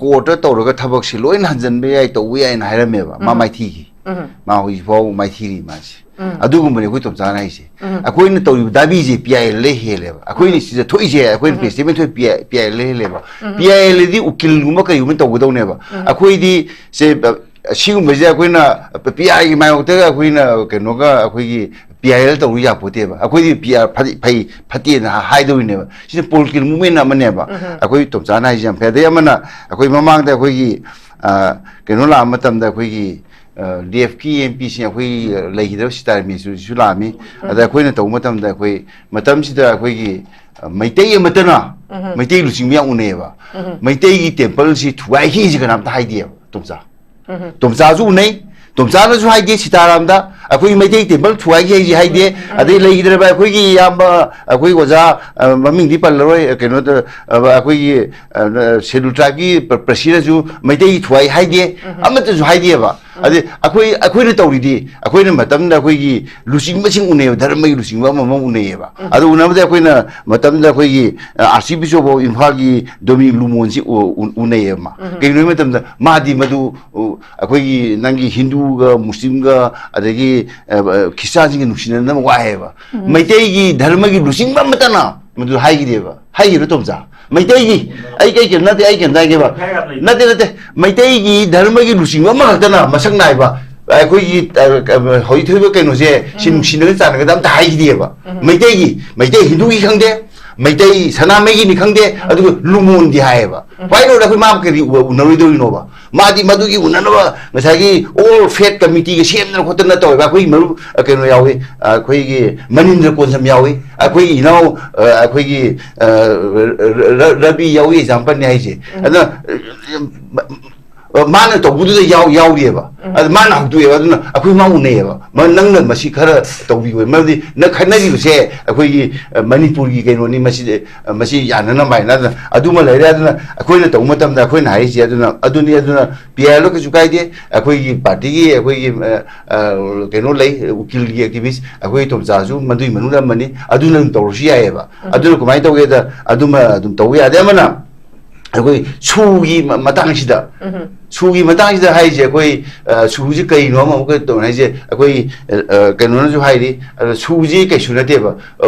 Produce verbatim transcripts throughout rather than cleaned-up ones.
ꯀꯣꯔꯠꯇ ꯇꯧꯔꯒ ꯊꯕꯛꯁꯦ ꯂꯣꯏꯅ ꯍꯟꯖꯟꯕ ꯌꯥꯏ, ꯇꯧꯕ ꯌꯥꯏꯅ ꯍꯥꯏꯔꯝꯃꯦꯕ꯫ ꯃꯥ ꯎꯝ꯫ ꯃꯥꯏꯊꯤꯈꯤ꯫ ꯎꯝ꯫ ꯃꯥ ꯍꯧꯖꯤꯛ ꯐꯥꯎ ꯃꯥꯏꯊꯤꯔꯤ ꯃꯥꯁꯦ꯫ ꯎꯝ꯫ ꯑꯗꯨꯒꯨꯝꯕꯅꯤ ꯑꯩꯈꯣꯏ ꯇꯣꯝꯆꯥꯅ ꯍꯥꯏꯁꯦ꯫ ꯎꯝ꯫ ꯑꯩꯈꯣꯏꯅ ꯇꯧꯔꯤꯕ ꯗꯥꯕꯤꯁꯦ ꯄꯤ ꯑꯥꯏ ꯑꯦꯜ ꯍꯦꯜꯂꯦꯕ꯫ ꯑꯩꯈꯣꯏꯅ ꯎꯝ꯫ ꯁꯤꯗ ꯊꯣꯛꯏꯁꯦ, ꯑꯩꯈꯣꯏꯅ ꯎꯝ꯫ ꯄ꯭ꯔꯦꯁ ꯁ꯭ꯇꯦꯠꯃꯦꯟ ꯊꯣꯛꯏ ꯄꯤ ꯑꯥꯏ ꯑꯦꯜ ꯍꯦꯜꯂꯦꯕ꯫ ꯎꯝ꯫ ꯄꯤ ꯑꯥꯏ ꯑꯦꯜꯗꯤ ꯎꯀꯤꯜꯒꯨꯝꯕ ꯀꯔꯤꯒꯨꯝꯕ ꯇꯧꯒꯗꯧꯅꯦꯕ꯫ ꯎꯝ꯫ ꯑꯩꯈꯣꯏꯗꯤ ꯁꯦ, ꯑ, ꯁꯤꯒꯨꯝꯕꯁꯦ ꯑꯩꯈꯣꯏꯅ ꯄꯤ ꯑꯥꯏꯒꯤ ꯃꯥꯌꯣꯛꯇꯒ ꯑꯩꯈꯣꯏꯅ ꯀꯩꯅꯣꯒ ꯑꯩꯈꯣꯏꯒꯤ ꯄꯤ ꯑꯥꯏ ꯑꯦꯜ ꯇꯧꯔꯨ ꯌꯥꯄꯣꯠꯇꯦꯕ꯫ ꯑꯩꯈꯣꯏꯗꯤ ꯄꯤ ꯑꯥꯏ ꯐꯗꯤ-, ꯐꯩ ꯐꯠꯇꯦꯅ ꯍꯥꯏꯗꯧꯔꯤꯅꯦꯕ꯫ ꯁꯤꯅ ꯄꯣꯂꯤꯇꯤꯀꯦꯜ ꯃꯨꯞꯃꯦꯟ ꯑꯃꯅꯦꯕ꯫ ꯎꯝ꯫ ꯑꯩꯈꯣꯏ ꯇꯣꯝꯆꯥꯅ ꯍꯥꯏꯁꯦ ꯌꯥꯝ ꯐꯩ꯫ ꯑꯗꯩ ꯑꯃꯅ ꯑꯩꯈꯣꯏ ꯃꯃꯥꯡꯗ ꯑꯩꯈꯣꯏꯒꯤ, ꯑ, ꯀꯩꯅꯣ ꯂꯥꯛꯄ ꯃꯇꯝꯗ ꯑꯩꯈꯣꯏꯒꯤ, ꯑ, ꯗꯤ ꯑꯦꯐꯀꯤ ꯑꯦꯝ ꯄꯤꯁꯤꯡ ꯑꯩꯈꯣꯏ ꯂꯩꯈꯤꯗꯕ ꯁꯤꯇꯥꯔꯥꯃꯦꯁꯣꯔꯤꯁꯨ ꯂꯥꯛꯑꯝꯃꯤ꯫ ꯎꯝ꯫ ꯑꯗ ꯑꯩꯈꯣꯏꯅ ꯇꯧꯕ ꯃꯇꯝꯗ ꯑꯩꯈꯣꯏ ꯃꯇꯝꯁꯤꯗ ꯑꯩꯈꯣꯏꯒꯤ, ꯑ, ꯃꯩꯇꯩ ꯑꯃꯠꯇꯅ ꯎꯝ꯫ ꯃꯩꯇꯩ ꯂꯨꯆꯤꯡꯕ ꯌꯥꯝ ꯎꯅꯩꯌꯦꯕ꯫ ꯎꯝ꯫ ꯃꯩꯇꯩꯒꯤ ꯇꯦꯝꯄꯜꯁꯤ ꯊꯨꯒꯥꯏꯈꯤꯁꯤ ꯀꯅꯥꯝꯇ ꯍꯥꯏꯗꯦꯕ ꯇꯣꯝꯆꯥ꯫ ꯎꯝ꯫ ꯇꯣꯝꯆꯥꯁꯨ ꯎꯅꯩ, ꯇꯣꯝꯆꯥꯅꯁꯨ ꯍꯥꯏꯗꯦ ꯁꯤꯇꯥꯔꯥꯝꯗ, "ꯑꯩꯈꯣꯏꯒꯤ ꯃꯩꯇꯩ ꯇꯦꯝꯄꯜ ꯊꯨꯒꯥꯏꯈꯤ" ꯍꯥꯏꯁꯤ ꯍꯥꯏꯗꯦ꯫ ꯎꯝ꯫ ꯑꯗꯩ ꯂꯩꯈꯤꯗ꯭ꯔꯕ ꯑꯩꯈꯣꯏꯒꯤ ꯏꯌꯥꯝꯕ, ꯑꯩꯈꯣꯏ ꯑꯣꯖꯥ, ꯑ, ꯃꯃꯤꯡꯗꯤ ꯄꯜꯂꯔꯣꯏ, ꯑ, ꯀꯩꯅꯣꯗ, ꯑ, ꯑꯩꯈꯣꯏꯒꯤ, ꯑ, ꯁꯦꯗꯨꯜ ꯇ꯭ꯔꯥꯏꯕꯀꯤ ꯄ꯭ꯔ-, ꯄ꯭ꯔꯁꯤꯗꯟꯁꯨ ꯃꯩꯇꯩꯒꯤ ꯊꯨꯒꯥꯏ ꯍꯥꯏꯗꯦ, ꯎꯝ꯫ ꯑꯃꯠꯇꯁꯨ ꯍꯥꯏꯗꯦꯕ꯫ ꯎꯝ꯫ ꯑꯗꯩ ꯑꯩꯈꯣꯏ, ꯑꯩꯈꯣꯏꯅ ꯇꯧꯔꯤꯗꯤ, ꯑꯩꯈꯣꯏꯅ ꯃꯇꯝꯗ ꯑꯩꯈꯣꯏꯒꯤ ꯂꯨꯆꯤꯡꯕꯁꯤꯡ ꯎꯅꯩꯌꯦꯕ, ꯙꯔꯃꯒꯤ ꯂꯨꯆꯤꯡꯕ ꯑꯃꯃꯝ ꯎꯅꯩꯌꯦꯕ꯫ ꯎꯝ꯫ ꯑꯗꯨ ꯎꯅꯕꯗ ꯑꯩꯈꯣꯏꯅ ꯃꯇꯝꯗ ꯑꯩꯈꯣꯏꯒꯤ, ꯑ, Archbishop of ꯏꯝꯐꯥꯜꯒꯤ ꯗꯣꯃꯤꯅꯤꯛ ꯂꯨꯃꯣꯟꯁꯤ ꯎ-, ꯎ-, ꯎꯅꯩꯌꯦꯕ꯫ ꯎꯝ꯫ ꯀꯩꯒꯤꯅꯣ ꯍꯥꯏꯕ ꯃꯇꯝꯗ ꯃꯥꯗꯤ ꯃꯗꯨ ꯎ-, ꯑꯩꯈꯣꯏꯒꯤ ꯅꯪꯒꯤ ꯍꯤꯟꯗꯨꯒ ꯃꯨꯁꯂꯤꯝꯒ ꯑꯗꯒꯤ, ꯑ, ꯑ, ꯈ꯭ꯔꯤꯁꯇꯥꯟꯁꯤꯡꯒ ꯅꯨꯡꯁꯤꯅꯅꯕ ꯋꯥ ꯍꯥꯏꯌꯦꯕ꯫ ꯎꯝ꯫ ꯃꯩꯇꯩꯒꯤ ꯙꯔꯃꯒꯤ ꯂꯨꯆꯤꯡꯕ ꯑꯃꯠꯇꯅ ꯃꯗꯨ ꯍꯥꯏꯈꯤꯗꯦꯕ꯫ ꯍꯥꯏꯈꯤꯕ꯭ꯔꯥ ꯇꯣꯝꯆꯥ? ꯃꯩꯇꯩꯒꯤ, ꯑꯩ ꯀꯩ ꯀꯩꯅꯣ ꯅꯠꯇꯦ, ꯑꯩ ꯀꯩꯅꯣ ꯍꯥꯏꯒꯦꯕ꯫ ꯅꯠꯇꯦ, ꯅꯠꯇꯦ꯫ ꯃꯩꯇꯩꯒꯤ ꯙꯔꯃꯒꯤ ꯂꯨꯆꯤꯡꯕ ꯑꯃꯈꯛꯇꯅ ꯃꯁꯛ ꯅꯥꯏꯕ ꯑꯩꯈꯣꯏꯒꯤ, ꯑ, ꯑ, ꯍꯧꯖꯤꯛ ꯊꯣꯛꯏꯕ ꯀꯩꯅꯣꯁꯦ ꯁꯤ ꯎꯝ꯫ ꯅꯨꯡꯁꯤꯅꯗꯅ ꯆꯥꯟꯅꯒꯗꯕ ꯑꯝꯇ ꯍꯥꯏꯈꯤꯗꯦꯕ꯫ ꯎꯝ꯫ ꯃꯩꯇꯩꯒꯤ, ꯃꯩꯇꯩ ꯍꯤꯟꯗꯨꯒꯤ ꯈꯪꯗꯦ, ꯃꯩꯇꯩ ꯁꯅꯥꯃꯍꯤꯒꯤꯅꯤ ꯈꯪꯗꯦ, ꯎꯝ꯫ ꯑꯗꯨꯒ ꯂꯨꯃꯣꯟꯒꯤ ꯍꯥꯏꯌꯦꯕ꯫ ꯎꯝ꯫ Why not? ꯑꯩꯈꯣꯏ ꯃꯥ ꯀꯔꯤ ꯎ-, ꯎꯅꯔꯣꯏꯗꯧꯔꯤꯅꯣꯕ? ꯃꯥꯗꯤ ꯃꯗꯨꯒꯤ ꯎꯅꯅꯕ ꯉꯁꯥꯏꯒꯤ all faith committeeꯒ ꯁꯦꯝꯗꯅ ꯈꯣꯠꯇꯅ ꯇꯧꯋꯦꯕ꯫ ꯑꯩꯈꯣꯏꯒꯤ ꯃꯔꯨꯞ, ꯑ, ꯀꯩꯅꯣ ꯌꯥꯎꯏ, ꯑ, ꯑꯩꯈꯣꯏꯒꯤ ꯃꯅꯤꯟꯗ꯭ꯔ ꯀꯣꯟꯖꯝ ꯌꯥꯎꯏ, ꯑꯩꯈꯣꯏꯒꯤ ꯏꯅꯥꯎ, ꯑ, ꯑꯩꯈꯣꯏꯒꯤ, ꯑ, ꯔ-, ꯔ-, ꯔꯕꯤ ꯌꯥꯎꯏ, exampleꯅꯤ ꯍꯥꯏꯁꯦ꯫ ꯎꯝ꯫ ꯑꯗꯨꯅ, ꯑ, ꯃ-, ꯃ-, ꯃꯥꯅ ꯇꯧꯕꯗꯨꯗ ꯌꯥꯎ-, ꯌꯥꯎꯔꯤꯑꯕ꯫ ꯎꯝ꯫ ꯑꯗ ꯃꯥꯅ ꯍꯧꯗꯣꯛꯑꯦꯕ, ꯑꯗꯨꯅ ꯑꯩꯈꯣꯏ ꯃꯥ ꯎꯅꯩꯌꯦꯕ꯫ ꯃ-, ꯅꯪꯅ ꯃꯁꯤ ꯈꯔ ꯇꯧꯕꯤꯌꯨ꯫ ꯃꯔꯝꯗꯤ ꯅꯪ ꯈꯠꯅꯔꯤꯕꯁꯦ ꯑꯩꯈꯣꯏꯒꯤ, ꯑ, ꯃꯅꯤꯄꯨꯔꯒꯤ ꯀꯩꯅꯣꯅꯤ, ꯃꯁꯤ, ꯑ, ꯃꯁꯤ ꯌꯥꯅꯅꯕ ꯍꯥꯏꯅ꯫ ꯑꯗꯨꯅ ꯑꯗꯨꯃ ꯂꯩꯔꯦ꯫ ꯑꯗꯨꯅ ꯑꯩꯈꯣꯏꯅ ꯇꯧꯕ ꯃꯇꯝꯗ ꯑꯩꯈꯣꯏꯅ ꯍꯥꯏꯔꯤꯁꯦ ꯑꯗꯨꯅ, ꯑꯗꯨꯅꯤ, ꯑꯗꯨꯅ ꯄꯤ ꯑꯥꯏ ꯑꯦꯜꯗꯣ ꯀꯩꯁꯨ ꯀꯥꯏꯗꯦ꯫ ꯑꯩꯈꯣꯏꯒꯤ ꯄꯥꯔꯇꯤꯒꯤ ꯑꯩꯈꯣꯏꯒꯤ, ꯑ, ꯑ, ꯀꯩꯅꯣ ꯂꯩ, ꯎꯀꯤꯜꯒꯤ activist, ꯑꯩꯈꯣꯏ ꯇꯣꯝꯆꯥꯁꯨ ꯃꯗꯨꯒꯤ ꯃꯅꯨꯡꯗ ꯑꯃꯅꯤ꯫ ꯑꯗꯨꯅ ꯑꯗꯨꯝ ꯇꯧꯔꯁꯨ ꯌꯥꯏꯑꯕ꯫ ꯎꯝ꯫ ꯑꯗꯨꯅ ꯀꯃꯥꯏꯅ ꯇꯧꯒꯦꯗ, ꯑꯗꯨꯃ ꯑꯗꯨꯝ ꯇꯧꯕ ꯌꯥꯗꯦ꯫ ꯑꯃꯅ ꯑꯩꯈꯣꯏ ꯁꯨꯒꯤ ꯃ-, ꯃꯇꯥꯡꯁꯤꯗ, ꯎꯝꯍꯨꯝ꯫ ꯁꯨꯒꯤ ꯃꯇꯥꯡꯁꯤꯗ ꯍꯥꯏꯔꯤꯁꯦ ꯑꯩꯈꯣꯏ, ꯑ, ꯁꯨꯁꯤ ꯀꯩꯅꯣ ꯑꯃ ꯑꯃꯨꯛꯀ ꯇꯧꯅꯤ ꯍꯥꯏꯁꯦ ꯑꯩꯈꯣꯏ, ꯑ, ꯑ, ꯀꯩꯅꯣꯅꯁꯨ ꯍꯥꯏꯔꯤ꯫ ꯑꯗꯣ ꯁꯨꯁꯤ ꯀꯩꯁꯨ ꯅꯠꯇꯦꯕ꯫ ꯑ,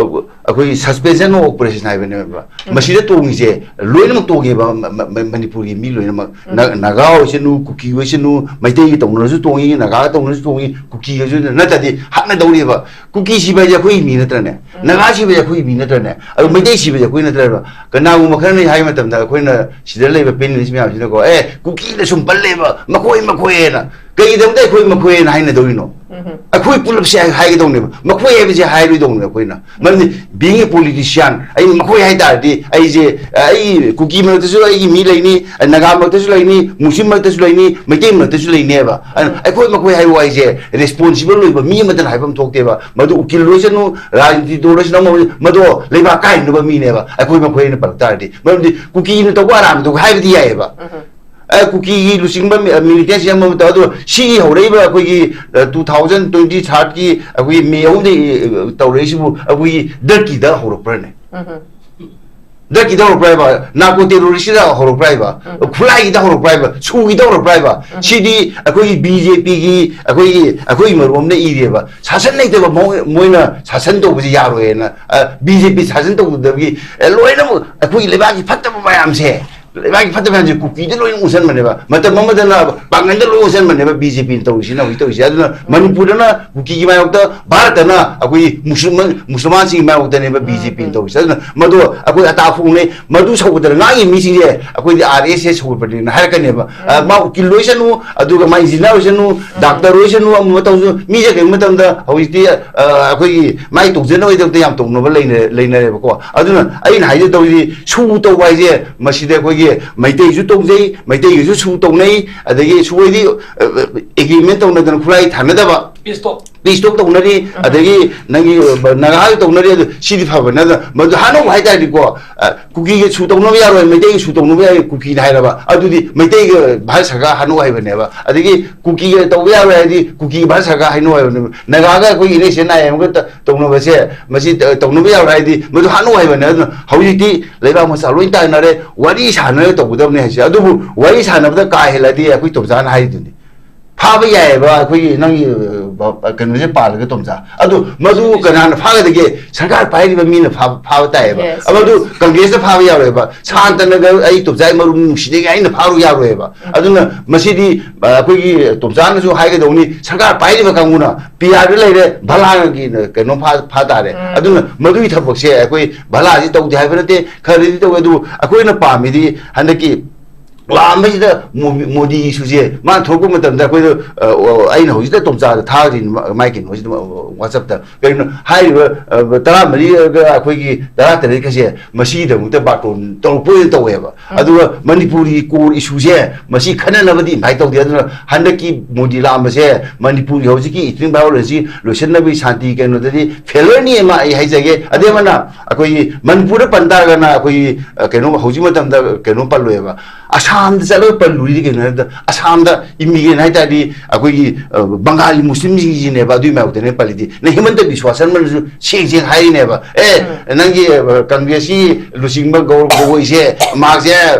ꯑꯩꯈꯣꯏꯒꯤ suspension of operation ꯍꯥꯏꯕꯅꯦꯕ꯫ ꯎꯝ꯫ ꯃꯁꯤꯗ ꯇꯣꯡꯉꯤꯁꯦ ꯂꯣꯏꯅꯃꯛ ꯇꯣꯡꯉꯦꯕ, ꯃ-, ꯃ-, ꯃ-, ꯃꯅꯤꯄꯨꯔꯒꯤ ꯃꯤ ꯂꯣꯏꯅꯃꯛ꯫ ꯎꯝ꯫ ꯅ-, ꯅꯥꯒꯥ ꯑꯣꯏꯁꯅꯨ, ꯀꯨꯀꯤ ꯑꯣꯏꯁꯅꯨ, ꯃꯩꯇꯩꯒꯤ ꯇꯧꯅꯔꯁꯨ ꯇꯣꯡꯉꯤ, ꯅꯥꯒꯥꯒ ꯇꯧꯅꯔꯁꯨ ꯇꯣꯡꯉꯤ, ꯀꯨꯀꯤꯒꯁꯨ ꯅꯠꯇ꯭ꯔꯗꯤ ꯍꯥꯠꯅꯗꯧꯔꯤꯕ꯫ ꯀꯨꯀꯤ ꯁꯤꯕ ꯍꯥꯏꯁꯦ ꯑꯩꯈꯣꯏꯒꯤ ꯃꯤ ꯅꯠꯇ꯭ꯔꯅꯦ? ꯎꯝ꯫ ꯅꯥꯒꯥ ꯁꯤꯕ ꯍꯥꯏꯁꯦ ꯑꯩꯈꯣꯏꯒꯤ ꯃꯤ ꯅꯠꯇ꯭ꯔꯅꯦ? ꯑꯗꯣ ꯃꯩꯇꯩ ꯁꯤꯕꯁꯦ ꯑꯩꯈꯣꯏ ꯅꯠꯇ꯭ꯔꯕ? ꯀꯅꯥꯒꯨꯝꯕ ꯈꯔꯅ ꯍꯥꯏ ꯃꯇꯝꯗ ꯑꯩꯈꯣꯏꯅ ꯁꯤꯗ ꯂꯩꯕ panelist ꯃꯌꯥꯝꯁꯤꯅꯀꯣ, "ꯑꯦ, ꯀꯨꯀꯤꯅ ꯁꯨꯝ ꯄꯜꯂꯦꯕ, ꯃꯈꯣꯏ, ꯃꯈꯣꯏ" ꯍꯥꯏꯅ꯫ ꯀꯩꯒꯤꯗꯃꯛꯇ ꯑꯩꯈꯣꯏ, ꯃꯈꯣꯏ ꯍꯥꯏꯅ ꯍꯥꯏꯅꯗꯧꯔꯤꯅꯣ? ꯎꯝꯍꯨꯝ꯫ ꯑꯩꯈꯣꯏ ꯄꯨꯂꯞꯁꯦ ꯍꯥꯏ-, ꯍꯥꯏꯒꯗꯧꯅꯦꯕ꯫ ꯃꯈꯣꯏ ꯍꯥꯏꯕꯁꯦ ꯍꯥꯏꯔꯣꯏꯗꯧꯅꯦꯕ ꯑꯩꯈꯣꯏꯅ꯫ ꯃꯔꯝꯗꯤ being a politician, ꯑꯩ ꯃꯈꯣꯏ ꯍꯥꯏ ꯇꯥꯔꯗꯤ ꯑꯩꯁꯦ, ꯑꯩ ꯀꯨꯀꯤ ꯃꯔꯛꯇꯁꯨ ꯑꯩꯒꯤ ꯃꯤ ꯂꯩꯅꯤ, ꯅꯥꯒꯥ ꯃꯔꯛꯇꯁꯨ ꯂꯩꯅꯤ, ꯃꯨꯁꯂꯤꯝ ꯃꯔꯛꯇꯁꯨ ꯂꯩꯅꯤ, ꯃꯩꯇꯩ ꯃꯔꯛꯇꯁꯨ ꯂꯩꯅꯦꯕ꯫ ꯑꯗꯨꯅ ꯎꯝ꯫ ꯑꯩꯈꯣꯏ ꯃꯈꯣꯏ ꯍꯥꯏꯕ ꯋꯥꯍꯩꯁꯦ responsible ꯑꯣꯏꯕ ꯃꯤ ꯑꯃꯠꯇꯅ ꯍꯥꯏꯐꯝ ꯊꯣꯛꯇꯦꯕ꯫ ꯃꯗꯨ ꯎꯀꯤꯜ ꯑꯣꯏꯁꯅꯨ, ꯔꯥꯖꯅꯤꯇꯤ ꯇꯧꯔꯁꯅꯨ, ꯑꯃ ꯑꯣꯏꯁꯅꯨ, ꯃꯗꯣ ꯂꯩꯕꯥꯛ ꯀꯥꯏꯅꯕ ꯃꯤꯅꯦꯕ꯫ ꯑꯩꯈꯣꯏ ꯃꯈꯣꯏ ꯍꯥꯏꯅ ꯄꯜꯂꯛ ꯇꯥꯔꯗꯤ, ꯃꯔꯝꯗꯤ ꯀꯨꯀꯤꯅ ꯇꯧꯕ ꯑꯔꯥꯟꯕꯗꯨ ꯍꯥꯏꯕꯗꯤ ꯌꯥꯏꯑꯕ꯫ ꯎꯝ꯫ ꯑ, ꯀꯨꯀꯤꯒꯤ ꯂꯨꯆꯤꯡꯕ ꯃꯤ-, militancy ꯑꯃ ꯑꯃ ꯇꯧ-, ꯑꯗꯣ ꯁꯤꯒꯤ ꯍꯧꯔꯛꯏꯕ ꯑꯩꯈꯣꯏꯒꯤ, ꯑ, two thousand twenty third ꯀꯤ ꯑꯩꯈꯣꯏꯒꯤ May ꯑꯍꯨꯝꯗꯒꯤ, ꯑ, ꯇꯧꯔꯛꯏꯁꯤꯕꯨ ꯑꯩꯈꯣꯏꯒꯤ drug ꯀꯤꯗ ꯍꯧꯔꯛꯄ꯭ꯔꯅꯦ? ꯎꯝ꯫ Drug ꯀꯤꯗ ꯍꯧꯔꯛꯄ꯭ꯔꯥ ꯍꯥꯏꯕ? Narco terrorist ꯀꯤꯗ ꯍꯧꯔꯛꯄ꯭ꯔꯥ ꯍꯥꯏꯕ? ꯎꯝ꯫ ꯈꯨꯠꯂꯥꯏꯒꯤꯗ ꯍꯧꯔꯛꯄ꯭ꯔꯥ ꯍꯥꯏꯕ? ꯁꯨꯒꯤꯗ ꯍꯧꯔꯛꯄ꯭ꯔꯥ ꯍꯥꯏꯕ? ꯎꯝ꯫ ꯁꯤꯗꯤ ꯑꯩꯈꯣꯏꯒꯤ B J P ꯒꯤ ꯑꯩꯈꯣꯏꯒꯤ, ꯑꯩꯈꯣꯏꯒꯤ ꯃꯔꯨꯞ ꯑꯃꯅ ꯏꯔꯦꯕ, ꯁꯥꯁꯟ ꯂꯩꯇꯕ ꯃꯑꯣꯡ-, ꯃꯣꯏꯅ ꯁꯥꯁꯟ ꯇꯧꯕꯁꯤ ꯌꯥꯔꯣꯏꯅ, ꯑ, B J P ꯁꯥꯁꯟ ꯇꯧꯗꯕꯒꯤ, ꯑ, ꯂꯣꯏꯅꯃꯛ ꯑꯩꯈꯣꯏꯒꯤ ꯂꯩꯕꯥꯛꯀꯤ ꯐꯠꯇꯕ ꯃꯌꯥꯝꯁꯦ, ꯂꯩꯕꯥꯛꯀꯤ ꯐꯠꯇꯕ ꯃꯌꯥꯝꯁꯦ ꯀꯨꯀꯤꯗ ꯂꯣꯏꯅ ꯑꯣꯟꯁꯤꯟꯕꯅꯦꯕ꯫ ꯃꯇꯝ ꯑꯃꯗꯅ ꯄꯥꯡꯒꯜꯗ ꯂꯣꯏ ꯑꯣꯟꯁꯤꯟꯕꯅꯦꯕ B J P ꯅ ꯇꯧꯔꯤꯁꯤꯅ, ꯍꯧꯖꯤꯛ ꯇꯧꯔꯤꯁꯦ꯫ ꯑꯗꯨꯅ ꯃꯅꯤꯄꯨꯔꯗꯅ ꯀꯨꯀꯤꯒꯤ ꯃꯥꯌꯣꯛꯇ, ꯚꯥꯔꯠꯇꯅ ꯑꯩꯈꯣꯏꯒꯤ ꯃꯨꯁꯜꯃꯥꯟ, ꯃꯨꯁꯜꯃꯥꯟꯁꯤꯡꯒꯤ ꯃꯥꯌꯣꯛꯇꯅꯦꯕ B J P ꯅ ꯇꯧꯔꯤꯁꯦ꯫ ꯑꯗꯨꯅ ꯃꯗꯨ ꯑꯩꯈꯣꯏ ꯑꯇꯥ ꯐꯣꯡꯅꯩ, ꯃꯗꯨ ꯁꯧꯒꯠꯇꯅ ꯉꯥꯡꯉꯤ ꯃꯤꯁꯤꯡꯁꯦ ꯑꯩꯈꯣꯏꯗꯤ R S S ꯍꯧꯒꯠꯄꯅꯦꯅ ꯍꯥꯏꯔꯛꯀꯅꯦꯕ꯫ ꯑ, ꯃꯥ ꯎꯀꯤꯜ ꯑꯣꯏꯁꯅꯨ, ꯑꯗꯨꯒ ꯃꯥ engineer ꯑꯣꯏꯁꯅꯨ, doctor ꯑꯣꯏꯁꯅꯨ, ꯑꯃ ꯑꯃ ꯇꯧꯁꯅꯨ, ꯃꯤꯁꯦ ꯀꯩꯒꯨꯝꯕ ꯃꯇꯝꯗ ꯍꯧꯖꯤꯛꯇꯤ, ꯑ, ꯑꯩꯈꯣꯏꯒꯤ ꯃꯥꯏ ꯇꯧꯖꯅꯕꯒꯤꯗꯃꯛꯇ ꯌꯥꯝ ꯇꯧꯅꯕ ꯂꯩꯅ-, ꯂꯩꯅꯔꯦꯕꯀꯣ꯫ ꯑꯗꯨꯅ ꯑꯩꯅ ꯍꯥꯏꯖꯗꯧꯔꯤꯗꯤ ꯁꯨ ꯇꯧꯕ ꯍꯥꯏꯁꯦ ꯃꯁꯤꯗ ꯑꯩꯈꯣꯏꯒꯤ ꯃꯩꯇꯩꯁꯨ ꯇꯧꯖꯩ, ꯃꯩꯇꯩꯒꯤꯁꯨ ꯁꯨ ꯇꯧꯅꯩ, ꯑꯗꯒꯤ ꯁꯨ ꯍꯥꯏꯗꯤ, ꯑ, agreement ꯇꯧꯅꯗꯅ ꯈꯨꯠꯂꯥꯏ ꯊꯥꯅꯗꯕ, ꯄꯤꯁ ꯇꯣꯛ ꯇꯧꯅꯔꯤ, ꯑꯗꯒꯤ ꯅꯪꯒꯤ ꯅꯥꯒꯥꯒꯤ ꯇꯧꯅꯔꯤ, ꯑꯗꯨ ꯁꯤꯗꯤ ꯐꯕ ꯅꯠꯇ꯭ꯔ? ꯃꯗꯨ ꯍꯥꯠꯅꯧ ꯍꯥꯏꯇꯥꯔꯗꯤꯀꯣ, ꯀꯨꯀꯤꯒꯁꯨ ꯇꯧꯅꯕ ꯌꯥꯔꯣꯏ, ꯃꯩꯇꯩꯒꯁꯨ ꯇꯧꯅꯕ ꯌꯥꯏ ꯀꯨꯀꯤꯅ ꯍꯥꯏꯔꯕ꯫ ꯑꯗꯨꯗꯤ ꯃꯩꯇꯩꯒ ꯚꯥꯔꯠ ꯁꯔꯀꯥꯔ ꯍꯥꯠꯅꯧ ꯍꯥꯏꯕꯅꯦꯕ꯫ ꯑꯗꯒꯤ ꯀꯨꯀꯤꯒ ꯇꯧꯕ ꯌꯥꯔꯣꯏ ꯍꯥꯏꯗꯤ ꯀꯨꯀꯤꯒ ꯚꯥꯔꯠ ꯁꯔꯀꯥꯔ ꯍꯥꯏꯅꯧ ꯍꯥꯏꯕꯅꯦꯕ꯫ ꯅꯥꯒꯥꯒ ꯑꯩꯈꯣꯏ ꯏꯟ ꯑꯦꯁ ꯑꯦꯟ ꯑꯥꯏ ꯑꯦꯝꯒ ꯇꯧꯅꯕꯁꯦ, ꯃꯁꯤ ꯇꯧꯅꯕ ꯌꯥꯔꯣꯏ ꯍꯥꯏꯗꯤ ꯃꯗꯨ ꯍꯥꯠꯅꯧ ꯍꯥꯏꯕꯅꯦ꯫ ꯑꯗꯨꯅ ꯍꯧꯖꯤꯛꯇꯤ ꯂꯩꯕꯥꯛ ꯃꯆꯥ ꯂꯣꯏ ꯇꯥꯏꯅꯔꯦ, ꯋꯥꯔꯤ ꯁꯥꯟꯅꯔꯒ ꯇꯧꯒꯗꯕꯅꯦ ꯍꯥꯏꯁꯦ꯫ ꯑꯗꯨꯕꯨ ꯋꯥꯔꯤ ꯁꯥꯟꯅꯕꯗ ꯀꯥ ꯍꯦꯜꯂꯗꯤ ꯑꯩꯈꯣꯏ ꯇꯣꯝꯆꯥꯅ ꯍꯥꯏꯔꯤꯗꯨꯅꯤ, ꯐꯥꯕ ꯌꯥꯏꯑꯕ, ꯑꯩꯈꯣꯏꯒꯤ ꯅꯪꯒꯤ, ꯑ, ꯀꯩꯅꯣꯁꯦ ꯄꯥꯜꯂꯒ ꯇꯣꯝꯆꯥ꯫ ꯑꯗꯨ ꯃꯗꯨ ꯀꯅꯥꯅ ꯐꯥꯒꯗꯒꯦ? ꯁꯔꯀꯥꯔ ꯄꯥꯏꯔꯤꯕ ꯃꯤꯅ ꯐꯥꯕ, ꯐꯥꯕ ꯇꯥꯏꯌꯦꯕ꯫ Yes, ꯑꯃꯗꯨ yes. ꯀꯪꯒ꯭ꯔꯦꯁꯅ ꯐꯥꯕ ꯌꯥꯔꯣꯏꯕ꯫ ꯁꯥꯟꯇꯅꯒ ꯑꯩ ꯇꯣꯝꯆꯥꯒꯤ ꯃꯔꯨꯞ ꯅꯨꯡꯁꯤꯗꯦꯒ ꯑꯩꯅ ꯐꯥꯔꯨ ꯌꯥꯔꯣꯏꯕ꯫ ꯑꯗꯨꯅ ꯃꯁꯤꯗꯤ, ꯑ, ꯑꯩꯈꯣꯏꯒꯤ ꯇꯣꯝꯆꯥꯅꯁꯨ ꯍꯥꯏꯒꯗꯧꯅꯤ, ꯁꯔꯀꯥꯔ ꯄꯥꯏꯔꯤꯕ ꯀꯥꯡꯕꯨꯅ ꯄꯤ ꯑꯥꯔꯗ ꯂꯩꯔꯦ, ꯚꯂꯥꯒꯤ ꯀꯩꯅꯣ ꯐꯥ-, ꯐꯥ ꯇꯥꯔꯦ꯫ ꯑꯗꯨꯅ ꯃꯗꯨꯒꯤ ꯊꯕꯛꯁꯦ ꯑꯩꯈꯣꯏ ꯚꯂꯥꯁꯤ ꯇꯧꯗꯦ ꯍꯥꯏꯕ ꯅꯠꯇꯦ, ꯈꯔꯗꯤ ꯇꯧꯋꯦ꯫ ꯑꯗꯨꯕꯨ ꯑꯩꯈꯣꯏꯅ ꯄꯥꯝꯃꯤꯗꯤ ꯍꯟꯗꯛꯀꯤ ꯂꯥꯛꯑꯝꯕꯁꯤꯗ ꯃꯣ-, ꯃꯣꯗꯤ ꯏꯁꯨꯁꯦ ꯃꯥꯅ ꯊꯣꯛꯂꯛꯄ ꯃꯇꯝꯗ ꯑꯩꯈꯣꯏꯗ, ꯑ, ꯑ, ꯑꯩꯅ ꯍꯧꯖꯤꯛꯇ ꯇꯣꯝꯆꯥꯗ ꯊꯥꯔꯤꯅꯤ, ꯃꯥ-, ꯃꯥꯏ ꯀꯩꯅꯣꯁꯤꯗ, ꯑ, WhatsApp-ꯇ꯫ ꯀꯩꯅꯣ ꯍꯥꯏꯔꯤꯕ, ꯑ, ꯇꯔꯥꯃꯔꯤꯒ ꯑꯩꯈꯣꯏꯒꯤ ꯇꯔꯥꯇꯔꯦꯠꯀꯁꯦ ꯃꯁꯤꯒꯤꯗꯃꯛꯇ ꯕꯥꯔꯇꯣꯟ ꯇꯧꯔꯛꯄ ꯑꯣꯏꯅ ꯇꯧꯋꯦꯕ꯫ ꯑꯗꯨꯒ ꯃꯅꯤꯄꯨꯔꯒꯤ core ꯏꯁꯨꯁꯦ ꯃꯁꯤ ꯈꯟꯅꯅꯕꯗꯤ ꯏꯟꯚꯥꯏꯠ ꯇꯧꯗꯦ꯫ ꯑꯗꯨꯅ ꯍꯟꯗꯛꯀꯤ ꯃꯣꯗꯤ ꯂꯥꯛꯑꯝꯕꯁꯦ ꯃꯅꯤꯄꯨꯔꯒꯤ ꯍꯧꯖꯤꯛꯀꯤ eating violence ꯂꯣꯏꯁꯤꯟꯅꯕꯒꯤ ꯁꯥꯟꯇꯤ ꯀꯩꯅꯣꯗꯗꯤ ꯐꯦꯂꯔꯅꯤ ꯑꯃ ꯑꯩ ꯍꯥꯏꯖꯒꯦ꯫ ꯑꯗꯩ ꯑꯃꯅ ꯑꯩꯈꯣꯏꯒꯤ ꯃꯅꯤꯄꯨꯔꯗ ꯄꯟ ꯇꯥꯔꯒꯅ ꯑꯩꯈꯣꯏꯒꯤ, ꯑ, ꯀꯩꯅꯣ ꯍꯧꯖꯤꯛ ꯃꯇꯝꯗ ꯀꯩꯅꯣ ꯄꯜꯂꯣꯏꯕ꯫ ꯑꯁꯥꯝꯗ ꯆꯠꯂꯒ ꯄꯜꯂꯨꯔꯤꯗꯤ ꯀꯩꯅꯣ ꯍꯥꯏꯕꯗ, ꯑꯁꯥꯝꯗ immigrant ꯍꯥꯏ ꯇꯥꯔꯗꯤ ꯑꯩꯈꯣꯏꯒꯤ, ꯑ, ꯕꯪꯒꯥꯂꯤ ꯃꯨꯁꯂꯤꯝꯁꯤꯡꯁꯤꯅꯦꯕ꯫ ꯑꯗꯨꯒꯤ ꯃꯥꯌꯣꯛꯇꯅꯦ ꯄꯜꯂꯤꯗꯤ꯫ ꯅ ꯍꯤꯃꯟꯇ ꯕꯤꯁ꯭ꯋꯥꯁꯔꯃꯅꯁꯨ ꯁꯦꯡ ꯁꯦꯡ ꯍꯥꯏꯔꯤꯅꯦꯕ, "ꯑꯦ, ꯅꯪꯒꯤ, ꯑ, ꯀꯪꯒ꯭ꯔꯦꯁꯀꯤ ꯂꯨꯆꯤꯡꯕ ꯒꯧꯔꯕ ꯒꯣꯒꯣꯏꯁꯦ, ꯃꯍꯥꯛꯁꯦ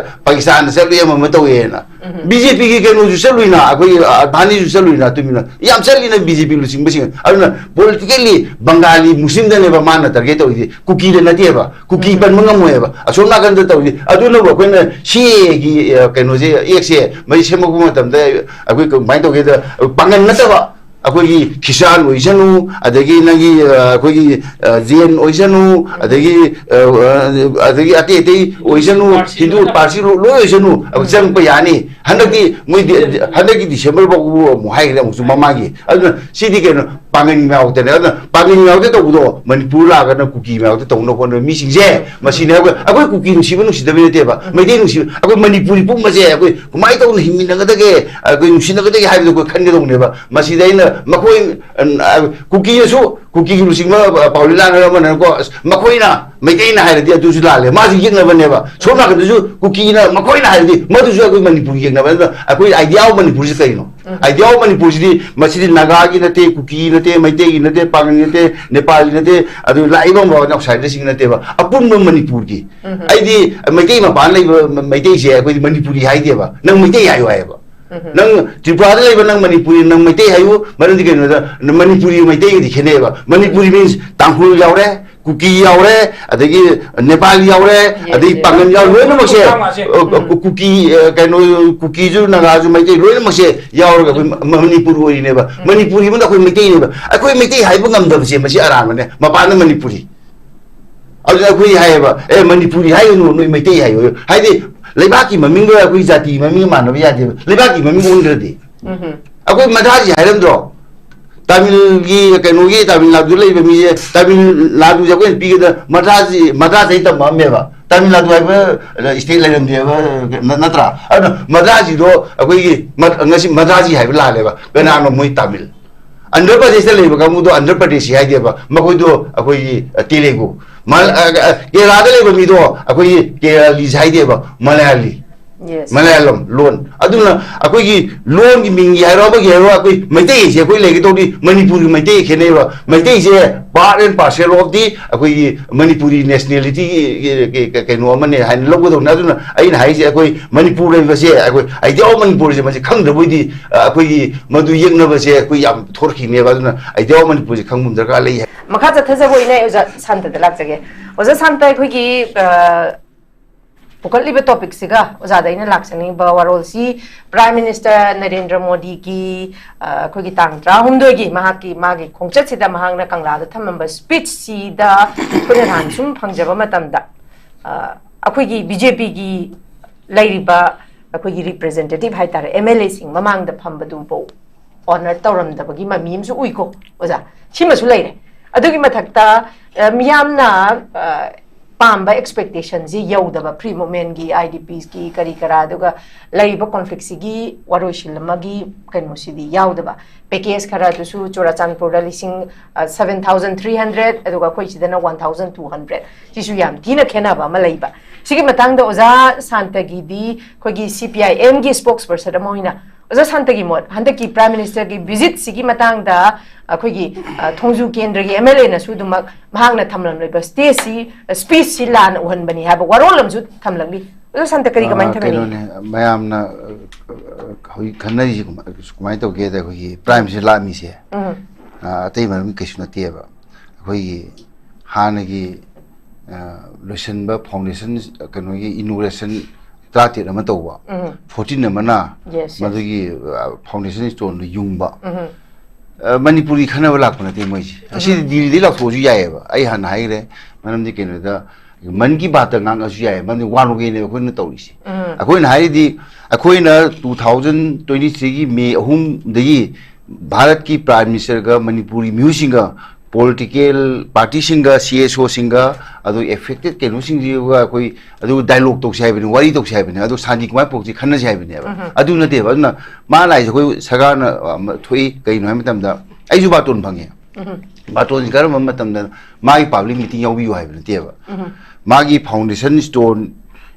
ꯄꯥꯀꯤꯁꯇꯥꯟꯗ ꯆꯠꯂꯨꯏ ꯑꯃ ꯑꯃ ꯇꯧꯋꯦꯅ"꯫ ꯕꯤ ꯖꯦ ꯄꯤꯒꯤ ꯀꯩꯅꯣꯁꯨ ꯆꯠꯂꯨꯏꯅ, ꯑꯩꯈꯣꯏꯒꯤ, ꯑ, ꯑꯗꯚꯥꯅꯤꯁꯨ ꯆꯠꯂꯨꯏꯅ, ꯇꯨꯃꯤꯟꯅ ꯌꯥꯝ ꯆꯠꯂꯤꯅ ꯕꯤ ꯖꯦ ꯄꯤ ꯂꯨꯆꯤꯡꯕꯁꯤꯡ꯫ ꯑꯗꯨꯅ politically ꯕꯪꯒꯥꯂꯤ ꯃꯨꯁꯂꯤꯝꯗꯅꯦꯕ ꯃꯥꯅ target ꯇꯧꯔꯤꯁꯦ, ꯀꯨꯀꯤꯗ ꯅꯠꯇꯦꯕ꯫ ꯀꯨꯀꯤ ꯄꯟꯕ ꯉꯝꯃꯣꯏꯕ꯫ ꯑꯁꯣꯝ ꯅꯥꯀꯟꯗ ꯇꯧꯔꯤ꯫ ꯑꯗꯨꯅꯕꯨ ꯑꯩꯈꯣꯏꯅ ꯁꯤ ꯑꯦꯒꯤ, ꯑ, ꯀꯩꯅꯣꯁꯦ, ꯑꯦꯛꯁꯦ ꯃꯁꯤ ꯁꯦꯝꯃꯛꯄ ꯃꯇꯝꯗ ꯑꯩꯈꯣꯏ ꯀꯃꯥꯏꯅ ꯇꯧꯒꯦꯗ, ꯄꯥꯡꯒꯜ ꯅꯠꯇꯕ, ꯑꯩꯈꯣꯏꯒꯤ ꯈ꯭ꯔꯤꯁꯇꯥꯟ ꯑꯣꯏꯁꯅꯨ, ꯑꯗꯒꯤ ꯅꯪꯒꯤ, ꯑ, ꯑꯩꯈꯣꯏꯒꯤ, ꯑ, ꯖꯦꯟ ꯑꯣꯏꯁꯅꯨ, ꯑꯗꯒꯤ, ꯑ, ꯑ, ꯑꯗꯒꯤ ꯑꯇꯩ ꯑꯇꯩ ꯑꯣꯏꯁꯅꯨ, ꯄꯥꯔꯁꯤ ꯍꯤꯟꯗꯨ, ꯂꯣꯏꯅ꯫ ꯄꯥꯔꯁꯤ ꯂꯣ-, ꯂꯣꯏ ꯑꯣꯏꯁꯅꯨ, ꯑꯩꯈꯣꯏ ꯆꯪꯕ ꯌꯥꯅꯤ꯫ ꯍꯟꯗꯛꯇꯤ ꯃꯣꯏꯗꯤ, ꯍꯟꯗꯛꯀꯤ ꯗꯤꯁꯦꯝꯕꯔ ꯐꯥꯎꯕ ꯑꯃꯨꯛ ꯍꯥꯏꯈ꯭ꯔꯦ ꯑꯃꯨꯛꯁꯨ ꯃꯃꯥꯡꯒꯤ꯫ ꯑꯗꯨꯅ ꯁꯤꯗꯤ ꯀꯩꯅꯣ, ꯄꯥꯡꯒꯟꯒꯤ ꯃꯥꯌꯣꯛꯇꯅꯦ꯫ ꯑꯗꯨꯅ ꯄꯥꯡꯒꯟꯒꯤ ꯃꯥꯌꯣꯛꯇ ꯇꯧꯕꯗꯣ ꯃꯅꯤꯄꯨꯔ ꯂꯥꯛꯑꯒꯅ ꯀꯨꯀꯤ ꯃꯥꯌꯣꯛꯇ ꯇꯧꯅꯕ ꯍꯣꯠꯅꯕ ꯃꯤꯁꯤꯡꯁꯦ, ꯃꯁꯤꯅꯦ ꯑꯩꯈꯣꯏ, ꯑꯩꯈꯣꯏ ꯀꯨꯀꯤ ꯅꯨꯡꯁꯤꯕ ꯅꯨꯡꯁꯤꯗꯕꯩ ꯅꯠꯇꯦꯕ, ꯃꯩꯇꯩ ꯅꯨꯡꯁꯤꯕ, ꯑꯩꯈꯣꯏ ꯃꯅꯤꯄꯨꯔꯤ ꯄꯨꯝꯕꯁꯦ ꯑꯩꯈꯣꯏ ꯀꯃꯥꯏꯅ ꯇꯧꯅ ꯍꯤꯡꯃꯤꯟꯅꯒꯗꯒꯦ, ꯑꯩꯈꯣꯏ ꯅꯨꯡꯁꯤꯅꯒꯗꯒꯦ ꯍꯥꯏꯕꯗꯣ ꯑꯩꯈꯣꯏ ꯈꯟꯒꯗꯧꯅꯦꯕ꯫ ꯃꯁꯤꯗ ꯑꯩꯅ ꯃꯈꯣꯏ, ꯑ, ꯀꯨꯀꯤꯅꯁꯨ, ꯀꯨꯀꯤꯒꯤ ꯂꯨꯆꯤꯡꯕ ꯄꯥꯎꯂꯤ ꯂꯥꯟ ꯍꯥꯏꯕ ꯑꯃꯅꯀꯣ, "ꯑꯁ, ꯃꯈꯣꯏꯅ ꯃꯩꯇꯩꯅ ꯍꯥꯏꯔꯗꯤ ꯑꯗꯨꯁꯨ ꯂꯥꯜꯂꯦ, ꯃꯥꯁꯨ ꯌꯦꯛꯅꯕꯅꯦꯕ"꯫ ꯁꯣꯝ ꯅꯥꯀꯟꯗꯁꯨ ꯀꯨꯀꯤꯅ ꯃꯈꯣꯏꯅ ꯍꯥꯏꯔꯗꯤ ꯃꯗꯨꯁꯨ ꯑꯩꯈꯣꯏ ꯃꯅꯤꯄꯨꯔꯒꯤ ꯌꯦꯛꯅꯕ꯫ ꯑꯗꯨꯅ ꯑꯩꯈꯣꯏ idea of ꯃꯅꯤꯄꯨꯔꯁꯤ ꯀꯩꯅꯣ? Idea of ꯃꯅꯤꯄꯨꯔꯁꯤꯗꯤ ꯃꯁꯤꯗꯤ ꯅꯥꯒꯥꯒꯤ ꯅꯠꯇꯦ, ꯀꯨꯀꯤꯒꯤ ꯅꯠꯇꯦ, ꯃꯩꯇꯩꯒꯤ ꯅꯠꯇꯦ, ꯄꯥꯡꯒꯜꯒꯤ ꯅꯠꯇꯦ, ꯅꯦꯄꯥꯜꯒꯤ ꯅꯠꯇꯦ, ꯑꯗꯨ ꯂꯥꯛꯏꯕ outsiderꯁꯤꯡꯒꯤ ꯅꯠꯇꯦꯕ, ꯑꯄꯨꯟꯕ ꯃꯅꯤꯄꯨꯔꯒꯤ꯫ ꯑꯩꯗꯤ ꯃꯩꯇꯩ ꯃꯄꯥꯟ ꯂꯩꯕ ꯃ-, ꯃꯩꯇꯩꯁꯦ ꯑꯩꯈꯣꯏꯗꯤ ꯃꯅꯤꯄꯨꯔꯤ ꯍꯥꯏꯗꯦꯕ, "ꯅꯪ ꯃꯩꯇꯩ ꯍꯥꯏꯌꯨ" ꯍꯥꯏꯌꯦꯕ꯫ ꯅꯪ ꯇ꯭ꯔꯤꯄꯨꯔꯥꯗ ꯂꯩꯕ ꯅꯪ ꯃꯅꯤꯄꯨꯔꯤ, ꯅꯪ ꯃꯩꯇꯩ ꯍꯥꯏꯌꯨ, ꯃꯔꯝꯗꯤ ꯀꯩꯅꯣꯗ ꯃꯅꯤꯄꯨꯔꯤ ꯃꯩꯇꯩꯒꯗꯤ ꯈꯦꯠꯅꯩꯑꯕ꯫ ꯃꯅꯤꯄꯨꯔꯤ means ꯇꯥꯡꯈꯨꯜ ꯌꯥꯎꯔꯦ, ꯀꯨꯀꯤ ꯌꯥꯎꯔꯦ, ꯑꯗꯒꯤ ꯅꯦꯄꯥꯂꯤ ꯌꯥꯎꯔꯦ, ꯑꯗꯒꯤ ꯄꯥꯡꯒꯟ ꯌꯥꯎꯔꯦ, ꯂꯣꯏꯅꯃꯛꯁꯦ, ꯑ, ꯀꯨꯀꯤ, ꯑ, ꯀꯩꯅꯣ, ꯀꯨꯀꯤꯁꯨ, ꯅꯥꯒꯥꯁꯨ, ꯃꯩꯇꯩ ꯂꯣꯏꯅꯃꯛꯁꯦ ꯌꯥꯎꯔꯒ ꯑꯩꯈꯣꯏ ꯃ-, ꯃꯅꯤꯄꯨꯔ ꯑꯣꯏꯔꯤꯅꯦꯕ꯫ ꯃꯅꯤꯄꯨꯔꯤ ꯑꯃꯗ ꯑꯩꯈꯣꯏ ꯃꯩꯇꯩꯅꯦꯕ꯫ ꯑꯩꯈꯣꯏ ꯃꯩꯇꯩ ꯍꯥꯏꯕ ꯉꯝꯗꯕꯁꯦ ꯃꯁꯤ ꯑꯔꯥꯟꯕꯅꯦ, ꯃꯄꯥꯟꯗ ꯃꯅꯤꯄꯨꯔꯤ꯫ ꯑꯗꯨꯅ ꯑꯩꯈꯣꯏ ꯍꯥꯏꯌꯦꯕ, "ꯑꯦ, ꯃꯅꯤꯄꯨꯔꯤ ꯍꯥꯏꯒꯅꯨ, ꯅꯣꯏ ꯃꯩꯇꯩ ꯍꯥꯏꯌꯣ"꯫ ꯍꯥꯏꯗꯤ ꯂꯩꯕꯥꯛꯀꯤ ꯃꯃꯤꯡꯒ ꯑꯩꯈꯣꯏ ꯖꯥꯇꯤꯒꯤ ꯃꯃꯤꯡꯒ ꯃꯥꯟꯅꯕ ꯌꯥꯗꯦꯕ, ꯂꯩꯕꯥꯛꯀꯤ ꯃꯃꯤꯡ ꯑꯣꯟꯈ꯭ꯔꯗꯤ꯫ ꯑꯩꯈꯣꯏ ꯃꯗ꯭ꯔꯥꯁꯤ ꯍꯥꯏꯔꯝꯗ꯭ꯔꯣ? ꯇꯥꯃꯤꯜꯒꯤ, ꯀꯩꯅꯣꯒꯤ, ꯇꯥꯃꯤꯜ ꯅꯥꯗꯨꯗ ꯂꯩꯕ ꯃꯤꯁꯦ, ꯇꯥꯃꯤꯜ ꯅꯥꯗꯨꯁꯦ ꯑꯩꯈꯣꯏꯅ ꯄꯤꯒꯗ ꯃꯗ꯭ꯔꯥꯁꯤ, ꯃꯗ꯭ꯔꯥꯁꯤ ꯇꯝꯃꯛꯑꯝꯃꯦꯕ꯫ ꯇꯥꯃꯤꯜ ꯅꯥꯗꯨ ꯍꯥꯏꯕ state ꯂꯩꯔꯝꯗꯦꯕ, ꯅ-, ꯅꯠꯇ꯭ꯔꯥ? ꯑꯗꯨꯅ ꯃꯗ꯭ꯔꯥꯁꯤꯗꯣ ꯑꯩꯈꯣꯏꯒꯤ ꯃ-, ꯉꯁꯤ ꯃꯗ꯭ꯔꯥꯁꯤ ꯍꯥꯏꯕ ꯂꯥꯜꯂꯦꯕ꯫ ꯀꯅꯥꯅꯣ? ꯃꯣꯏ ꯇꯥꯃꯤꯜ꯫ ꯑꯟꯙ꯭ꯔ ꯄ꯭ꯔꯗꯦꯁꯇ ꯂꯩꯕ ꯀꯥꯡꯕꯨꯗꯣ ꯑꯟꯙ꯭ꯔ ꯄ꯭ꯔꯗꯦꯁꯤ ꯍꯥꯏꯗꯦꯕ, ꯃꯈꯣꯏꯗꯣ ꯑꯩꯈꯣꯏꯒꯤ, ꯑ, ꯇꯦꯂꯦꯒꯨ꯫ ꯃ-, ꯑ, ꯑ, ꯀꯦꯔꯂꯥꯗ ꯂꯩꯕ ꯃꯤꯗꯣ ꯑꯩꯈꯣꯏꯒꯤ ꯀꯦꯔꯂꯤꯁ ꯍꯥꯏꯗꯦꯕ, ꯃꯂꯌꯥꯂꯤ꯫ Yes. ꯃꯂꯌꯥꯂꯝ ꯂꯣꯟ꯫ ꯑꯗꯨꯅ ꯑꯩꯈꯣꯏꯒꯤ ꯂꯣꯟꯒꯤ ꯃꯤꯡꯒꯤ ꯍꯥꯏꯔꯣ, ꯑꯃꯒꯤ ꯍꯥꯏꯔꯣ, ꯑꯩꯈꯣꯏ ꯃꯩꯇꯩꯁꯦ ꯑꯩꯈꯣꯏ ꯂꯩꯒꯗꯧꯗꯤ ꯃꯅꯤꯄꯨꯔꯒꯤ Meitei ꯈꯦꯠꯅꯩꯕ꯫ ꯃꯩꯇꯩꯁꯦ part and parcel of the ꯑꯩꯈꯣꯏꯒꯤ ꯃꯅꯤꯄꯨꯔꯤ nationality ꯒꯤ, ꯒꯤ, ꯒꯤ, ꯀꯩꯅꯣ ꯑꯃꯅꯦ ꯍꯥꯏꯅ ꯂꯧꯒꯗꯧꯅꯦ꯫ ꯑꯗꯨꯅ ꯑꯩꯅ ꯍꯥꯏꯁꯦ, ꯑꯩꯈꯣꯏ ꯃꯅꯤꯄꯨꯔ ꯂꯩꯕꯁꯦ, ꯑꯩꯈꯣꯏ idea of ꯃꯅꯤꯄꯨꯔꯁꯦ ꯃꯁꯤ ꯈꯪꯗꯕ ꯑꯣꯏꯗꯤ, ꯑ, ꯑꯩꯈꯣꯏꯒꯤ ꯃꯗꯨ ꯌꯦꯛꯅꯕꯁꯦ ꯑꯩꯈꯣꯏ ꯌꯥꯝ ꯊꯣꯔꯛꯈꯤꯅꯦꯕ꯫ ꯑꯗꯨꯅ idea of ꯃꯅꯤꯄꯨꯔꯁꯦ ꯈꯪꯕ ꯑꯃ ꯗꯔꯀꯥꯔ ꯂꯩ ꯍꯥꯏ꯫ ꯃꯈꯥ ꯆꯠꯊꯖꯕ ꯑꯣꯏꯅ ꯑꯩ ꯑꯣꯖꯥ ꯁꯥꯟꯇꯗ ꯂꯥꯛꯆꯒꯦ꯫ ꯑꯣꯖꯥ ꯁꯥꯟꯇ, ꯑꯩꯈꯣꯏꯒꯤ, ꯑ, ꯄꯨꯈꯠꯂꯤꯕ topicꯁꯤꯒ ꯑꯣꯖꯥꯗ ꯑꯩꯅ ꯂꯥꯛꯆꯅꯤꯡꯕ ꯋꯥꯔꯣꯜꯁꯤ Prime Minister ꯅꯔꯦꯟꯗ꯭ꯔ ꯃꯣꯗꯤꯒꯤ, ꯑ, ꯑꯩꯈꯣꯏꯒꯤ ꯇꯥꯡ ꯇꯔꯥꯍꯨꯝꯗꯣꯏꯒꯤ ꯃꯍꯥꯛꯀꯤ, ꯃꯥꯒꯤ ꯈꯣꯡꯆꯠꯁꯤꯗ ꯃꯍꯥꯛꯅ ꯀꯪꯂꯥꯗ ꯊꯝꯃꯝꯕ speechꯁꯤꯗ ꯑꯩꯈꯣꯏꯅ ꯅꯍꯥꯟ ꯁꯨꯝ ꯐꯪꯖꯕ ꯃꯇꯝꯗ, ꯑ, ꯑꯩꯈꯣꯏꯒꯤ BJPꯒꯤ ꯂꯩꯔꯤꯕ ꯑꯩꯈꯣꯏꯒꯤ representative ꯍꯥꯏꯇꯥꯔꯦ, MLAꯁꯤꯡ ꯃꯃꯥꯡꯗ ꯐꯝꯕꯗꯨꯐꯥꯎ ꯑꯣꯅꯔ ꯇꯧꯔꯝꯗꯕꯒꯤ ꯃꯃꯤ ꯑꯃꯁꯨ ꯎꯏꯀꯣ ꯑꯣꯖꯥ꯫ ꯁꯤꯃꯁꯨ ꯂꯩꯔꯦ꯫ ꯑꯗꯨꯒꯤ ꯃꯊꯛꯇ ꯑ, ꯃꯤꯌꯥꯝꯅ ꯑ, ꯄꯥꯝꯕ ꯑꯦꯛꯁꯄꯦꯛꯇꯦꯁꯟꯁꯤ ꯌꯧꯗꯕ, ꯐ꯭ꯔꯤ ꯃꯨꯞꯃꯦꯟꯒꯤ, ꯑꯥꯏ ꯗꯤ ꯄꯤꯁꯀꯤ, ꯀꯔꯤ ꯀꯔꯥ, ꯑꯗꯨꯒ ꯂꯩꯔꯤꯕ ꯀꯣꯟꯐ꯭ꯂꯤꯛꯁꯤꯒꯤ ꯋꯥꯔꯣꯏꯁꯤꯟ ꯑꯃꯒꯤ ꯀꯩꯅꯣꯁꯤꯗꯤ ꯌꯥꯎꯗꯕ꯫ ꯄꯦꯀꯦꯖ ꯈꯔꯗꯨꯁꯨ ꯆꯨꯔꯥꯆꯥꯟꯄꯨꯔꯗ ꯂꯤꯁꯤꯡ ꯁꯚꯦꯟ ꯊꯥꯎꯖꯟ ꯊ꯭ꯔꯤ ꯍꯟꯗ꯭ꯔꯦꯗ, ꯑꯗꯨꯒ ꯑꯩꯈꯣꯏ ꯁꯤꯗꯅ ꯋꯥꯟ ꯊꯥꯎꯖꯟ ꯇꯨ ꯍꯟꯗ꯭ꯔꯦꯗ꯫ ꯁꯤꯁꯨ ꯌꯥꯝ ꯊꯤꯅ ꯈꯦꯠꯅꯕ ꯑꯃ ꯂꯩꯕ꯫ ꯁꯤꯒꯤ ꯃꯇꯥꯡꯗ ꯑꯣꯖꯥ ꯁꯥꯟꯇꯒꯤꯗꯤ ꯑꯩꯈꯣꯏꯒꯤ ꯁꯤ ꯄꯤ ꯑꯥꯏ ꯑꯦꯝꯒꯤ ꯁ꯭ꯄꯣꯛꯁ ꯄꯔꯁꯟ ꯑꯃ ꯑꯣꯏꯅ, ꯑꯣꯖꯥ ꯁꯥꯟꯇꯒꯤ ꯃꯣꯠ, ꯍꯟꯗꯛꯀꯤ ꯄ꯭ꯔꯥꯏꯝ ꯃꯤꯅꯤꯁꯇꯔꯒꯤ ꯚꯤꯖꯤꯠꯁꯤꯒꯤ ꯃꯇꯥꯡꯗ ꯑꯩꯈꯣꯏꯒꯤ, ꯑ, ꯊꯣꯡꯖꯨ ꯀꯦꯟꯗ꯭ꯔꯒꯤ ꯑꯦꯝ ꯑꯦꯜ ꯑꯦꯅꯁꯨ ꯑꯗꯨꯃꯛ ꯃꯍꯥꯛꯅ ꯊꯝꯂꯝꯂꯤꯕ ꯁ꯭ꯇꯦꯖꯁꯤ, ꯑ, ꯁ꯭ꯄꯤꯆꯁꯤ ꯂꯥꯟꯅ ꯎꯍꯟꯕꯅꯤ ꯍꯥꯏꯕ ꯋꯥꯔꯣꯜ ꯑꯃꯁꯨ ꯊꯝꯂꯝꯃꯤ꯫ ꯑꯣꯖꯥ ꯁꯥꯟꯇ ꯀꯔꯤ ꯀꯃꯥꯏꯅ ꯑ, ꯊꯝꯃꯤ? ꯀꯩꯅꯣꯅꯦ, ꯃꯌꯥꯝꯅ, ꯑ, ꯑ, ꯍꯧꯖꯤꯛ ꯈꯟꯅꯔꯤꯁꯤ ꯀꯃꯥꯏ-, ꯀꯃꯥꯏꯅ ꯇꯧꯒꯦꯗ, ꯑꯩꯈꯣꯏꯒꯤ ꯄ꯭ꯔꯥꯏꯝꯁꯦ ꯂꯥꯛꯑꯝꯃꯤꯁꯦ, ꯎꯝ꯫ ꯑ, ꯑꯇꯩ ꯃꯔꯝ ꯀꯩꯁꯨ ꯅꯠꯇꯦꯕ꯫ ꯑꯩꯈꯣꯏꯒꯤ ꯍꯥꯟꯅꯒꯤ, ꯑ, ꯂꯣꯏꯁꯤꯟꯕ ꯐꯥꯎꯟꯗꯦꯁꯟ, ꯀꯩꯅꯣꯒꯤ ꯏꯅꯣꯒ꯭ꯔꯦꯁꯟ ꯇꯔꯥꯇꯔꯦꯠ ꯑꯃ ꯇꯧꯕ, ꯎꯝ꯫ ꯐꯣꯔꯇꯤꯟ ꯑꯃꯅ ꯌꯦꯁ, ꯌꯦꯁ꯫ ꯃꯗꯨꯒꯤ, ꯑ, ꯐꯥꯎꯟꯗꯦꯁꯟ ꯁ꯭ꯇꯣꯟꯗꯣ ꯌꯨꯡꯕ꯫ ꯎꯝ꯫ ꯑ, ꯃꯅꯤꯄꯨꯔꯒꯤ ꯈꯟꯅꯕ ꯂꯥꯛꯄ ꯅꯠꯇꯦ ꯃꯣꯏꯁꯦ꯫ ꯎꯝ꯫ ꯑꯁꯤꯗꯤ ꯗꯤꯜꯂꯤꯗꯩ ꯂꯥꯎꯊꯣꯛꯑꯁꯨ ꯌꯥꯏꯑꯕ꯫ ꯑꯩ ꯍꯥꯟꯅ ꯍꯥꯏꯈ꯭ꯔꯦ, ꯃꯔꯝꯗꯤ ꯀꯩꯅꯣꯗ, ꯃꯟ ꯀꯤ ꯕꯥꯠꯇ ꯉꯥꯡꯉꯁꯨ ꯌꯥꯏ, ꯃꯔꯝꯗꯤ ꯋꯥꯟ ꯋꯦꯅꯦꯕ ꯑꯩꯈꯣꯏꯅ ꯇꯧꯔꯤꯁꯦ꯫ ꯎꯝ꯫ ꯑꯩꯈꯣꯏꯅ ꯍꯥꯏꯔꯤꯗꯤ, ꯑꯩꯈꯣꯏꯅ ꯇꯨ ꯊꯥꯎꯖꯟ ꯇ꯭ꯋꯦꯟꯇꯤ ꯊ꯭ꯔꯤꯒꯤ ꯃꯦ ꯑꯍꯨꯝꯗꯒꯤ ꯚꯥꯔꯠꯀꯤ ꯄ꯭ꯔꯥꯏꯝ ꯃꯤꯅꯤꯁꯇꯔꯒ ꯃꯅꯤꯄꯨꯔꯤ ꯃꯤꯍꯨꯠꯁꯤꯡꯒ, ꯄꯣꯂꯤꯇꯤꯀꯦꯜ ꯄꯥꯔꯇꯤꯁꯤꯡꯒ, ꯁꯤ ꯑꯦꯁ ꯑꯣꯁꯤꯡꯒ, ꯑꯗꯨ ꯑꯦꯐꯦꯛꯇꯦꯠ ꯀꯩꯅꯣꯁꯤꯡꯁꯤꯒ ꯑꯩꯈꯣꯏ ꯑꯗꯨ ꯗꯥꯏꯂꯣꯛ ꯇꯧꯁꯦ ꯍꯥꯏꯕꯅꯤ, ꯋꯥꯔꯤ ꯇꯧꯁꯦ ꯍꯥꯏꯕꯅꯤ, ꯑꯗꯨ ꯁꯥꯟꯇꯤ ꯀꯃꯥꯏꯅ ꯄꯨꯔꯛꯁꯤ ꯈꯟꯅꯁꯦ ꯍꯥꯏꯕꯅꯦꯕ꯫ ꯎꯝ꯫ ꯑꯗꯨ ꯅꯠꯇꯦꯕ꯫ ꯑꯗꯨꯅ ꯃꯥꯅ ꯍꯥꯏꯁꯦ ꯑꯩꯈꯣꯏ ꯁꯔꯀꯥꯔꯅ, ꯑ, ꯊꯣꯛꯏ, ꯀꯩꯅꯣ ꯍꯥꯏꯕ ꯃꯇꯝꯗ ꯑꯩꯁꯨ ꯕꯥꯇꯣꯟ ꯐꯪꯉꯦ꯫ ꯎꯝ꯫ ꯕꯥꯇꯣꯟꯁꯤ ꯀꯔꯝꯕ ꯃꯇꯝꯗ ꯃꯥꯒꯤ ꯄꯥꯕ꯭ꯂꯤꯛ ꯃꯤꯇꯤꯡ ꯌꯥꯎꯕꯤꯌꯨ ꯍꯥꯏꯕ ꯅꯠꯇꯦꯕ꯫ ꯎꯝ꯫ ꯃꯥꯒꯤ ꯐꯥꯎꯟꯗꯦꯁꯟ ꯁ꯭ꯇꯣꯟ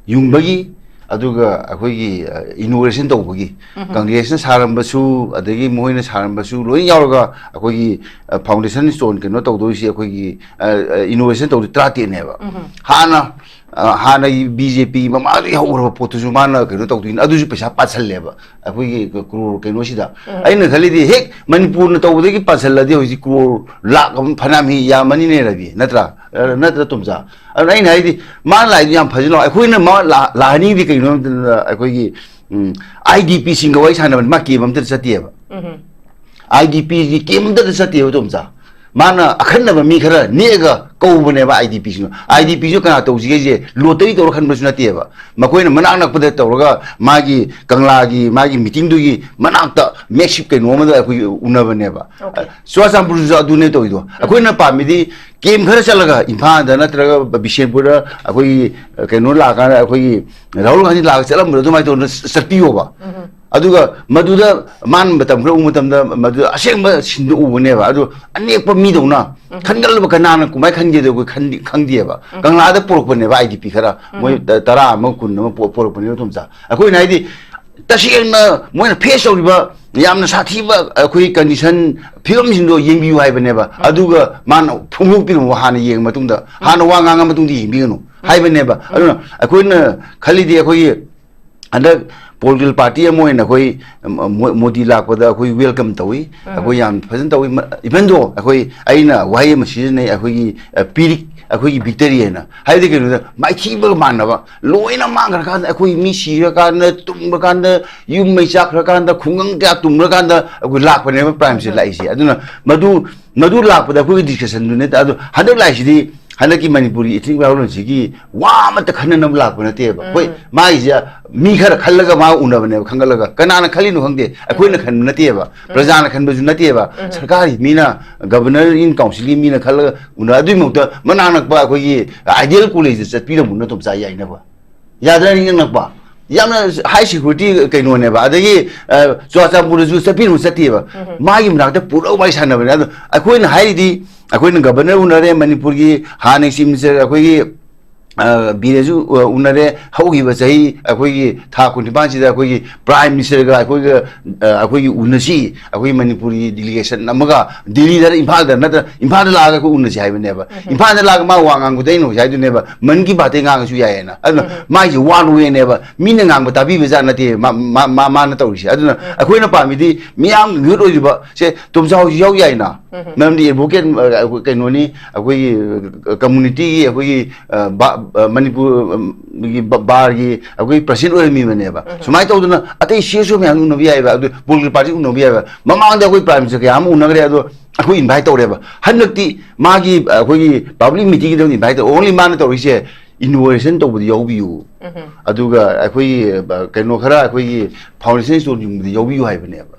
ꯌꯨꯡꯕꯒꯤ, ꯑꯗꯨꯒ ꯑꯩꯈꯣꯏꯒꯤ, ꯑ, ꯏꯅꯣꯒ꯭ꯔꯦꯁꯟ ꯇꯧꯕꯒꯤ, ꯎꯝ꯫ ꯀꯪꯒ꯭ꯔꯦꯁꯅ ꯁꯥꯔꯝꯕꯁꯨ, ꯑꯗꯒꯤ ꯃꯈꯣꯏꯅ ꯁꯥꯔꯝꯕꯁꯨ ꯂꯣꯏ ꯌꯥꯎꯔꯒ ꯑꯩꯈꯣꯏꯒꯤ, ꯑ, ꯐꯥꯎꯟꯗꯦꯁꯟ ꯁ꯭ꯇꯣꯟ ꯀꯩꯅꯣ ꯇꯧꯗꯣꯏꯁꯤ ꯑꯩꯈꯣꯏꯒꯤ, ꯑ, ꯑ, ꯏꯅꯣꯒ꯭ꯔꯦꯁꯟ ꯇꯧꯗꯣꯏ ꯇꯔꯥꯇꯔꯦꯠꯅꯦꯕ꯫ ꯎꯝ꯫ ꯍꯥꯟꯅ, ꯑ, ꯍꯥꯟꯅꯒꯤ ꯕꯤ ꯖꯦ ꯄꯤ ꯃꯃꯥꯡꯗꯒꯤ ꯍꯧꯈ꯭ꯔꯕ ꯄꯣꯠꯇꯨꯁꯨ ꯃꯥꯅ ꯀꯩꯅꯣ ꯇꯧꯗꯣꯏꯅꯤ, ꯑꯗꯨꯁꯨ ꯄꯩꯁꯥ ꯄꯥꯁꯜꯂꯦꯕ ꯑꯩꯈꯣꯏꯒꯤ ꯀ꯭ꯔꯣꯔ ꯀꯩꯅꯣꯁꯤꯗ꯫ ꯎꯝ꯫ ꯑꯩꯅ ꯈꯜꯂꯤꯗꯤ ꯍꯦꯛ ꯃꯅꯤꯄꯨꯔꯅ ꯇꯧꯕꯗꯒꯤ ꯄꯥꯁꯜꯂꯗꯤ ꯍꯧꯖꯤꯛ ꯀ꯭ꯔꯣꯔ ꯂꯥꯛ ꯑꯃ ꯐꯅꯌꯥꯝ ꯍꯦꯛ ꯌꯥꯝꯃꯅꯤꯅꯦ ꯔꯕꯤ, ꯅꯠꯇ꯭ꯔꯥ? ꯑ, ꯅꯠꯇ꯭ꯔꯥ ꯇꯣꯝꯆꯥ? ꯑꯗꯨꯅ ꯑꯩꯅ ꯍꯥꯏꯗꯤ ꯃꯥꯅ ꯂꯥꯛꯏꯗꯤ ꯌꯥꯝ ꯐꯖꯅ ꯂꯥꯛꯑꯣ꯫ ꯑꯩꯈꯣꯏꯅ ꯃꯥ ꯂꯥ-, ꯂꯥꯛꯍꯟꯅꯤꯡꯉꯤꯗꯤ ꯀꯩꯒꯤꯅꯣ ꯍꯥꯏꯕ ꯃꯇꯝꯗ ꯑꯩꯈꯣꯏꯒꯤ, ꯎꯝ, ꯑꯥꯏ ꯗꯤ ꯄꯤꯁꯤꯡꯒ ꯋꯥꯔꯤ ꯁꯥꯟꯅꯕꯅꯤ, ꯃꯥ ꯀꯦꯝ ꯑꯝꯇ ꯆꯠꯇꯦꯕ꯫ ꯎꯝ꯫ ꯑꯥꯏ ꯗꯤ ꯄꯤꯒꯤ ꯀꯦꯝ ꯑꯝꯇ ꯆꯠꯇꯦꯕ ꯇꯣꯝꯆꯥ꯫ ꯃꯥꯅ ꯑꯈꯟꯅꯕ ꯃꯤ ꯈꯔ ꯅꯦꯛꯑꯒ ꯀꯧꯕꯅꯦꯕ ꯑꯥꯏ ꯗꯤ ꯄꯤꯁꯤꯡꯗꯣ꯫ ꯑꯥꯏ ꯗꯤ ꯄꯤꯁꯨ ꯀꯅꯥ ꯇꯧꯁꯤꯒꯦꯁꯦ ꯂꯣꯇꯔꯤ ꯇꯧꯔ ꯈꯟꯕꯁꯨ ꯅꯠꯇꯦꯕ꯫ ꯃꯈꯣꯏꯅ ꯃꯅꯥꯛ ꯅꯛꯄꯗ ꯇꯧꯔꯒ ꯃꯥꯒꯤ ꯀꯪꯂꯥꯒꯤ ꯃꯥꯒꯤ ꯃꯤꯇꯤꯡꯗꯨꯒꯤ ꯃꯅꯥꯛꯇ ꯃꯦꯛꯁꯤꯞ ꯀꯩꯅꯣ ꯑꯃꯗ ꯑꯩꯈꯣꯏ ꯎꯅꯕꯅꯦꯕ꯫ Okay. ꯆꯨꯔꯥꯆꯥꯟꯄꯨꯔꯗꯁꯨ ꯑꯗꯨꯅꯦ ꯇꯧꯔꯤꯗꯣ꯫ ꯑꯩꯈꯣꯏꯅ ꯄꯥꯝꯃꯤꯗꯤ ꯀꯦꯝ ꯈꯔ ꯆꯠꯂꯒ ꯏꯝꯐꯥꯜꯗ ꯅꯠꯇ꯭ꯔꯒ ꯕꯤꯁꯦꯟꯄꯨꯔꯗ ꯑꯩꯈꯣꯏꯒꯤ ꯀꯩꯅꯣ ꯂꯥꯛꯑꯀꯥꯟꯗ ꯑꯩꯈꯣꯏꯒꯤ ꯔꯥꯍꯨꯜ ꯒꯥꯟꯙꯤ ꯂꯥꯛꯑꯒ ꯆꯠꯂꯝꯕꯗꯣ ꯑꯗꯨꯃꯥꯏꯅ ꯇꯧꯗꯅ ꯆꯠꯄꯤꯌꯣꯕ꯫ ꯑꯗꯨꯒ ꯃꯗꯨꯗ ꯃꯥꯅ ꯃꯇꯝ ꯈꯔ ꯎꯕ ꯃꯇꯝꯗ ꯃꯗꯨꯗ ꯑꯁꯦꯡꯕ ꯁꯤꯟꯗꯨ ꯎꯕꯅꯦꯕ꯫ ꯑꯗꯨ ꯑꯅꯦꯛꯄ ꯃꯤꯗꯧꯅ ꯈꯟꯒꯠꯂꯕ ꯀꯅꯥꯅ ꯀꯃꯥꯏꯅ ꯈꯟꯒꯦꯗꯣ ꯑꯩꯈꯣꯏ ꯈꯟꯗꯤ-, ꯈꯪꯗꯦꯕ꯫ ꯀꯪꯂꯥꯗ ꯄꯨꯔꯛꯄꯅꯦꯕ ꯑꯥꯏ ꯗꯤ ꯄꯤ ꯈꯔ, ꯃꯣꯏ ꯇ-, ꯇꯔꯥ ꯑꯃ, ꯀꯨꯟ ꯑꯃ ꯄꯨ-, ꯄꯨꯔꯛꯄꯅꯦꯕ ꯇꯣꯝꯆꯥ꯫ ꯑꯩꯈꯣꯏꯅ ꯍꯥꯏꯗꯤ ꯇꯁꯦꯡꯅ ꯃꯣꯏꯅ ꯐꯦꯁ ꯇꯧꯔꯤꯕ ꯌꯥꯝꯅ ꯁꯥꯊꯤꯕ ꯑꯩꯈꯣꯏ ꯀꯟꯗꯤꯁꯟ, ꯐꯤꯕꯝꯁꯤꯡꯗꯣ ꯌꯦꯡꯕꯤꯌꯨ ꯍꯥꯏꯕꯅꯦꯕ꯫ ꯑꯗꯨꯒ ꯃꯥꯅ ꯐꯣꯡꯗꯣꯛꯄꯤꯔꯝꯃꯣ ꯍꯥꯟꯅ ꯌꯦꯡꯉ ꯃꯇꯨꯡꯗ, ꯍꯥꯟꯅ ꯋꯥ ꯉꯥꯡꯉ ꯃꯇꯨꯡꯗ ꯌꯦꯡꯕꯤꯒꯅꯨ ꯍꯥꯏꯕꯅꯦꯕ꯫ ꯑꯗꯨꯅ ꯑꯩꯈꯣꯏꯅ ꯈꯜꯂꯤꯗꯤ ꯑꯩꯈꯣꯏꯒꯤ ꯍꯟꯗꯛ ꯄꯣꯂꯤꯇꯤꯀꯦꯜ ꯄꯥꯔꯇꯤ ꯑꯃ ꯑꯣꯏꯅ ꯑꯩꯈꯣꯏ ꯃꯣ-, ꯃꯣꯗꯤ ꯂꯥꯛꯄꯗ ꯑꯩꯈꯣꯏ ꯋꯦꯜꯀꯝ ꯇꯧꯏ, ꯑꯩꯈꯣꯏ ꯌꯥꯝ ꯐꯖꯅ ꯇꯧꯏ꯫ ꯏꯚꯟ ꯗꯣ ꯑꯩꯈꯣꯏ, ꯑꯩꯅ ꯋꯥꯍꯩ ꯑꯃ ꯁꯤꯖꯤꯟꯅꯩ, ꯑꯩꯈꯣꯏꯒꯤ, ꯑ, ꯄꯤꯔꯤꯛ ꯑꯩꯈꯣꯏꯒꯤ ꯕꯤꯛꯇꯔꯤ ꯍꯥꯏꯅ꯫ ꯍꯥꯏꯕꯗꯤ ꯀꯩꯅꯣꯗ ꯃꯥꯏꯊꯤꯕꯒ ꯃꯥꯟꯅꯕ, ꯂꯣꯏꯅ ꯃꯥꯡꯈ꯭ꯔꯀꯥꯟꯗ, ꯑꯩꯈꯣꯏ ꯃꯤ ꯁꯤꯔꯀꯥꯟꯗ, ꯇꯨꯝꯈ꯭ꯔꯀꯥꯟꯗ, ꯌꯨꯝ ꯃꯩ ꯆꯥꯛꯈ꯭ꯔꯀꯥꯟꯗ, ꯈꯨꯡꯒꯪ ꯀꯌꯥ ꯇꯨꯝꯈ꯭ꯔꯀꯥꯟꯗ ꯑꯩꯈꯣꯏ ꯂꯥꯛꯄꯅꯦꯕ ꯄ꯭ꯔꯥꯏꯝꯁꯦ ꯂꯥꯛꯏꯁꯦ꯫ ꯑꯗꯨꯅ ꯃꯗꯨ, ꯃꯗꯨ ꯂꯥꯛꯄꯗ ꯑꯩꯈꯣꯏꯒꯤ ꯗꯤꯁꯀꯁꯟꯗꯨ ꯅꯠꯇꯦ꯫ ꯑꯗꯣ ꯍꯟꯗꯛ ꯂꯥꯛꯏꯁꯤꯗꯤ ꯍꯟꯗꯛꯀꯤ ꯃꯅꯤꯄꯨꯔꯒꯤ ethnic violence ꯁꯤꯒꯤ ꯋꯥ ꯑꯃꯠꯇ ꯈꯟꯅꯅꯕ ꯂꯥꯛꯄ ꯅꯠꯇꯦꯕ꯫ ꯍꯣꯏ, ꯃꯥꯒꯤꯁꯦ ꯃꯤ ꯈꯔ ꯈꯜꯂꯒ ꯃꯥ ꯎꯅꯕꯅꯦꯕ, ꯈꯟꯒꯠꯂꯒ꯫ ꯀꯅꯥꯅ ꯈꯜꯂꯤꯅꯣ ꯈꯪꯗꯦ, ꯑꯩꯈꯣꯏꯅ ꯈꯟꯕ ꯅꯠꯇꯦꯕ, ꯄ꯭ꯔꯖꯥꯅ ꯈꯟꯕꯁꯨ ꯅꯠꯇꯦꯕ꯫ ꯁꯔꯀꯥꯔꯒꯤ ꯃꯤꯅ, governor in council ꯒꯤ ꯃꯤꯅ ꯈꯜꯂꯒ ꯎꯅ-, ꯑꯗꯨꯏ ꯃꯍꯨꯠꯇ ꯃꯅꯥꯛ ꯅꯛꯄ ꯑꯩꯈꯣꯏꯒꯤ Ideal College ꯇ ꯆꯠꯄꯤꯔꯝꯕꯅ ꯇꯣꯝꯆꯥ ꯌꯥꯏꯅꯕ꯫ ꯌꯥꯗ꯭ꯔꯥ? ꯏꯅꯛ ꯅꯛꯄ, ꯌꯥꯝꯅ high security ꯀꯩꯅꯣꯅꯦꯕ꯫ ꯑꯗꯒꯤ, ꯑ, ꯆꯨꯔꯥꯆꯥꯟꯄꯨꯔꯗꯁꯨ ꯆꯠꯄꯤꯔꯨ ꯆꯠꯇꯦꯕ꯫ ꯃꯥꯒꯤ ꯃꯅꯥꯛꯇ ꯄꯨꯔꯒ ꯋꯥꯔꯤ ꯁꯥꯟꯅꯕꯅꯦ꯫ ꯑꯗꯣ ꯑꯩꯈꯣꯏꯅ ꯍꯥꯏꯔꯤꯗꯤ, ꯑꯩꯈꯣꯏꯅ governor ꯎꯅꯔꯦ, ꯃꯅꯤꯄꯨꯔꯒꯤ ꯍꯥꯟꯅꯒꯤ chief minister ꯑꯩꯈꯣꯏꯒꯤ, ꯑ, ꯕꯤꯔꯦꯟꯁꯨ, ꯑ, ꯎꯅꯔꯦ꯫ ꯍꯧꯈꯤꯕ ꯆꯍꯤ ꯑꯩꯈꯣꯏꯒꯤ ꯊꯥ ꯀꯨꯟꯅꯤꯄꯥꯟꯁꯤꯗ ꯑꯩꯈꯣꯏꯒꯤ prime minister ꯒ ꯑꯩꯈꯣꯏꯒ, ꯑ, ꯑꯩꯈꯣꯏꯒꯤ ꯎꯅꯁꯤ, ꯑꯩꯈꯣꯏꯒꯤ ꯃꯅꯤꯄꯨꯔꯒꯤ delegation ꯑꯃꯒ ꯗꯤꯜꯂꯤꯗ, ꯏꯝꯐꯥꯜꯗ ꯅꯠꯇ꯭ꯔ, ꯏꯝꯐꯥꯜꯗ ꯂꯥꯛꯑꯒ ꯑꯩꯈꯣꯏ ꯎꯅꯁꯤ ꯍꯥꯏꯕꯅꯦꯕ꯫ ꯏꯝꯐꯥꯜꯗ ꯂꯥꯛꯑꯒ ꯃꯥ ꯋꯥ ꯉꯥꯡꯕꯗ ꯑꯩꯅ ꯍꯧꯖꯤꯛ ꯍꯥꯏꯗꯨꯅꯦꯕ, ꯃꯟ ꯀꯤ ꯕꯥꯠꯇꯩ ꯉꯥꯡꯉꯁꯨ ꯌꯥꯏꯌꯦꯅ꯫ ꯑꯗꯨꯅ ꯃꯥꯏꯁꯦ one way ꯅꯦꯕ, ꯃꯤꯅ ꯉꯥꯡꯕ ꯇꯥꯕꯤꯕ ꯖꯥꯠ ꯅꯠꯇꯦ ꯃꯥ-, ꯃꯥ-, ꯃꯥ-, ꯃꯥꯅ ꯇꯧꯔꯤꯁꯦ꯫ ꯑꯗꯨꯅ ꯑꯩꯈꯣꯏꯅ ꯄꯥꯝꯃꯤꯗꯤ ꯃꯤꯌꯥꯝ youth ꯑꯣꯏꯔꯤꯕ ꯁꯦ ꯇꯣꯝꯆꯥ ꯍꯣꯏꯁꯨ ꯌꯥꯎ ꯌꯥꯏꯅ꯫ ꯃꯔꯝꯗꯤ advocate, ꯑ, ꯑꯩꯈꯣꯏ ꯀꯩꯅꯣꯅꯤ, ꯑꯩꯈꯣꯏꯒꯤ, ꯑ, community ꯒꯤ ꯑꯩꯈꯣꯏꯒꯤ, ꯑ, ꯕꯥ-, ꯑ, ꯃꯅꯤꯄꯨꯔ, ꯑ, ꯒꯤ ꯕ-, ꯕꯥꯔꯒꯤ ꯑꯩꯈꯣꯏ president ꯑꯣꯏꯔꯝꯃꯤꯕꯅꯦꯕ꯫ ꯁꯨꯃꯥꯏꯅ ꯇꯧꯗꯅ ꯑꯇꯩ C S O ꯃꯌꯥꯝ ꯎꯅꯕ ꯌꯥꯏꯑꯕ, ꯑꯗꯨ political party ꯎꯅꯕ ꯌꯥꯏꯑꯕ꯫ ꯃꯃꯥꯡꯗ ꯑꯩꯈꯣꯏ prime minister ꯀꯌꯥ ꯑꯃ ꯎꯅꯈ꯭ꯔꯦ, ꯑꯗꯣ ꯑꯩꯈꯣꯏ invite ꯇꯧꯔꯦꯕ꯫ ꯍꯟꯗꯛꯇꯤ ꯃꯥꯒꯤ, ꯑꯩꯈꯣꯏꯒꯤ public meeting ꯒꯤꯗ invite ꯇꯧ, only ꯃꯥꯅ ꯇꯧꯔꯤꯁꯦ inauguration ꯇꯧꯕꯗ ꯌꯥꯎꯕꯤꯌꯨ, ꯑꯗꯨꯒ ꯑꯩꯈꯣꯏꯒꯤ, ꯑ, ꯀꯩꯅꯣ ꯈꯔ, ꯑꯩꯈꯣꯏꯒꯤ foundation stone ꯌꯨꯡꯕꯗ ꯌꯥꯎꯕꯤꯌꯨ ꯍꯥꯏꯕꯅꯦꯕ꯫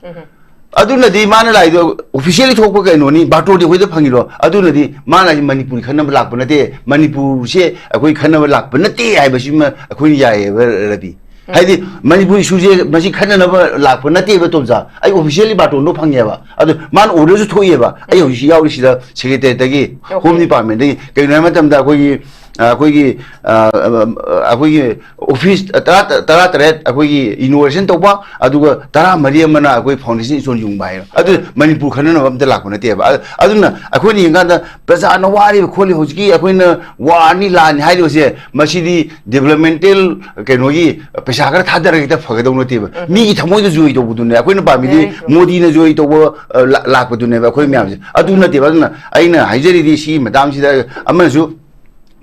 ꯑꯗꯨꯅꯗꯤ ꯃꯥꯅ ꯂꯥꯛꯏꯗꯣ officially ꯊꯣꯛꯄ ꯀꯩꯅꯣꯅꯤ, ꯕꯥꯔꯇꯣꯟꯗꯤ ꯑꯩꯈꯣꯏꯗ ꯐꯪꯉꯤꯔꯣ? ꯑꯗꯨꯅꯗꯤ ꯃꯥꯅ ꯍꯥꯏꯁꯦ ꯃꯅꯤꯄꯨꯔꯤ ꯈꯟꯅꯕ ꯂꯥꯛꯄ ꯅꯠꯇꯦ, ꯃꯅꯤꯄꯨꯔꯁꯦ ꯑꯩꯈꯣꯏ ꯈꯟꯅꯕ ꯂꯥꯛꯄ ꯅꯠꯇꯦ ꯍꯥꯏꯕꯁꯤꯃ ꯑꯩꯈꯣꯏꯅ ꯌꯥꯏꯌꯦꯕ, ꯔꯕꯤ꯫ ꯍꯥꯏꯗꯤ ꯃꯅꯤꯄꯨꯔ ꯏꯁꯨꯁꯦ ꯃꯁꯤ ꯈꯟꯅꯅꯕ ꯂꯥꯛꯄ ꯅꯠꯇꯦꯕ, ꯇꯣꯝꯆꯥ꯫ ꯑꯩ officially ꯕꯥꯔꯇꯣꯟꯗꯣ ꯐꯪꯉꯦꯕ, ꯑꯗꯨ ꯃꯥꯅ order ꯁꯨ ꯊꯣꯛꯑꯦꯕ꯫ ꯑꯩ ꯍꯧꯖꯤꯛ ꯌꯥꯎꯔꯤꯁꯤꯗ secretariat ꯇꯒꯤ, okay, Home Department ꯇꯒꯤ꯫ ꯀꯩꯅꯣ ꯍꯥꯏꯕ ꯃꯇꯝꯗ ꯑꯩꯈꯣꯏꯒꯤ, ꯑ, ꯑꯩꯈꯣꯏꯒꯤ, ꯑ, ꯑ, ꯑꯩꯈꯣꯏꯒꯤ office ꯇꯔꯥ, ꯇꯔꯥ ꯇꯔꯦꯠ ꯑꯩꯈꯣꯏꯒꯤ inauguration ꯇꯧꯕ, ꯑꯗꯨꯒ ꯇꯔꯥ ꯃꯔꯤ ꯑꯃꯅ ꯑꯩꯈꯣꯏ foundation stone ꯌꯨꯡꯕ ꯍꯥꯏꯅ꯫ ꯑꯗꯨ ꯃꯅꯤꯄꯨꯔ ꯈꯟꯅꯅꯕ ꯑꯝꯇ ꯂꯥꯛꯄ ꯅꯠꯇꯦꯕ꯫ ꯑ-, ꯑꯗꯨꯅ ꯑꯩꯈꯣꯏꯅ ꯌꯦꯡꯀꯥꯟꯗ ꯄ꯭ꯔꯖꯥꯅ ꯋꯥꯔꯤꯕ ꯈꯣꯠꯂꯤ, ꯍꯧꯖꯤꯛꯀꯤ ꯑꯩꯈꯣꯏꯅ war ꯅꯤ ꯂꯥꯟꯅꯤ ꯍꯥꯏꯔꯤꯕꯁꯦ, ꯃꯁꯤꯗꯤ developmental ꯀꯩꯅꯣꯒꯤ ꯄꯩꯁꯥ ꯈꯔ ꯊꯥꯗꯔꯒ ꯍꯦꯛꯇ ꯐꯒꯗꯧ ꯅꯠꯇꯦꯕ꯫ ꯃꯤꯒꯤ ꯊꯃꯣꯏꯗ ꯖꯣꯏ ꯇꯧꯕꯗꯨꯅꯦ꯫ ꯑꯩꯈꯣꯏꯅ ꯄꯥꯝꯃꯤꯗꯤ very true. ꯃꯣꯗꯤꯅ ꯖꯣꯏ ꯇꯧꯕ, ꯑ, ꯂꯥ-, ꯂꯥꯛꯄꯗꯨꯅꯦꯕ ꯑꯩꯈꯣꯏ ꯃꯌꯥꯝꯁꯦ꯫ ꯑꯗꯨ ꯅꯠꯇꯦꯕ꯫ ꯑꯗꯨꯅ ꯑꯩꯅ ꯍꯥꯏꯖꯔꯤꯗꯤ ꯁꯤꯒꯤ ꯃꯇꯥꯡꯁꯤꯗ ꯑꯃꯅꯁꯨ,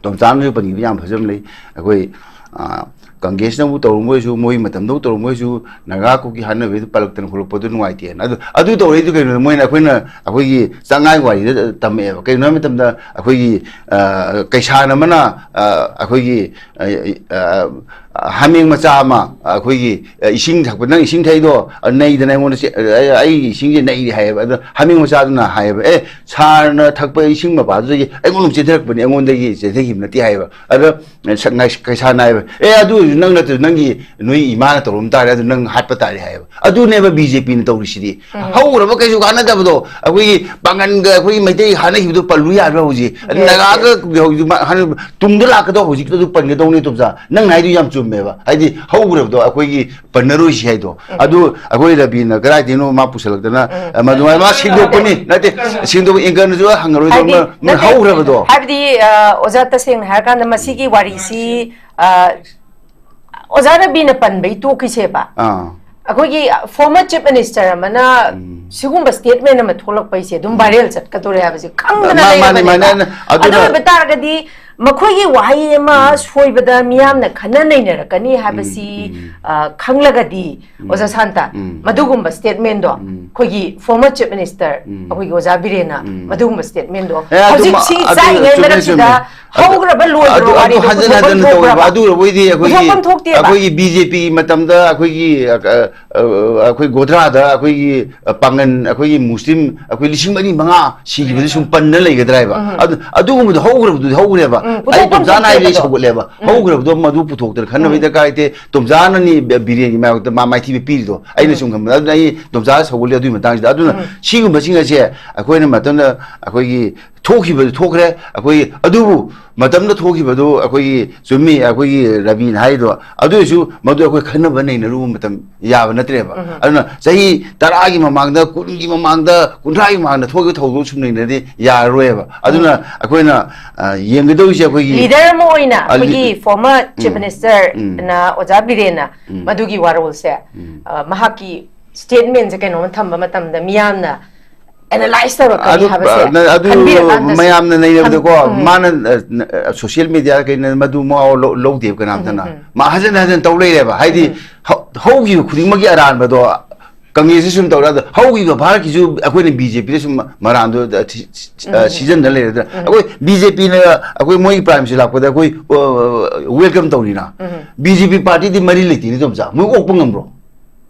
ꯇꯣꯝꯆꯥꯝꯅꯁꯨ ꯄꯟꯈꯤꯕ ꯌꯥꯝ ꯐꯖꯕ ꯂꯩ꯫ ꯑꯩꯈꯣꯏ, ꯑ, ꯀꯪꯒ꯭ꯔꯦꯁꯅꯕꯨ ꯇꯧꯔꯝꯕ ꯑꯣꯏꯔꯁꯨ, ꯃꯣꯏ ꯃꯇꯝꯗꯕꯨ ꯇꯧꯔꯝꯕ ꯑꯣꯏꯔꯁꯨ, ꯅꯥꯒꯥ ꯀꯨꯀꯤ ꯍꯥꯠꯅꯕꯤꯗꯨ ꯄꯜꯂꯛꯇꯅ ꯈꯣꯠꯂꯛꯄꯗꯨ ꯅꯨꯡꯉꯥꯏꯇꯦꯅ꯫ ꯑꯗꯨ, ꯑꯗꯨ ꯇꯧꯔꯛꯏꯗꯨ ꯀꯩꯅꯣ? ꯃꯣꯏꯅ ꯑꯩꯈꯣꯏꯅ, ꯑꯩꯈꯣꯏꯒꯤ ꯆꯥꯡꯉꯥꯏ ꯋꯥꯔꯤꯗ ꯇꯝꯃꯛꯑꯦꯕ꯫ ꯀꯩꯅꯣ ꯍꯥꯏꯕ ꯃꯇꯝꯗ ꯑꯩꯈꯣꯏꯒꯤ, ꯑ, ꯀꯩꯁꯥꯟ ꯑꯃꯅ, ꯑ, ꯑꯩꯈꯣꯏꯒꯤ, ꯑ, ꯑ, ꯍꯥꯃꯦꯡ ꯃꯆꯥ ꯑꯃ ꯑꯩꯈꯣꯏꯒꯤ, ꯑ, ꯏꯁꯤꯡ ꯊꯛꯄ, "ꯅꯪ ꯏꯁꯤꯡ ꯊꯛꯏꯗꯣ, ꯑ, ꯅꯩꯗꯅ ꯑꯩꯉꯣꯟꯗ ꯆꯦ-, ꯑ, ꯑꯩꯒꯤ ꯏꯁꯤꯡꯁꯦ ꯅꯩꯔꯤ" ꯍꯥꯏꯌꯦꯕ꯫ ꯑꯗꯣ ꯍꯥꯃꯦꯡ ꯃꯆꯥꯗꯨꯅ ꯍꯥꯏꯌꯦꯕ, "ꯑꯦ, ꯁꯥꯔꯅ ꯊꯛꯄ ꯏꯁꯤꯡ ꯃꯄꯥꯗꯨꯗꯒꯤ ꯑꯩꯉꯣꯟꯗ ꯆꯦꯟꯊꯔꯛꯄꯅꯤ, ꯑꯩꯉꯣꯟꯗꯒꯤ ꯆꯦꯟꯊꯈꯤꯕ ꯅꯠꯇꯦ" ꯍꯥꯏꯌꯦꯕ꯫ ꯑꯗ ꯁ-, ꯉꯥꯏ-, ꯀꯩꯁꯥꯟ ꯍꯥꯏꯕ, "ꯑꯦ, ꯑꯗꯨ ꯑꯣꯏꯔꯁꯨ ꯅꯪ ꯅꯠꯇ꯭ꯔꯁꯨ ꯅꯪꯒꯤ, ꯅꯣꯏ ꯏꯃꯥꯅ ꯇꯧꯔꯝ ꯇꯥꯔꯦ, ꯑꯗꯨ ꯅꯪ ꯍꯥꯠꯄ ꯇꯥꯔꯦ" ꯍꯥꯏꯌꯦꯕ꯫ ꯑꯗꯨꯅꯦꯕ ꯕꯤ ꯖꯦ ꯄꯤꯅ ꯇꯧꯔꯤꯁꯤꯗꯤ꯫ ꯎꯝ꯫ ꯍꯧꯈ꯭ꯔꯕ ꯀꯩꯁꯨ ꯀꯥꯟꯅꯗꯕꯗꯣ, ꯑꯩꯈꯣꯏꯒꯤ ꯄꯥꯡꯒꯟꯒ ꯑꯩꯈꯣꯏꯒꯤ ꯃꯩꯇꯩ ꯍꯥꯠꯅꯈꯤꯕꯗꯣ ꯄꯜꯂꯨ ꯌꯥꯕ꯭ꯔꯥ ꯍꯧꯖꯤꯛ? ꯑꯗꯨ ꯌꯥꯗꯦ꯫ ꯅꯥꯒꯥꯒ ꯍꯧꯖꯤꯛ ꯃꯥ-, ꯍꯥꯟꯅ ꯇꯨꯡꯗ ꯂꯥꯛꯀꯗꯧꯕ ꯍꯧꯖꯤꯛꯇ ꯑꯗꯨ ꯄꯟꯒꯗꯧꯅꯦ, ꯇꯣꯝꯆꯥ꯫ ꯅꯪꯅ ꯍꯥꯏꯗꯨ ꯌꯥꯝ ꯆꯨꯝꯃꯦꯕ꯫ ꯍꯥꯏꯗꯤ ꯍꯧꯈ꯭ꯔꯕꯗꯣ ꯑꯩꯈꯣꯏꯒꯤ ꯄꯟꯅꯔꯣꯏꯁꯤ ꯍꯥꯏꯗꯣ꯫ ꯎꯝ꯫ ꯑꯗꯨ ꯑꯩꯈꯣꯏ ꯔꯕꯤꯅ ꯀꯗꯥꯏꯗꯩꯅꯣ ꯃꯥ ꯄꯨꯁꯜꯂꯛꯇꯅ, ꯎꯝ꯫ ꯑ, ꯃꯗꯨꯃꯥꯏꯅ ꯃꯥ ꯁꯦꯡꯗꯣꯛꯄꯅꯤ, ꯅꯠꯇꯦ, ꯁꯦꯡꯗꯣꯛꯄ, anchor ꯅꯁꯨ ꯍꯪꯉꯔꯣꯏꯗꯧꯅ, ꯍꯥꯏꯗꯤ, ꯃꯣꯏ ꯅꯠꯇꯦ, ꯍꯧꯈ꯭ꯔꯕꯗꯣ꯫ ꯍꯥꯏꯕꯗꯤ, ꯑ, ꯑꯣꯖꯥ, ꯇꯁꯦꯡꯅ ꯍꯥꯏꯔꯀꯥꯟꯗ ꯃꯁꯤꯒꯤ ꯋꯥꯔꯤꯁꯤ, ꯑ, ꯑꯣꯖꯥ ꯔꯕꯤꯅ ꯄꯟꯕꯩ ꯇꯣꯛꯈꯤꯁꯦꯕ꯫ ꯑꯥ꯫ ꯑꯩꯈꯣꯏꯒꯤ former chief minister ꯑꯃꯅ ꯎꯝ꯫ ꯁꯤꯒꯨꯝꯕ statement ꯑꯃ ꯊꯣꯛꯂꯛꯄꯩꯁꯦ ꯑꯗꯨꯝ ꯎꯝ꯫ Viral ꯆꯠꯀꯗꯧꯔꯦ ꯍꯥꯏꯕꯁꯦ ꯈꯪꯗꯅ ꯃꯥ-, ꯃꯥꯅꯤ, ꯂꯩꯔꯕꯅꯦꯕ꯫ ꯃꯥꯅꯤ, ꯑꯗꯨꯅ ꯑꯗꯨ ꯑꯣꯏꯕ ꯇꯥꯔꯒꯗꯤ ꯃꯈꯣꯏꯒꯤ ꯋꯥꯍꯩ ꯑꯃ ꯁꯣꯏꯕꯗ ꯃꯤꯌꯥꯝꯅ ꯈꯟꯅ ꯅꯩꯅꯔꯛꯀꯅꯤ ꯍꯥꯏꯕꯁꯤ, ꯎꯝ꯫ ꯑ, ꯈꯪꯂꯒꯗꯤ, ꯎꯝ꯫ ꯑꯣꯖꯥ ꯁꯥꯟꯇ, ꯎꯝ꯫ ꯃꯗꯨꯒꯨꯝꯕ statement ꯗꯣ ꯎꯝ꯫ ꯑꯩꯈꯣꯏꯒꯤ former Chief Minister, ꯎꯝ꯫ ꯑꯩꯈꯣꯏꯒꯤ ꯑꯣꯖꯥ ꯕꯤꯔꯦꯟꯅ ꯎꯝ꯫ ꯃꯗꯨꯒꯨꯝꯕ statement ꯗꯣ ꯑꯦ, ꯑꯗꯨ ꯍꯧꯖꯤꯛꯁꯤ ꯃ-, ꯑꯗꯨ ꯆꯥꯛꯏꯉꯩ ꯆꯨꯝꯃꯦ, ꯃꯔꯛꯁꯤꯗ ꯆꯨꯝꯃꯦ꯫ ꯑꯗꯨ, ꯍꯧꯈ꯭ꯔꯕ ꯂꯣꯏꯈ꯭ꯔꯕ ꯑꯗꯨ, ꯑꯗꯨ ꯋꯥꯔꯤꯗꯣ ꯍꯟꯖꯟ ꯄꯨꯊꯣꯛꯐꯝ ꯍꯟꯖꯟꯅ ꯊꯣꯛꯄ꯭ꯔꯕ? ꯇꯧꯋꯦꯕ꯫ ꯑꯗꯨ ꯑꯣꯏꯔꯕꯣꯏꯗꯤ ꯑꯩꯈꯣꯏꯒꯤ, ꯄꯨꯊꯣꯛꯐꯝ ꯊꯣꯛꯇꯦꯕ꯫ ꯑꯩꯈꯣꯏꯒꯤ B J P ꯃꯇꯝꯗ ꯑꯩꯈꯣꯏꯒꯤ, ꯑ, ꯑ, ꯑ, ꯑꯩꯈꯣꯏ ꯒꯣꯙ꯭ꯔꯥꯗ ꯑꯩꯈꯣꯏꯒꯤ, ꯑ, ꯄꯥꯡꯒꯟ, ꯑꯩꯈꯣꯏꯒꯤ ꯃꯨꯁꯂꯤꯝ ꯑꯩꯈꯣꯏ ꯂꯤꯁꯤꯡ ꯃꯔꯤ ꯃꯉꯥ ꯁꯤꯈꯤꯕꯗꯤ ꯁꯨꯝ ꯄꯟꯅ ꯂꯩꯒꯗ꯭ꯔꯥ ꯍꯥꯏꯕ? ꯎꯝ꯫ ꯑꯗꯨ, ꯑꯗꯨꯒꯨꯝꯕꯗꯣ ꯍꯧꯈ꯭ꯔꯕꯗꯨꯗꯤ ꯍꯧꯈ꯭ꯔꯦꯕ꯫ ꯎꯝ, ꯑꯩ ꯄꯨꯊꯣꯛꯐꯝ ꯇꯣꯝꯆꯥꯅ ꯍꯥꯏꯕꯗꯤ ꯊꯣꯛꯇꯦꯕꯗꯣ꯫ ꯁꯧꯒꯠꯂꯦꯕ꯫ ꯎꯝ꯫ ꯍꯧꯈ꯭ꯔꯕꯗꯣ ꯃꯗꯨ ꯄꯨꯊꯣꯛꯇꯅ ꯈꯟꯅꯕꯒꯤ ꯎꯝ꯫ ꯗꯔꯀꯥꯔ ꯂꯩꯇꯦ꯫ ꯇꯣꯝꯆꯥꯅꯅꯤ ꯕꯤꯔꯦꯟꯒꯤ ꯃꯥꯌꯣꯛꯇ ꯃꯥ ꯃꯥꯏꯊꯤꯕ ꯄꯤꯔꯤꯗꯣ꯫ ꯑꯩꯅ ꯎꯝ꯫ ꯁꯨꯝ ꯈꯟꯕꯗ꯫ ꯑꯗꯨꯅ ꯑꯩ ꯇꯣꯝꯆꯥ ꯁꯧꯒꯠꯂꯦ ꯑꯗꯨꯒꯤ ꯃꯇꯥꯡꯁꯤꯗ꯫ ꯑꯗꯨꯅ ꯎꯝ꯫ ꯁꯤꯒꯨꯝꯕꯁꯤꯡ ꯑꯁꯦ ꯑꯩꯈꯣꯏꯅ ꯃꯇꯝꯗ ꯑꯩꯈꯣꯏꯒꯤ ꯊꯣꯛꯈꯤꯕꯗꯨ ꯊꯣꯛꯈ꯭ꯔꯦ꯫ ꯑꯩꯈꯣꯏꯒꯤ ꯑꯗꯨꯕꯨ ꯃꯇꯝꯗ ꯊꯣꯛꯈꯤꯕꯗꯨ ꯑꯩꯈꯣꯏꯒꯤ ꯆꯨꯝꯃꯤ, ꯑꯩꯈꯣꯏꯒꯤ ꯔꯕꯤꯅ ꯍꯥꯏꯗꯣ꯫ ꯑꯗꯨ ꯑꯣꯏꯔꯁꯨ ꯃꯗꯨ ꯑꯩꯈꯣꯏ ꯈꯟꯅꯕ ꯅꯩꯅꯔꯨꯕ ꯃꯇꯝ ꯌꯥꯕ ꯅꯠꯇ꯭ꯔꯦꯕ꯫ ꯎꯝ꯫ ꯑꯗꯨꯅ ꯆꯍꯤ ꯇꯔꯥꯒꯤ ꯃꯃꯥꯡꯗ, ꯀꯨꯟꯒꯤ ꯃꯃꯥꯡꯗ, ꯀꯨꯟꯊ꯭ꯔꯥꯒꯤ ꯃꯃꯥꯡꯗ ꯊꯣꯛꯈꯤꯕ ꯊꯧꯗꯣꯛ ꯁꯨꯝ ꯅꯩꯅꯔꯗꯤ ꯌꯥꯔꯔꯣꯏꯕ꯫ ꯑꯗꯨꯅ ꯎꯝ꯫ ꯑꯩꯈꯣꯏꯅ, ꯑ, ꯌꯦꯡꯒꯗꯧꯔꯤꯁꯦ ꯑꯩꯈꯣꯏꯒꯤ leader ꯑꯃ ꯑꯣꯏꯅ ꯑ, ꯂꯤ-, ꯑꯩꯈꯣꯏꯒꯤ former Chief ꯎꯝ꯫ Minister ꯎꯝ꯫ ꯅ ꯑꯣꯖꯥ ꯕꯤꯔꯦꯟꯅ ꯎꯝ꯫ ꯃꯗꯨꯒꯤ ꯋꯥꯔꯣꯜꯁꯦ, ꯎꯝ꯫ ꯑ, ꯃꯍꯥꯛꯀꯤ statement ꯁꯦ ꯀꯩꯅꯣꯝꯃ ꯊꯝꯕ ꯃꯇꯝꯗ ꯃꯤꯌꯥꯝꯅ analyze ꯇꯧꯔꯛꯀꯅꯤ ꯑꯗꯨ, ꯍꯥꯏꯕꯁꯦ ꯑ, ꯅ-, ꯑꯗꯨ ꯈꯟꯕꯤꯔꯀꯥꯟꯗꯁꯨ ꯃꯌꯥꯝꯅ ꯅꯩꯅꯕꯗꯀꯣ, ꯈꯟ-, ꯎꯝ꯫ ꯃꯥꯅ, ꯑ, ꯅ-, ꯑ, social media ꯀꯩꯅ ꯃꯗꯨ ꯃꯋꯥ ꯂꯧ-, ꯂꯧꯗꯦꯕ ꯀꯅꯥꯝꯇꯅ꯫ ꯎꯝ, ꯎꯝ꯫ ꯃꯥ ꯍꯟꯖꯟ ꯍꯟꯖꯟ ꯇꯧ ꯂꯩꯔꯦꯕ꯫ ꯍꯥꯏꯗꯤ, ꯎꯝ꯫ ꯍꯧ-, ꯍꯧꯈꯤꯕ ꯈꯨꯗꯤꯡꯃꯛꯀꯤ ꯑꯔꯥꯟꯕꯗꯣ ꯀꯪꯒ꯭ꯔꯦꯁꯁꯤ ꯁꯨꯝ ꯇꯧꯔꯦ꯫ ꯑꯗꯣ ꯍꯧꯈꯤꯕ ꯚꯥꯔꯠꯀꯤꯁꯨ ꯑꯩꯈꯣꯏꯅ B J P ꯗ ꯁꯨꯝ ꯃꯔꯥꯟꯗꯣ, ꯑ, ꯊꯤ-, ꯊꯤ-, ꯑ, ꯎꯝ꯫ ꯁꯤꯖꯤꯟꯅ ꯂꯩꯔꯗ꯭ꯔꯥ? ꯎꯝ꯫ ꯑꯩꯈꯣꯏ B J P ꯅ ꯑꯩꯈꯣꯏ ꯃꯣꯏꯒꯤ Prime Minister ꯂꯥꯛꯄꯗ ꯑꯩꯈꯣꯏ, ꯑ, welcome ꯇꯧꯔꯤꯅ꯫ ꯎꯝ꯫ B J P party ꯗꯤ ꯃꯔꯤ ꯂꯩꯇꯦꯅꯦ, ꯇꯣꯝꯆꯥ꯫ ꯃꯣꯏ ꯑꯣꯛꯄ ꯉꯝꯕ꯭ꯔꯣ?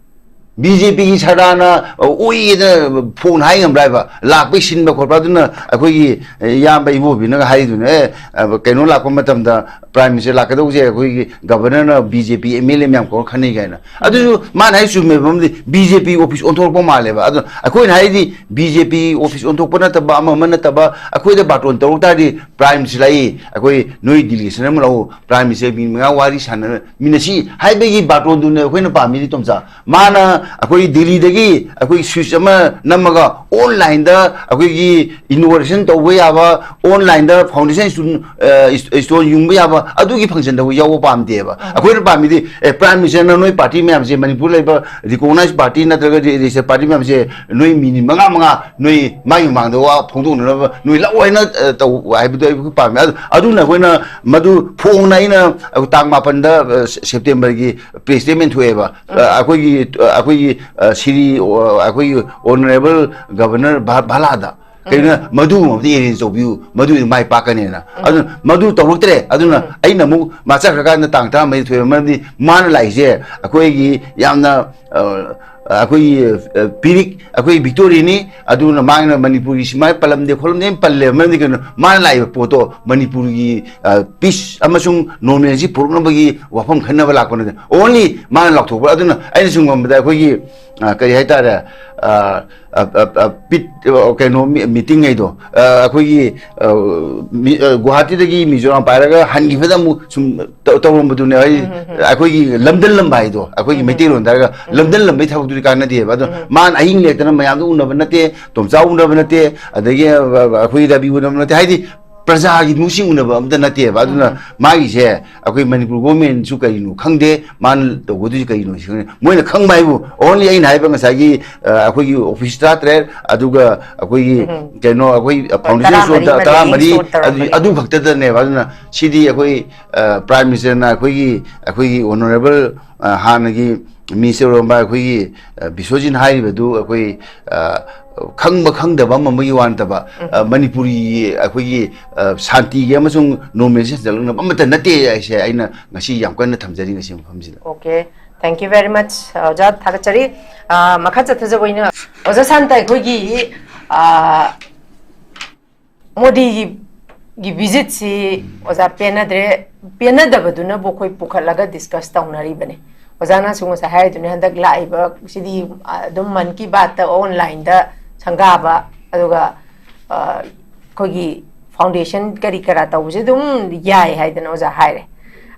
B J P ꯒꯤ ꯁꯔꯗꯥꯔꯅ, ꯑ, ꯑꯣꯏꯌꯦꯅ ꯐꯣꯟ ꯍꯥꯏ ꯉꯝꯕ꯭ꯔꯥ ꯍꯥꯏꯕ? ꯂꯥꯛꯄꯩ ꯁꯤꯟꯕ ꯈꯣꯠꯄ꯫ ꯑꯗꯨꯅ ꯑꯩꯈꯣꯏꯒꯤ, ꯑ, ꯏꯌꯥꯝꯕ ꯏꯕꯣꯕꯤꯅꯒ ꯍꯥꯏꯗꯨꯅ, "ꯑꯦ, ꯑ, ꯀꯩꯅꯣ ꯂꯥꯛꯄ ꯃꯇꯝꯗ, Prime Minister ꯂꯥꯛꯀꯗꯧꯕꯁꯦ ꯑꯩꯈꯣꯏꯒꯤ Governor ꯅ B J P M L A ꯃꯌꯥꯝ ꯀꯧꯔ ꯈꯟꯅꯩ" ꯀꯥꯏꯅ꯫ ꯑꯗꯨꯁꯨ ꯃꯥꯅ ꯍꯥꯏ ꯆꯨꯝꯃꯦꯕ, ꯃꯔꯝꯗꯤ B J P office ꯑꯣꯟꯊꯣꯔꯛꯄ ꯃꯥꯜꯂꯦꯕ꯫ ꯑꯗꯣ ꯑꯩꯈꯣꯏꯅ ꯍꯥꯏꯗꯤ B J P office ꯑꯣꯟꯊꯣꯛꯄ ꯅꯠꯇꯕ, ꯑꯃ ꯑꯃ ꯅꯠꯇꯕ, ꯑꯩꯈꯣꯏꯗ ꯕꯥꯇꯣꯟ ꯇꯧꯔꯛ ꯇꯥꯔꯗꯤ Prime Minister ꯂꯥꯛꯏ, ꯑꯩꯈꯣꯏ ꯅꯣꯏ delegation ꯑꯃ ꯂꯥꯛꯎ, Prime Minister ꯃꯤ ꯃꯉꯥ ꯋꯥꯔꯤ ꯁꯥꯟꯅꯃꯤꯟꯅꯁꯤ ꯍꯥꯏꯕꯒꯤ ꯕꯥꯇꯣꯟꯗꯨꯅꯦ ꯑꯩꯈꯣꯏꯅ ꯄꯥꯝꯃꯤꯗꯤ, ꯇꯣꯝꯆꯥ꯫ ꯃꯥꯅ ꯑꯩꯈꯣꯏ ꯗꯤꯜꯂꯤꯗꯒꯤ ꯑꯩꯈꯣꯏ ꯁ꯭ꯋꯤꯆ ꯑꯃ ꯅꯝꯃꯒ ꯑꯣꯟꯂꯥꯏꯟꯗ ꯑꯩꯈꯣꯏꯒꯤ ꯏꯅꯣꯒ꯭ꯔꯦꯁꯟ ꯇꯧꯕ ꯌꯥꯕ, ꯑꯣꯟꯂꯥꯏꯟꯗ ꯐꯥꯎꯟꯗꯦꯁꯟ ꯏꯁꯇꯣꯟ ꯌꯨꯡꯕ ꯌꯥꯕ, ꯑꯗꯨꯒꯤ ꯐꯪꯁꯟꯗ ꯑꯩꯈꯣꯏ ꯌꯥꯎꯕ ꯄꯥꯝꯗꯦꯕ꯫ ꯑꯩꯈꯣꯏꯅ ꯄꯥꯝꯃꯤꯗꯤ, ꯑꯦ, ꯄ꯭ꯔꯥꯏꯝ ꯃꯤꯅꯤꯁꯇꯔꯅ ꯅꯣꯏ ꯄꯥꯔꯇꯤ ꯃꯌꯥꯝꯁꯦ, ꯃꯅꯤꯄꯨꯔ ꯂꯩꯕ ꯔꯤꯀꯣꯛꯅꯥꯏꯖ ꯄꯥꯔꯇꯤ ꯅꯠꯇ꯭ꯔꯒ ꯔꯦꯖꯤꯁꯇꯔ ꯄꯥꯔꯇꯤ ꯃꯌꯥꯝꯁꯦ, ꯅꯣꯏ ꯃꯤꯅꯤꯠ ꯃꯉꯥ ꯃꯉꯥ ꯅꯣꯏ ꯃꯥꯒꯤ ꯃꯃꯥꯡꯗ ꯋꯥ ꯐꯣꯡꯗꯣꯛꯅꯅꯕ ꯅꯣꯏ ꯂꯥꯛꯑꯣ ꯍꯥꯏꯅ, ꯑ, ꯇꯧ ꯍꯥꯏꯕꯗꯣ ꯑꯩꯈꯣꯏ ꯄꯥꯝꯃꯦ꯫ ꯑꯗꯨ, ꯑꯗꯨꯅ ꯑꯩꯈꯣꯏꯅ ꯃꯗꯨ ꯐꯣꯡꯅ ꯑꯩꯅ, ꯑ, ꯇꯥꯡ ꯃꯥꯄꯟꯗ, ꯑ, ꯁꯦ-, ꯁꯦꯞꯇꯦꯝꯕꯔꯒꯤ ꯄ꯭ꯔꯦꯁ ꯁ꯭ꯇꯦꯠꯃꯦꯟ ꯊꯣꯛꯑꯦꯕ꯫ ꯑ, ꯑꯩꯈꯣꯏꯒꯤ, ꯑ, ꯑꯩꯈꯣꯏꯒꯤ, ꯑ, ꯁꯤꯔꯤ, ꯑ, ꯑꯩꯈꯣꯏꯒꯤ ꯑꯣꯅꯔꯦꯕꯜ ꯒꯕꯔꯅꯔ ꯚꯥ-, ꯚꯥꯂꯥꯗ꯫ ꯀꯩꯅꯣ, ꯃꯗꯨꯒꯨꯝꯕꯗꯤ ꯑꯦꯔꯦꯟꯖ ꯇꯧꯕꯤꯌꯨ, ꯃꯗꯨꯗꯤ ꯃꯥꯏ ꯄꯥꯛꯀꯅꯦꯅ꯫ ꯑꯗꯨꯅ ꯃꯗꯨ ꯇꯧꯔꯛꯇ꯭ꯔꯦ꯫ ꯑꯗꯨꯅ ꯑꯩꯅ ꯑꯃꯨꯛ ꯃꯥ ꯆꯠꯈ꯭ꯔꯀꯥꯟꯗ ꯇꯥꯡ ꯇꯔꯥꯃꯔꯤ ꯊꯣꯛꯑꯦꯕ꯫ ꯃꯔꯝꯗꯤ ꯃꯥꯅ ꯂꯥꯛꯏꯁꯦ ꯑꯩꯈꯣꯏꯒꯤ ꯌꯥꯝꯅ, ꯑ, ꯑꯩꯈꯣꯏꯒꯤ, ꯑ, ꯄꯤꯔꯤꯛ, ꯑꯩꯈꯣꯏ ꯚꯤꯛꯇꯣꯔꯤꯅꯤ꯫ ꯑꯗꯨꯅ ꯃꯥꯅ ꯃꯅꯤꯄꯨꯔꯒꯤ ꯁꯨꯃꯥꯏꯅ ꯄꯜꯂꯝꯗꯦ ꯈꯣꯠꯂꯝꯗꯦ, ꯌꯥꯝ ꯄꯜꯂꯦꯕ꯫ ꯃꯔꯝꯗꯤ ꯀꯩꯅꯣ, ꯃꯥꯅ ꯂꯥꯛꯏꯕ ꯄꯣꯠꯇꯣ ꯃꯅꯤꯄꯨꯔꯒꯤ, ꯑ, ꯄꯤꯁ ꯑꯃꯁꯨꯡ ꯅꯣꯔꯃꯦꯜꯁꯤ ꯄꯨꯔꯛꯅꯕꯒꯤ ꯋꯥꯐꯝ ꯈꯟꯅꯕ ꯂꯥꯛꯄ ꯅꯠꯇꯦ꯫ ꯑꯣꯟꯂꯤ ꯃꯥꯅ ꯂꯥꯎꯊꯣꯛꯄ꯫ ꯑꯗꯨꯅ ꯑꯩꯅ ꯁꯨꯝ ꯈꯟꯕꯗ ꯑꯩꯈꯣꯏꯒꯤ, ꯑ, ꯀꯔꯤ ꯍꯥꯏꯇꯥꯔꯦ, ꯑ, ꯑ, ꯑ, ꯑ, ꯄꯤꯠ, ꯑ, ꯀꯩꯅꯣ, ꯃꯤ-, ꯃꯤꯇꯤꯡ ꯍꯥꯏꯗꯣ, ꯑ, ꯑꯩꯈꯣꯏꯒꯤ, ꯑ, ꯃꯤ-, ꯑ, ꯒꯨꯋꯥꯍꯥꯇꯤꯗꯒꯤ ꯃꯤꯖꯣꯔꯥꯝ ꯄꯥꯏꯔꯒ ꯍꯟꯈꯤꯕꯗ ꯑꯃꯨꯛ ꯁꯨꯝ ꯇꯧ-, ꯇꯧꯔꯝꯕꯗꯨꯅꯦ꯫ ꯑꯩ, ꯑꯩꯈꯣꯏꯒꯤ ꯂꯝꯗꯜꯂꯝꯕ ꯍꯥꯏꯗꯣ, ꯑꯩꯈꯣꯏꯒꯤ ꯃꯩꯇꯩꯂꯣꯟꯗ ꯍꯥꯏꯔꯒ ꯂꯝꯗꯜꯂꯝꯕꯒꯤ ꯊꯕꯛꯇꯨꯗꯤ ꯀꯥꯟꯅꯗꯦꯕ꯫ ꯑꯗꯨꯅ ꯃꯥꯅ ꯑꯍꯤꯡ ꯂꯦꯛꯇꯅ ꯃꯌꯥꯝꯗꯣ ꯎꯅꯕ ꯅꯠꯇꯦ, ꯇꯣꯝꯆꯥ ꯎꯅꯕ ꯅꯠꯇꯦ, ꯑꯗꯒꯤ, ꯑ, ꯑꯩꯈꯣꯏ ꯔꯕꯤ ꯎꯅꯕ ꯅꯠꯇꯦ꯫ ꯍꯥꯏꯗꯤ ꯄ꯭ꯔꯖꯥꯒꯤ ꯅꯨꯡꯁꯤ ꯎꯅꯕ ꯑꯝꯇ ꯅꯠꯇꯦꯕ꯫ ꯑꯗꯨꯅ ꯃꯥꯒꯤꯁꯦ ꯑꯩꯈꯣꯏ ꯃꯅꯤꯄꯨꯔ ꯒꯣꯔꯃꯦꯟꯁꯨ ꯀꯔꯤꯅꯣ ꯈꯪꯗꯦ, ꯃꯥꯅ ꯇꯧꯒꯗꯣꯏꯁꯤ ꯀꯔꯤꯅꯣ ꯁꯤ ꯈꯪꯗꯦ꯫ ꯃꯣꯏꯅ ꯈꯪꯕ ꯍꯥꯏꯕꯨ ꯑꯣꯟꯂꯤ ꯑꯩꯅ ꯍꯥꯏꯕ ꯉꯁꯥꯏꯒꯤ, ꯑ, ꯑꯩꯈꯣꯏꯒꯤ ꯑꯣꯐꯤꯁ ꯇꯔꯥꯇꯔꯦꯠ, ꯑꯗꯨꯒ ꯑꯩꯈꯣꯏꯒꯤ ꯀꯩꯅꯣ, ꯑꯩꯈꯣꯏ ꯐꯥꯎꯟꯗꯦꯁꯟ ꯇꯔꯥꯃꯔꯤ ꯁ꯭ꯇꯣꯟ ꯇꯔꯥꯃꯔꯤ, ꯑꯗꯨ, ꯑꯗꯨ ꯈꯛꯇꯗꯅꯦꯕ꯫ ꯑꯗꯨꯅ ꯁꯤꯗꯤ ꯑꯩꯈꯣꯏ, ꯑ, ꯄ꯭ꯔꯥꯏꯝ ꯃꯤꯅꯤꯁꯇꯔꯅ ꯑꯩꯈꯣꯏꯒꯤ, ꯑꯩꯈꯣꯏꯒꯤ ꯑꯣꯅꯔꯦꯕꯜ, ꯑ, ꯍꯥꯟꯅꯒꯤ ꯃꯤꯅꯤꯁꯇꯔ ꯑꯣꯏꯔꯝꯕ ꯑꯩꯈꯣꯏꯒꯤ, ꯑ, ꯕꯤꯁ꯭ꯋꯖꯤꯠ ꯍꯥꯏꯔꯤꯕꯗꯨ ꯑꯩꯈꯣꯏ, ꯑ, ꯈꯪꯕ ꯈꯪꯗꯕ ꯑꯃ ꯑꯃꯒꯤ ꯋꯥ ꯅꯠꯇꯕ, ꯑ, ꯃꯅꯤꯄꯨꯔꯤ ꯑꯩꯈꯣꯏꯒꯤ, ꯑ, ꯁꯥꯟꯇꯤꯒꯤ ꯑꯃꯁꯨꯡ ꯅꯣꯔꯃꯦꯜꯁꯤ ꯍꯟꯖꯤꯜꯂꯛꯅꯕ ꯑꯃꯠꯇ ꯅꯠꯇꯦ ꯍꯥꯏꯁꯦ ꯑꯩꯅ ꯉꯁꯤ ꯌꯥꯝ ꯀꯟꯅ ꯊꯝꯖꯔꯤ ꯉꯁꯤ ꯃꯐꯝꯁꯤꯗ꯫ Okay, thank you very much, ꯑꯣꯖꯥ, ꯊꯥꯒꯠꯆꯔꯤ꯫ ꯑ, ꯃꯈꯥ ꯆꯠꯊꯖꯕ ꯑꯣꯏꯅ ꯑꯣꯖꯥ ꯁꯥꯟꯇ, ꯑꯩꯈꯣꯏꯒꯤ, ꯑ, ꯃꯣꯗꯤꯒꯤ, ꯒꯤ ꯚꯤꯖꯤꯠꯁꯤ ꯑꯣꯖꯥ ꯄꯦꯟꯅꯗ꯭ꯔꯦ, ꯄꯦꯟꯅꯗꯕꯗꯨꯅꯕꯨ ꯑꯩꯈꯣꯏ ꯄꯨꯈꯠꯂꯒ ꯗꯤꯁꯀꯁ ꯇꯧꯅꯔꯤꯕꯅꯤ꯫ ꯑꯣꯖꯥꯅꯁꯨ ꯉꯁꯥꯏ ꯍꯥꯏꯗꯨꯅꯤ, ꯍꯟꯗꯛ ꯂꯥꯛꯏꯕ ꯁꯤꯗꯤ, ꯑ, ꯑꯗꯨꯝ ꯃꯟ ꯀꯤ ꯕꯥꯠꯇ ꯑꯣꯟꯂꯥꯏꯟꯗ ꯁꯪꯒꯥꯕ, ꯑꯗꯨꯒ, ꯑ, ꯑꯩꯈꯣꯏꯒꯤ ꯐꯥꯎꯟꯗꯦꯁꯟ ꯀꯔꯤ ꯀꯔꯥ ꯇꯧꯕꯁꯦ ꯑꯗꯨꯝ ꯌꯥꯏ ꯍꯥꯏꯗꯅ ꯑꯣꯖꯥ ꯍꯥꯏꯔꯦ꯫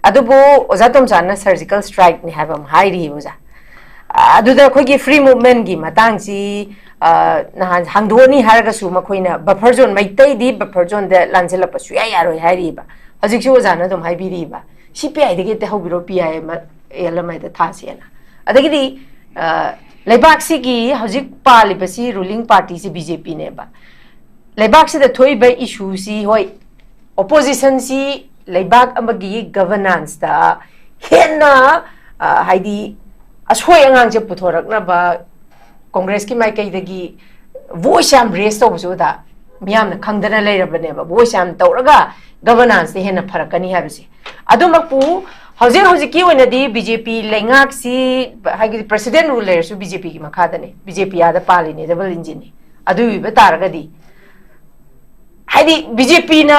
ꯑꯗꯨꯕꯨ ꯑꯣꯖꯥ ꯇꯣꯝꯆꯥꯅ ꯁꯔꯖꯤꯀꯦꯜ ꯁ꯭ꯇ꯭ꯔꯥꯏꯛꯅꯤ ꯍꯥꯏꯕ ꯑꯃ ꯍꯥꯏꯔꯤꯕ ꯑꯣꯖꯥ꯫ ꯑꯗꯨꯗ ꯑꯩꯈꯣꯏꯒꯤ free movementꯀꯤ ꯃꯇꯥꯡꯁꯤ, ꯑ, ꯅꯍꯥꯟ ꯍꯥꯡꯗꯣꯛꯑꯅꯤ ꯍꯥꯏꯔꯒꯁꯨ ꯃꯈꯣꯏꯅ buffer zone, ꯃꯩꯇꯩꯗꯤ buffer zoneꯗ ꯂꯥꯟꯁꯤꯜꯂꯛꯄ ꯁꯨꯡꯌꯥ ꯌꯥꯔꯣꯏ ꯍꯥꯏꯔꯤꯕ꯫ ꯍꯧꯖꯤꯛꯁꯨ ꯑꯣꯖꯥꯅ ꯑꯗꯨꯝ ꯍꯥꯏꯕꯤꯔꯤꯕ, CPIꯗꯒꯤ ꯍꯦꯛꯇ ꯍꯧꯕꯤꯔꯣ, PIL ꯑꯃ ꯍꯦꯛꯇ ꯊꯥꯁꯦꯅ꯫ ꯑꯗꯒꯤꯗꯤ, ꯑ, ꯂꯩꯕꯥꯛꯁꯤꯒꯤ ꯍꯧꯖꯤꯛ ꯄꯥꯜꯂꯤꯕꯁꯤ ruling partyꯁꯤ BJPꯅꯦꯕ꯫ ꯂꯩꯕꯥꯛꯁꯤꯗ ꯊꯣꯛꯏꯕ issueꯁꯤ, ꯍꯣꯏ, oppositionꯁꯤ ꯂꯩꯕꯥꯛ ꯑꯃꯒꯤ governancesꯇ ꯍꯦꯟꯅ, ꯑ, ꯍꯥꯏꯗꯤ, ꯑꯁꯣꯏ ꯑꯉꯥꯡꯁꯦ ꯄꯨꯊꯣꯔꯛꯅꯕ Congressꯀꯤ ꯃꯥꯏꯀꯩꯗꯒꯤ voice ꯌꯥꯝ raise ꯇꯧꯕꯁꯨ ꯑꯣꯖꯥ ꯃꯤꯌꯥꯝꯅ ꯈꯪꯗꯅ ꯂꯩꯔꯕꯅꯦꯕ, voice ꯌꯥꯝ ꯇꯧꯔꯒ governancesꯇ ꯍꯦꯟꯅ ꯐꯔꯛꯀꯅꯤ ꯍꯥꯏꯕꯁꯦ꯫ ꯑꯗꯨꯃꯛꯄꯨ ꯍꯧꯖꯤꯛ ꯍꯧꯖꯤꯛꯀꯤ ꯑꯣꯏꯅꯗꯤ BJP ꯂꯩꯉꯥꯛꯁꯤ, ꯍꯥꯏꯗꯤ president rule ꯂꯩꯔꯁꯨ BJPꯒꯤ ꯃꯈꯥꯗꯅꯤ, BJP ꯑꯥꯗ ꯄꯥꯜꯂꯤꯅꯤ, double engineꯅꯤ꯫ ꯑꯗꯨ ꯑꯣꯏꯕ ꯇꯥꯔꯒꯗꯤ, ꯍꯥꯏꯗꯤ, BJPꯅ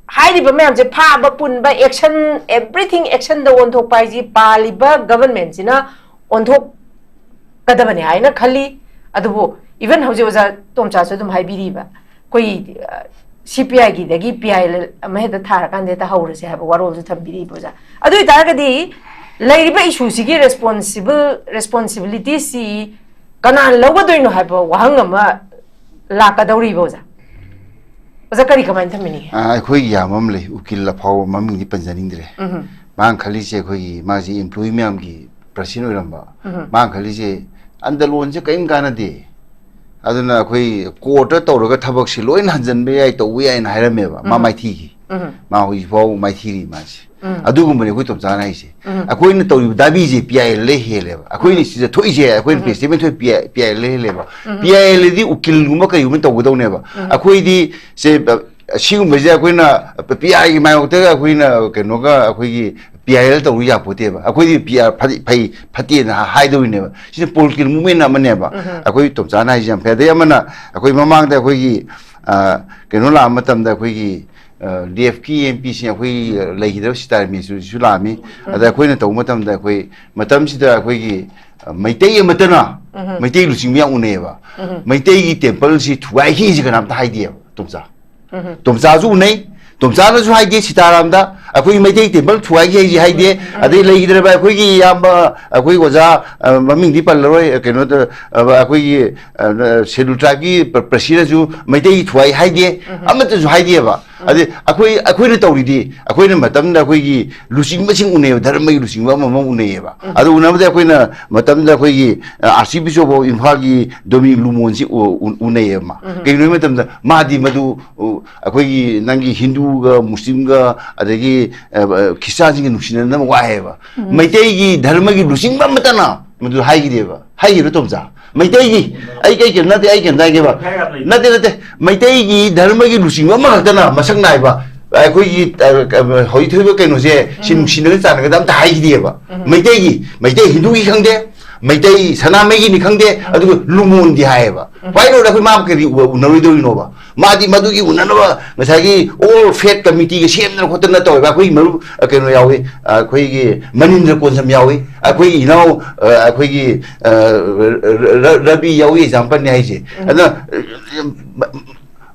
ꯍꯥꯏꯔꯤꯕ ꯃꯌꯥꯝꯁꯦ ꯐꯥꯕ ꯄꯨꯟꯕ, action, everything actionꯗ ꯑꯣꯟꯊꯣꯛꯄ ꯍꯥꯏꯁꯤ ꯄꯥꯜꯂꯤꯕ governmentꯁꯤꯅ ꯑꯣꯟꯊꯣꯛꯀꯗꯕꯅꯤ ꯍꯥꯏꯅ ꯈꯜꯂꯤ꯫ ꯑꯗꯨꯕꯨ even ꯍꯧꯖꯤꯛ ꯑꯣꯖꯥ ꯇꯣꯝꯆꯥꯁꯨ ꯑꯗꯨꯝ ꯍꯥꯏꯕꯤꯔꯤꯕ, ꯑꯩꯈꯣꯏ, ꯑ, CPIꯒꯤꯗꯒꯤ PIL ꯑꯃ ꯍꯦꯛꯇ ꯊꯥꯔꯀꯥꯟꯗ ꯍꯦꯛꯇ ꯍꯧꯔꯁꯦ ꯍꯥꯏꯕ ꯋꯥꯔꯣꯜꯁꯨ ꯊꯝꯕꯤꯔꯤꯕ ꯑꯣꯖꯥ꯫ ꯑꯗꯨ ꯑꯣꯏꯇꯥꯔꯒꯗꯤ ꯂꯩꯔꯤꯕ issueꯁꯤꯒꯤ responsible, responsibilityꯁꯤ ꯀꯅꯥꯅ ꯂꯧꯒꯗꯣꯏꯅꯣ ꯍꯥꯏꯕ ꯋꯥꯍꯪ ꯑꯃ ꯂꯥꯛꯀꯗꯧꯔꯤꯕ ꯑꯣꯖꯥ꯫ ꯑꯣꯖꯥ, ꯀꯔꯤ ꯀꯃꯥꯏꯅ ꯊꯝꯕꯤꯅꯤꯡꯉꯤ? ꯑ, ꯑꯩꯈꯣꯏꯒꯤ ꯌꯥꯝ ꯑꯃ ꯂꯩ, ꯎꯀꯤꯜ ꯑꯐꯥꯎꯕ, ꯃꯃꯤꯡꯗꯤ ꯄꯟꯖꯅꯤꯡꯗ꯭ꯔꯦ꯫ ꯎꯝꯍꯨꯝ꯫ ꯃꯥꯅ ꯈꯜꯂꯤꯁꯦ ꯑꯩꯈꯣꯏꯒꯤ, ꯃꯥꯁꯤ employee ꯃꯌꯥꯝꯒꯤ president ꯑꯣꯏꯔꯝꯕ꯫ ꯎꯝꯍꯨꯝ꯫ ꯃꯥꯅ ꯈꯜꯂꯤꯁꯦ ꯑꯟꯗꯂꯣꯟꯁꯦ ꯀꯔꯤꯝ ꯀꯥꯟꯅꯗꯦ, ꯑꯗꯨꯅ ꯑꯩꯈꯣꯏ courtꯇ ꯇꯧꯔꯒ ꯊꯕꯛꯁꯤ ꯂꯣꯏꯅ ꯍꯟꯖꯤꯟꯕ ꯌꯥꯏ, ꯇꯧꯕ ꯌꯥꯏꯅ ꯍꯥꯏꯔꯝꯃꯦꯕ꯫ ꯃꯥ ꯎꯝꯍꯨꯝ꯫ ꯃꯥꯏꯊꯤꯈꯤ꯫ ꯎꯝꯍꯨꯝ꯫ ꯃꯥ ꯍꯧꯖꯤꯛꯐꯥꯎ ꯃꯥꯏꯊꯤꯔꯤ ꯃꯥꯁꯦ꯫ ꯎꯝ꯫ ꯑꯗꯨꯒꯨꯝꯕꯅꯤ ꯑꯩꯈꯣꯏ ꯇꯣꯝꯆꯥꯅ ꯍꯥꯏꯁꯦ꯫ ꯎꯝ꯫ ꯑꯩꯈꯣꯏꯅ ꯇꯧꯔꯤꯕ ꯗꯥꯕꯤꯁꯦ PILꯗ ꯍꯦꯜꯂꯦꯕ꯫ ꯑꯩꯈꯣꯏꯅ ꯎꯝ꯫ ꯁꯤꯗ ꯊꯣꯛꯏꯁꯦ, ꯑꯩꯈꯣꯏꯅ ꯎꯝ꯫ press statement ꯊꯣꯛꯏ, PILꯗ ꯍꯦꯜꯂꯦꯕ꯫ ꯎꯝ꯫ PILꯗꯤ ꯎꯀꯤꯜꯒꯨꯝꯕ ꯀꯔꯤꯒꯨꯝꯕ ꯇꯧꯒꯗꯧꯅꯦꯕ꯫ ꯎꯝ꯫ ꯑꯩꯈꯣꯏꯗꯤ ꯁꯦ, ꯑ, ꯁꯤꯒꯨꯝꯕꯁꯦ ꯑꯩꯈꯣꯏꯅ PIꯒꯤ ꯃꯥꯌꯣꯛꯇꯒ ꯑꯩꯈꯣꯏꯅ ꯀꯩꯅꯣꯒ ꯑꯩꯈꯣꯏꯒꯤ PIL ꯇꯧꯔꯨ ꯌꯥꯄꯣꯠꯇꯦꯕ꯫ ꯑꯩꯈꯣꯏꯗꯤ PR ꯐꯗꯤ-, ꯐꯩ, ꯐꯠꯇꯦꯅ ꯍꯥꯏꯗꯧꯔꯤꯅꯦꯕ꯫ ꯁꯤꯅ political movement ꯑꯃꯅꯦꯕ꯫ ꯎꯝ꯫ ꯑꯩꯈꯣꯏ ꯇꯣꯝꯆꯥꯅ ꯍꯥꯏꯁꯦ ꯌꯥꯝ ꯐꯩ꯫ ꯑꯗꯩ ꯑꯃꯅ ꯑꯩꯈꯣꯏ ꯃꯃꯥꯡꯗ ꯑꯩꯈꯣꯏꯒꯤ, ꯑ, ꯀꯩꯅꯣ ꯂꯥꯛꯄ ꯃꯇꯝꯗ ꯑꯩꯈꯣꯏꯒꯤ, ꯑ, leftꯀꯤ MPꯁꯤꯡ ꯑꯩꯈꯣꯏ ꯂꯩꯈꯤꯗꯕ ꯁꯤꯇꯥꯔꯥꯝ ꯌꯦꯆꯨꯔꯤꯁꯨ ꯂꯥꯛꯑꯝꯃꯤ꯫ ꯎꯝ꯫ ꯑꯗ ꯑꯩꯈꯣꯏꯅ ꯇꯧꯕ ꯃꯇꯝꯗ ꯑꯩꯈꯣꯏ ꯃꯇꯝꯁꯤꯗ ꯑꯩꯈꯣꯏꯒꯤ, ꯑ, ꯃꯩꯇꯩ ꯑꯃꯠꯇꯅ ꯎꯝ꯫ ꯃꯩꯇꯩ ꯂꯨꯆꯤꯡꯕ ꯌꯥꯝ ꯎꯅꯩꯌꯦꯕ꯫ ꯎꯝ꯫ ꯃꯩꯇꯩꯒꯤ templeꯁꯤ ꯊꯨꯒꯥꯏꯈꯤꯁꯤ ꯀꯅꯥꯝꯇ ꯍꯥꯏꯗꯦꯕ, ꯇꯣꯝꯆꯥ꯫ ꯎꯝ꯫ ꯇꯣꯝꯆꯥꯁꯨ ꯎꯅꯩ, ꯇꯣꯝꯆꯥꯅꯁꯨ ꯍꯥꯏꯗꯦ ꯁꯤꯇꯥꯔꯥꯝꯗ, ꯑꯩꯈꯣꯏꯒꯤ ꯃꯩꯇꯩ ꯇꯦꯝꯄꯜ ꯊꯨꯒꯥꯏꯈꯤ ꯍꯥꯏꯁꯤ ꯍꯥꯏꯗꯦ꯫ ꯑꯗꯩ ꯂꯩꯈꯤꯗ꯭ꯔꯕ ꯑꯩꯈꯣꯏꯒꯤ ꯏꯌꯥꯝꯕ, ꯑꯩꯈꯣꯏ ꯑꯣꯖꯥ, ꯑ, ꯃꯃꯤꯡꯗꯤ ꯄꯜꯂꯔꯣꯏ, ꯀꯩꯅꯣꯗ, ꯑ, ꯑꯩꯈꯣꯏꯒꯤ, ꯑ, ꯁꯦꯗꯨꯜ ꯇ꯭ꯔꯥꯏꯕꯀꯤ ꯄ꯭ꯔ-, ꯄ꯭ꯔꯁꯤꯗꯁꯨ ꯃꯩꯇꯩ ꯊꯨꯒꯥꯏ ꯍꯥꯏꯗꯦ, ꯑꯃꯠꯇꯁꯨ ꯍꯥꯏꯗꯦꯕ꯫ ꯑꯗꯩ ꯑꯩꯈꯣꯏ, ꯑꯩꯈꯣꯏꯅ ꯇꯧꯔꯤꯗꯤ, ꯑꯩꯈꯣꯏꯅ ꯃꯇꯝꯗ ꯑꯩꯈꯣꯏꯒꯤ ꯂꯨꯆꯤꯡꯕꯁꯤꯡ ꯎꯅꯩꯌꯦꯕ, ꯙꯔꯃꯒꯤ ꯂꯨꯆꯤꯡꯕ ꯑꯃꯃꯝ ꯎꯅꯩꯌꯦꯕ꯫ ꯑꯗꯨ ꯎꯅꯕꯗ ꯑꯩꯈꯣꯏꯅ ꯃꯇꯝꯗ ꯑꯩꯈꯣꯏꯒꯤ, ꯑ, Archbishop of ꯏꯝꯐꯥꯜꯒꯤ ꯗꯣꯃꯤꯅꯤꯛ ꯂꯨꯃꯣꯟꯁꯤ ꯎ-, ꯎ-, ꯎꯅꯩꯌꯦꯕ꯫ ꯀꯩꯒꯤꯅꯣ ꯍꯥꯏꯕ ꯃꯇꯝꯗ ꯃꯥꯗꯤ ꯃꯗꯨ, ꯎ, ꯑꯩꯈꯣꯏꯒꯤ ꯅꯪꯒꯤ ꯍꯤꯟꯗꯨꯒ ꯃꯨꯁꯂꯤꯝꯒ ꯑꯗꯒꯤ, ꯑ, ꯑ, ꯈ꯭ꯔꯤꯁꯇꯥꯟꯁꯤꯡꯒ ꯅꯨꯡꯁꯤꯅꯅꯕ ꯋꯥꯍꯩꯕ꯫ ꯃꯩꯇꯩꯒꯤ ꯙꯔꯃꯒꯤ ꯂꯨꯆꯤꯡꯕ ꯑꯃꯠꯇꯅ ꯃꯗꯨ ꯍꯥꯏꯈꯤꯗꯦꯕ, ꯍꯥꯏꯈꯤꯕ꯭ꯔꯥ ꯇꯣꯝꯆꯥ? ꯃꯩꯇꯩꯒꯤ, ꯑꯩ ꯀꯩ ꯀꯩꯅꯣ ꯅꯠꯇꯦ, ꯑꯩ ꯀꯩꯅꯣ ꯍꯥꯏꯒꯦꯕ꯫ ꯅꯠꯇꯦ, ꯅꯠꯇꯦ, ꯃꯩꯇꯩꯒꯤ ꯙꯔꯃꯒꯤ ꯂꯨꯆꯤꯡꯕ ꯑꯃꯈꯛꯇꯅ ꯃꯁꯛ ꯅꯥꯏꯕ ꯑꯩꯈꯣꯏꯒꯤ, ꯑ, ꯑ, ꯍꯧꯖꯤꯛ ꯊꯣꯛꯏꯕ ꯀꯩꯅꯣꯁꯦ ꯁꯤ ꯅꯨꯡꯁꯤꯅꯅ ꯆꯥꯟꯅꯒꯗꯕ ꯑꯝꯇ ꯍꯥꯏꯈꯤꯗꯦꯕ꯫ ꯃꯩꯇꯩꯒꯤ, ꯃꯩꯇꯩ ꯍꯤꯟꯗꯨꯒꯤ ꯈꯪꯗꯦ, ꯃꯩꯇꯩ ꯁꯅꯥꯃꯍꯤꯒꯤꯅꯤ ꯈꯪꯗꯦ, ꯑꯗꯨꯒ ꯂꯨꯃꯣꯟꯒꯤ ꯍꯥꯏꯌꯦꯕ꯫ ꯋꯥꯏ ꯅꯣꯠ ꯑꯩꯈꯣꯏ ꯃꯥ ꯀꯔꯤ ꯎ-, ꯎꯅꯔꯣꯏꯗꯧꯔꯤꯅꯣꯕ? ꯃꯥꯗꯤ ꯃꯗꯨꯒꯤ ꯎꯅꯅꯕ ꯉꯁꯥꯏꯒꯤ all faith committeeꯒ ꯁꯦꯝꯗꯅ ꯈꯣꯠꯇꯅ ꯇꯧꯋꯦꯕ꯫ ꯑꯩꯈꯣꯏꯒꯤ ꯃꯔꯨꯞ, ꯑ, ꯀꯩꯅꯣ ꯌꯥꯎꯏ, ꯑ, ꯑꯩꯈꯣꯏꯒꯤ ꯃꯅꯤꯟꯗ꯭ꯔ ꯀꯣꯟꯖꯝ ꯌꯥꯎꯏ, ꯑꯩꯈꯣꯏꯒꯤ ꯏꯅꯥꯎ, ꯑ, ꯑꯩꯈꯣꯏꯒꯤ, ꯑ, ꯔ-, ꯔ-, ꯔ-, ꯔꯕꯤ ꯌꯥꯎꯏ, exampleꯅꯤ ꯍꯥꯏꯁꯦ꯫ ꯑꯗꯨꯅ,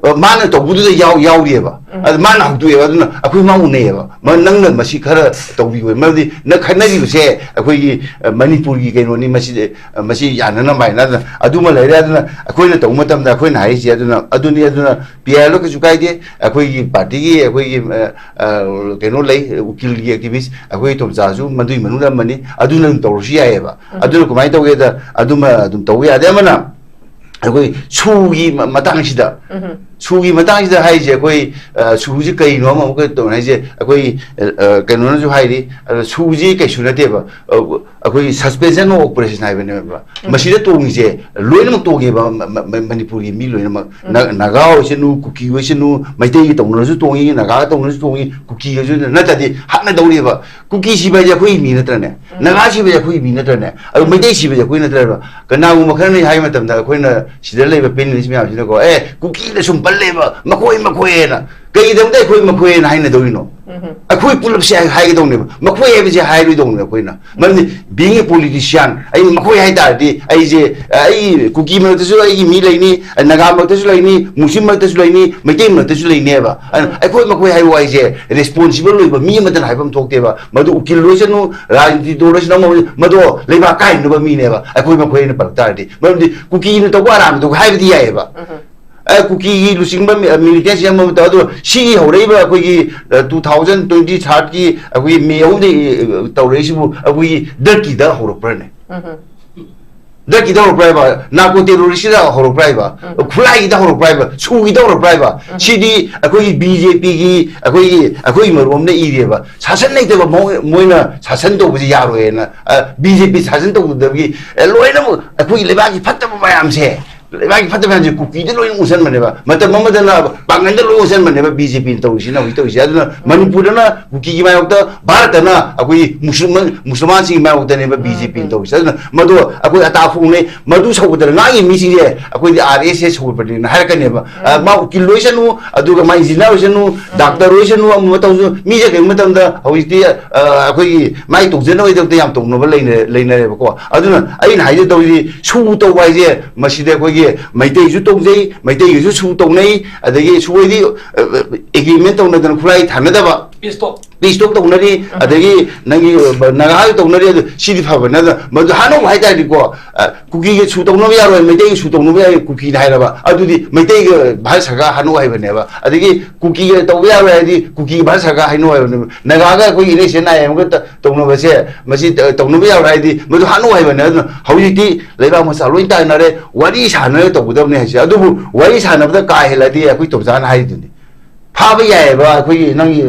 ꯑ, ꯃꯥꯅ ꯇꯧꯕꯗꯨꯗ ꯌꯥꯎ-, ꯌꯥꯎꯔꯤꯑꯕ꯫ ꯑꯗꯨ ꯃꯥꯅ ꯍꯧꯗꯣꯛꯑꯦꯕ, ꯑꯗꯨꯅ ꯑꯩꯈꯣꯏ ꯃꯥ ꯎꯅꯩꯌꯦꯕ꯫ ꯃ-, ꯅꯪꯅ ꯃꯁꯤ ꯈꯔ ꯇꯧꯕꯤꯌꯨ, ꯃꯔꯝꯗꯤ ꯅꯪ ꯈꯠꯅꯔꯤꯕꯁꯦ ꯑꯩꯈꯣꯏꯒꯤ, ꯑ, ꯃꯅꯤꯄꯨꯔꯒꯤ ꯀꯩꯅꯣꯅꯤ, ꯃꯁꯤ, ꯑ, ꯃꯁꯤ ꯌꯥꯅꯅꯕ ꯍꯥꯏꯅ꯫ ꯑꯗꯨꯅ ꯑꯗꯨꯃ ꯂꯩꯔꯦ꯫ ꯑꯗꯨꯅ ꯑꯩꯈꯣꯏꯅ ꯇꯧꯕ ꯃꯇꯝꯗ ꯑꯩꯈꯣꯏꯅ ꯍꯥꯏꯔꯤꯁꯦ ꯑꯗꯨꯅ, ꯑꯗꯨꯅꯤ, ꯑꯗꯨꯅ ꯄꯤ ꯑꯥꯏ ꯑꯦꯜ ꯀꯩꯁꯨ ꯀꯥꯏꯗꯦ, ꯑꯩꯈꯣꯏꯒꯤ ꯄꯥꯔꯇꯤꯒꯤ ꯑꯩꯈꯣꯏꯒꯤ, ꯑ, ꯑ, ꯀꯩꯅꯣ ꯂꯩ, ꯎꯀꯤꯜꯒꯤ activist, ꯑꯩꯈꯣꯏ ꯇꯣꯝꯆꯥꯁꯨ ꯃꯗꯨꯒꯤ ꯃꯅꯨꯡꯗ ꯑꯃꯅꯤ꯫ ꯑꯗꯨꯅ ꯑꯗꯨꯝ ꯇꯧꯔꯁꯨ ꯌꯥꯏꯑꯕ꯫ ꯑꯗꯨꯅ ꯀꯃꯥꯏꯅ ꯇꯧꯒꯦꯗ, ꯑꯗꯨꯃ ꯑꯗꯨꯝ ꯇꯧꯕ ꯌꯥꯗꯦ꯫ ꯑꯃꯅ ꯑꯩꯈꯣꯏ ꯁꯨꯒꯤ ꯃ-, ꯃꯇꯥꯡꯁꯤꯗ, ꯁꯨꯒꯤ ꯃꯇꯥꯡꯁꯤꯗ ꯍꯥꯏꯔꯤꯁꯦ ꯑꯩꯈꯣꯏ, ꯑ, ꯁꯨꯁꯤ ꯀꯩꯅꯣ ꯑꯃ ꯑꯃꯨꯛꯀ ꯇꯧꯅ ꯍꯥꯏꯁꯦ ꯑꯩꯈꯣꯏ, ꯑ, ꯑ, ꯀꯩꯅꯣꯅꯁꯨ ꯍꯥꯏꯔꯤ, ꯑꯗ ꯁꯨꯁꯤ ꯀꯩꯁꯨ ꯅꯠꯇꯦꯕ꯫ ꯑ, ꯑꯩꯈꯣꯏꯒꯤ suspension of operation ꯍꯥꯏꯕꯅꯦꯕ꯫ ꯃꯁꯤꯗ ꯇꯣꯡꯉꯤꯁꯦ ꯂꯣꯏꯅꯃꯛ ꯇꯣꯡꯉꯦꯕ, ꯃ-, ꯃ-, ꯃ-, ꯃꯅꯤꯄꯨꯔꯒꯤ ꯃꯤ ꯂꯣꯏꯅꯃꯛ꯫ ꯅ-, ꯅꯥꯒꯥ ꯑꯣꯏꯁꯅꯨ, ꯀꯨꯀꯤ ꯑꯣꯏꯁꯅꯨ, ꯃꯩꯇꯩꯒꯤ ꯇꯧꯅꯔꯁꯨ ꯇꯣꯡꯉꯤ, ꯅꯥꯒꯥ ꯇꯧꯅꯔꯁꯨ ꯇꯣꯡꯉꯤ, ꯀꯨꯀꯤꯒꯁꯨ ꯅꯠꯇ꯭ꯔꯗꯤ ꯍꯥꯠꯅꯗꯧꯔꯤꯕ꯫ ꯀꯨꯀꯤ ꯁꯤꯕ ꯍꯥꯏꯁꯦ ꯑꯩꯈꯣꯏꯒꯤ ꯃꯤ ꯅꯠꯇ꯭ꯔꯅꯦ? ꯅꯥꯒꯥ ꯁꯤꯕ ꯍꯥꯏꯁꯦ ꯑꯩꯈꯣꯏꯒꯤ ꯃꯤ ꯅꯠꯇ꯭ꯔꯅꯦ? ꯑꯗꯨ ꯃꯩꯇꯩ ꯁꯤꯕ ꯍꯥꯏꯁꯦ ꯑꯩꯈꯣꯏ ꯅꯠꯇ꯭ꯔꯕ? ꯀꯅꯥꯒꯨꯝꯕ ꯈꯔꯅ ꯍꯥꯏ ꯃꯇꯝꯗ ꯑꯩꯈꯣꯏꯅ ꯁꯤꯗ ꯂꯩꯕ panelist ꯃꯌꯥꯝꯁꯤꯅꯀꯣ, "ꯑꯦ, ꯀꯨꯀꯤꯅ ꯁꯨꯝ ꯄꯜ-, ꯂꯩꯕ ꯃꯈꯣꯏ ꯃꯈꯣꯏ ꯍꯥꯏꯅ꯫ ꯀꯩꯒꯤꯗꯃꯛꯇ ꯑꯩꯈꯣꯏ ꯃꯈꯣꯏ ꯍꯥꯏꯅ ꯍꯥꯏꯅꯗꯧꯔꯤꯅꯣ? ꯑꯩꯈꯣꯏ ꯄꯨꯂꯞꯁꯦ ꯍꯥꯏ-, ꯍꯥꯏꯒꯗꯧꯅꯦꯕ, ꯃꯈꯣꯏ ꯍꯥꯏꯕꯁꯦ ꯍꯥꯏꯔꯣꯏꯗꯧꯅꯦꯕ ꯑꯩꯈꯣꯏꯅ꯫ ꯃꯔꯝꯗꯤ being a politician, ꯑꯩ ꯃꯈꯣꯏ ꯍꯥꯏ ꯇꯥꯔꯗꯤ ꯑꯩꯁꯦ, ꯑꯩ ꯀꯨꯀꯤ ꯃꯔꯛꯇꯁꯨ ꯑꯩꯒꯤ ꯃꯤ ꯂꯩꯅꯤ, ꯅꯥꯒꯥ ꯃꯔꯛꯇꯁꯨ ꯂꯩꯅꯤ, ꯃꯨꯁꯂꯤꯝ ꯃꯔꯛꯇꯁꯨ ꯂꯩꯅꯤ, ꯃꯩꯇꯩ ꯃꯔꯛꯇꯁꯨ ꯂꯩꯅꯦꯕ꯫ ꯑꯗꯨꯅ ꯑꯩꯈꯣꯏ ꯃꯈꯣꯏ ꯍꯥꯏꯕ ꯋꯥꯍꯩꯁꯦ responsible ꯑꯣꯏꯕ ꯃꯤ ꯑꯃꯠꯇꯅ ꯍꯥꯏꯐꯝ ꯊꯣꯛꯇꯦꯕ꯫ ꯃꯗꯨ ꯎꯀꯤꯜ ꯑꯣꯏꯁꯅꯨ, ꯔꯥꯖꯅꯤꯇꯤꯗ ꯑꯣꯏꯁꯅꯨ, ꯑꯃ ꯑꯣꯏꯁꯅꯨ, ꯃꯗꯣ ꯂꯩꯕꯥꯛ ꯀꯥꯏꯅꯕ ꯃꯤꯅꯦꯕ ꯑꯩꯈꯣꯏ ꯃꯈꯣꯏ ꯍꯥꯏꯅ ꯄꯜꯂꯛ ꯇꯥꯔꯗꯤ꯫ ꯃꯔꯝꯗꯤ ꯀꯨꯀꯤꯅ ꯇꯧꯕ ꯑꯔꯥꯟꯕꯗꯨ ꯍꯥꯏꯕꯗꯤ ꯌꯥꯏꯑꯕ꯫ ꯑ, ꯀꯨꯀꯤꯒꯤ ꯂꯨꯆꯤꯡꯕ ꯃꯤ-, militancy ꯑꯃ ꯑꯃ ꯇꯧ-, ꯑꯗꯣ ꯁꯤꯒꯤ ꯍꯧꯔꯛꯏꯕ ꯑꯩꯈꯣꯏꯒꯤ, ꯑ, two thousand twenty third ꯀꯤ ꯑꯩꯈꯣꯏꯒꯤ ꯃꯦ ꯑꯍꯨꯝꯗꯒꯤ, ꯑ, ꯇꯧꯔꯛꯏꯁꯤꯕꯨ ꯑꯩꯈꯣꯏꯒꯤ ꯗꯔꯀꯤꯗ ꯍꯧꯔꯛꯄ꯭ꯔꯅꯦ? ꯗꯔꯀꯤꯗ ꯍꯧꯔꯛꯄ꯭ꯔꯥ ꯍꯥꯏꯕ? Narco terrorist ꯀꯤꯗ ꯍꯧꯔꯛꯄ꯭ꯔꯥ ꯍꯥꯏꯕ? ꯈꯨꯠꯂꯥꯏꯒꯤꯗ ꯍꯧꯔꯛꯄ꯭ꯔꯥ ꯍꯥꯏꯕ? ꯁꯨꯒꯤꯗ ꯍꯧꯔꯛꯄ꯭ꯔꯥ ꯍꯥꯏꯕ? ꯁꯤꯗꯤ ꯑꯩꯈꯣꯏꯒꯤ BJP ꯒꯤ, ꯑꯩꯈꯣꯏꯒꯤ, ꯑꯩꯈꯣꯏꯒꯤ ꯃꯔꯨꯞ ꯑꯃꯅ ꯏꯔꯦꯕ꯫ ꯁꯥꯁꯟ ꯂꯩꯇꯕ ꯃꯑꯣꯡ-, ꯃꯣꯏꯅ ꯁꯥꯁꯟ ꯇꯧꯕꯁꯦ ꯌꯥꯔꯣꯏꯅ, ꯑ, BJP ꯁꯥꯁꯟ ꯇꯧꯗꯕꯒꯤ, ꯑ, ꯂꯣꯏꯅꯃꯛ ꯑꯩꯈꯣꯏꯒꯤ ꯂꯩꯕꯥꯛꯀꯤ ꯐꯠꯇꯕ ꯃꯌꯥꯝꯁꯦ, ꯂꯩꯕꯥꯛꯀꯤ ꯐꯠꯇꯕ ꯃꯌꯥꯝꯁꯦ ꯀꯨꯀꯤꯗ ꯂꯣꯏꯅ ꯎꯁꯟꯕꯅꯦꯕ꯫ ꯃꯇꯝ ꯑꯃꯗꯅ ꯄꯥꯡꯒꯜꯗ ꯂꯣꯏ ꯎꯁꯟꯕꯅꯦꯕ BJP ꯅ ꯇꯧꯔꯤꯁꯤꯅ, ꯍꯧꯖꯤꯛ ꯇꯧꯔꯤꯁꯦ꯫ ꯑꯗꯨꯅ ꯃꯅꯤꯄꯨꯔꯗꯅ ꯀꯨꯀꯤꯒꯤ ꯃꯥꯌꯣꯛꯇ, ꯚꯥꯔꯠꯇꯅ ꯑꯩꯈꯣꯏꯒꯤ ꯃꯨꯁꯜꯃꯥꯟ, ꯃꯨꯁꯜꯃꯥꯟꯁꯤꯡꯒꯤ ꯃꯥꯌꯣꯛꯇꯅꯦꯕ BJP ꯅ ꯇꯧꯔꯤꯁꯦ꯫ ꯑꯗꯨꯅ ꯃꯗꯨ ꯑꯩꯈꯣꯏ ꯑꯇꯥꯛꯄ ꯐꯣꯡꯅꯩ꯫ ꯃꯗꯨ ꯁꯧꯒꯠꯇꯅ ꯉꯥꯡꯉꯤ ꯃꯤꯁꯤꯡꯁꯦ ꯑꯩꯈꯣꯏꯗꯤ RSS ꯁꯧꯒꯠꯄꯅꯦꯅ ꯍꯥꯏꯔꯛꯀꯅꯦꯕ꯫ ꯑ, ꯃꯥ ꯎꯀꯤꯜ ꯑꯣꯏꯁꯅꯨ, ꯑꯗꯨꯒ ꯃꯥ engineer ꯑꯣꯏꯁꯅꯨ, doctor ꯑꯣꯏꯁꯅꯨ, ꯑꯃ ꯑꯃ ꯇꯧꯁꯅꯨ, ꯃꯤꯁꯦ ꯀꯔꯤꯒꯨꯝꯕ ꯃꯇꯝꯗ ꯍꯧꯖꯤꯛꯇꯤ, ꯑ, ꯑꯩꯈꯣꯏꯒꯤ ꯃꯥꯏ ꯇꯣꯡꯖꯅꯕꯒꯤꯗꯃꯛꯇ ꯌꯥꯝ ꯇꯧꯅꯕ ꯂꯩꯅ-, ꯂꯩꯅꯔꯦꯕꯀꯣ꯫ ꯑꯗꯨꯅ ꯑꯩꯅ ꯍꯥꯏꯖꯗꯧꯔꯤꯗꯤ ꯁꯨ ꯇꯧꯕ ꯍꯥꯏꯁꯦ ꯃꯁꯤꯗ ꯑꯩꯈꯣꯏꯒꯤ ꯃꯩꯇꯩꯁꯨ ꯇꯧꯖꯩ, ꯃꯩꯇꯩꯒꯤꯁꯨ ꯁꯨ ꯇꯧꯅꯩ, ꯑꯗꯒꯤ ꯁꯨ ꯍꯥꯏꯗꯤ, ꯑ, agreement ꯇꯧꯅꯗꯅ ꯈꯨꯠꯂꯥꯏ ꯊꯥꯅꯗꯕ, peace talk꯫ Peace talk ꯇꯧꯅꯔꯤ, ꯑꯗꯒꯤ ꯅꯪꯒꯤ, ꯑ, ꯅꯥꯒꯥꯁꯨ ꯇꯧꯅꯔꯤ꯫ ꯑꯗꯨ ꯁꯤꯗꯤ ꯐꯕ ꯅꯠꯇ꯭ꯔ? ꯃꯗꯨ ꯍꯥꯠꯅꯧ ꯍꯥꯏꯇꯥꯔꯗꯤꯀꯣ, ꯑ, ꯀꯨꯀꯤꯒ ꯁꯨ ꯇꯧꯅꯕ ꯌꯥꯔꯣꯏ, ꯃꯩꯇꯩꯒ ꯁꯨ ꯇꯧꯅꯕ ꯌꯥꯔꯣꯏ ꯀꯨꯀꯤꯅ ꯍꯥꯏꯔꯕ, ꯑꯗꯨꯗꯤ ꯃꯩꯇꯩꯒ ꯚꯥꯔꯠ ꯁꯔꯀꯥꯔ ꯍꯥꯠꯅꯧ ꯍꯥꯏꯕꯅꯦꯕ꯫ ꯑꯗꯒꯤ ꯀꯨꯀꯤꯒ ꯇꯧꯕ ꯌꯥꯔꯣꯏ ꯍꯥꯏꯗꯤ ꯀꯨꯀꯤꯒ ꯚꯥꯔꯠ ꯁꯔꯀꯥꯔ ꯍꯥꯠꯅꯧ ꯍꯥꯏꯕꯅꯦꯕ꯫ ꯅꯥꯒꯥꯒ ꯑꯩꯈꯣꯏꯒꯤ NSCN IM ꯒ ꯇ-, ꯇꯧꯅꯕꯁꯦ, ꯃꯁꯤ ꯇ-, ꯇꯧꯅꯕ ꯌꯥꯔꯣꯏ ꯍꯥꯏꯗꯤ ꯃꯗꯨ ꯍꯥꯠꯅꯧ ꯍꯥꯏꯕꯅꯦ꯫ ꯑꯗꯨꯅ ꯍꯧꯖꯤꯛꯇꯤ ꯂꯩꯕꯥꯛ ꯃꯆꯥ ꯂꯣꯏ ꯇꯥꯏꯅꯔꯦ, ꯋꯥꯔꯤ ꯁꯥꯟꯅꯔꯒ ꯇꯧꯒꯗꯕꯅꯦ ꯍꯥꯏꯁꯦ꯫ ꯑꯗꯨꯕꯨ ꯋꯥꯔꯤ ꯁꯥꯟꯅꯕꯗ ꯀꯥ ꯍꯦꯜꯂꯗꯤ ꯑꯩꯈꯣꯏ ꯇꯣꯝꯆꯥꯅ ꯍꯥꯏꯔꯤꯗꯨꯅꯤ꯫ ꯐꯥꯕ ꯌꯥꯏꯑꯕ ꯑꯩꯈꯣꯏꯒꯤ ꯅꯪꯒꯤ,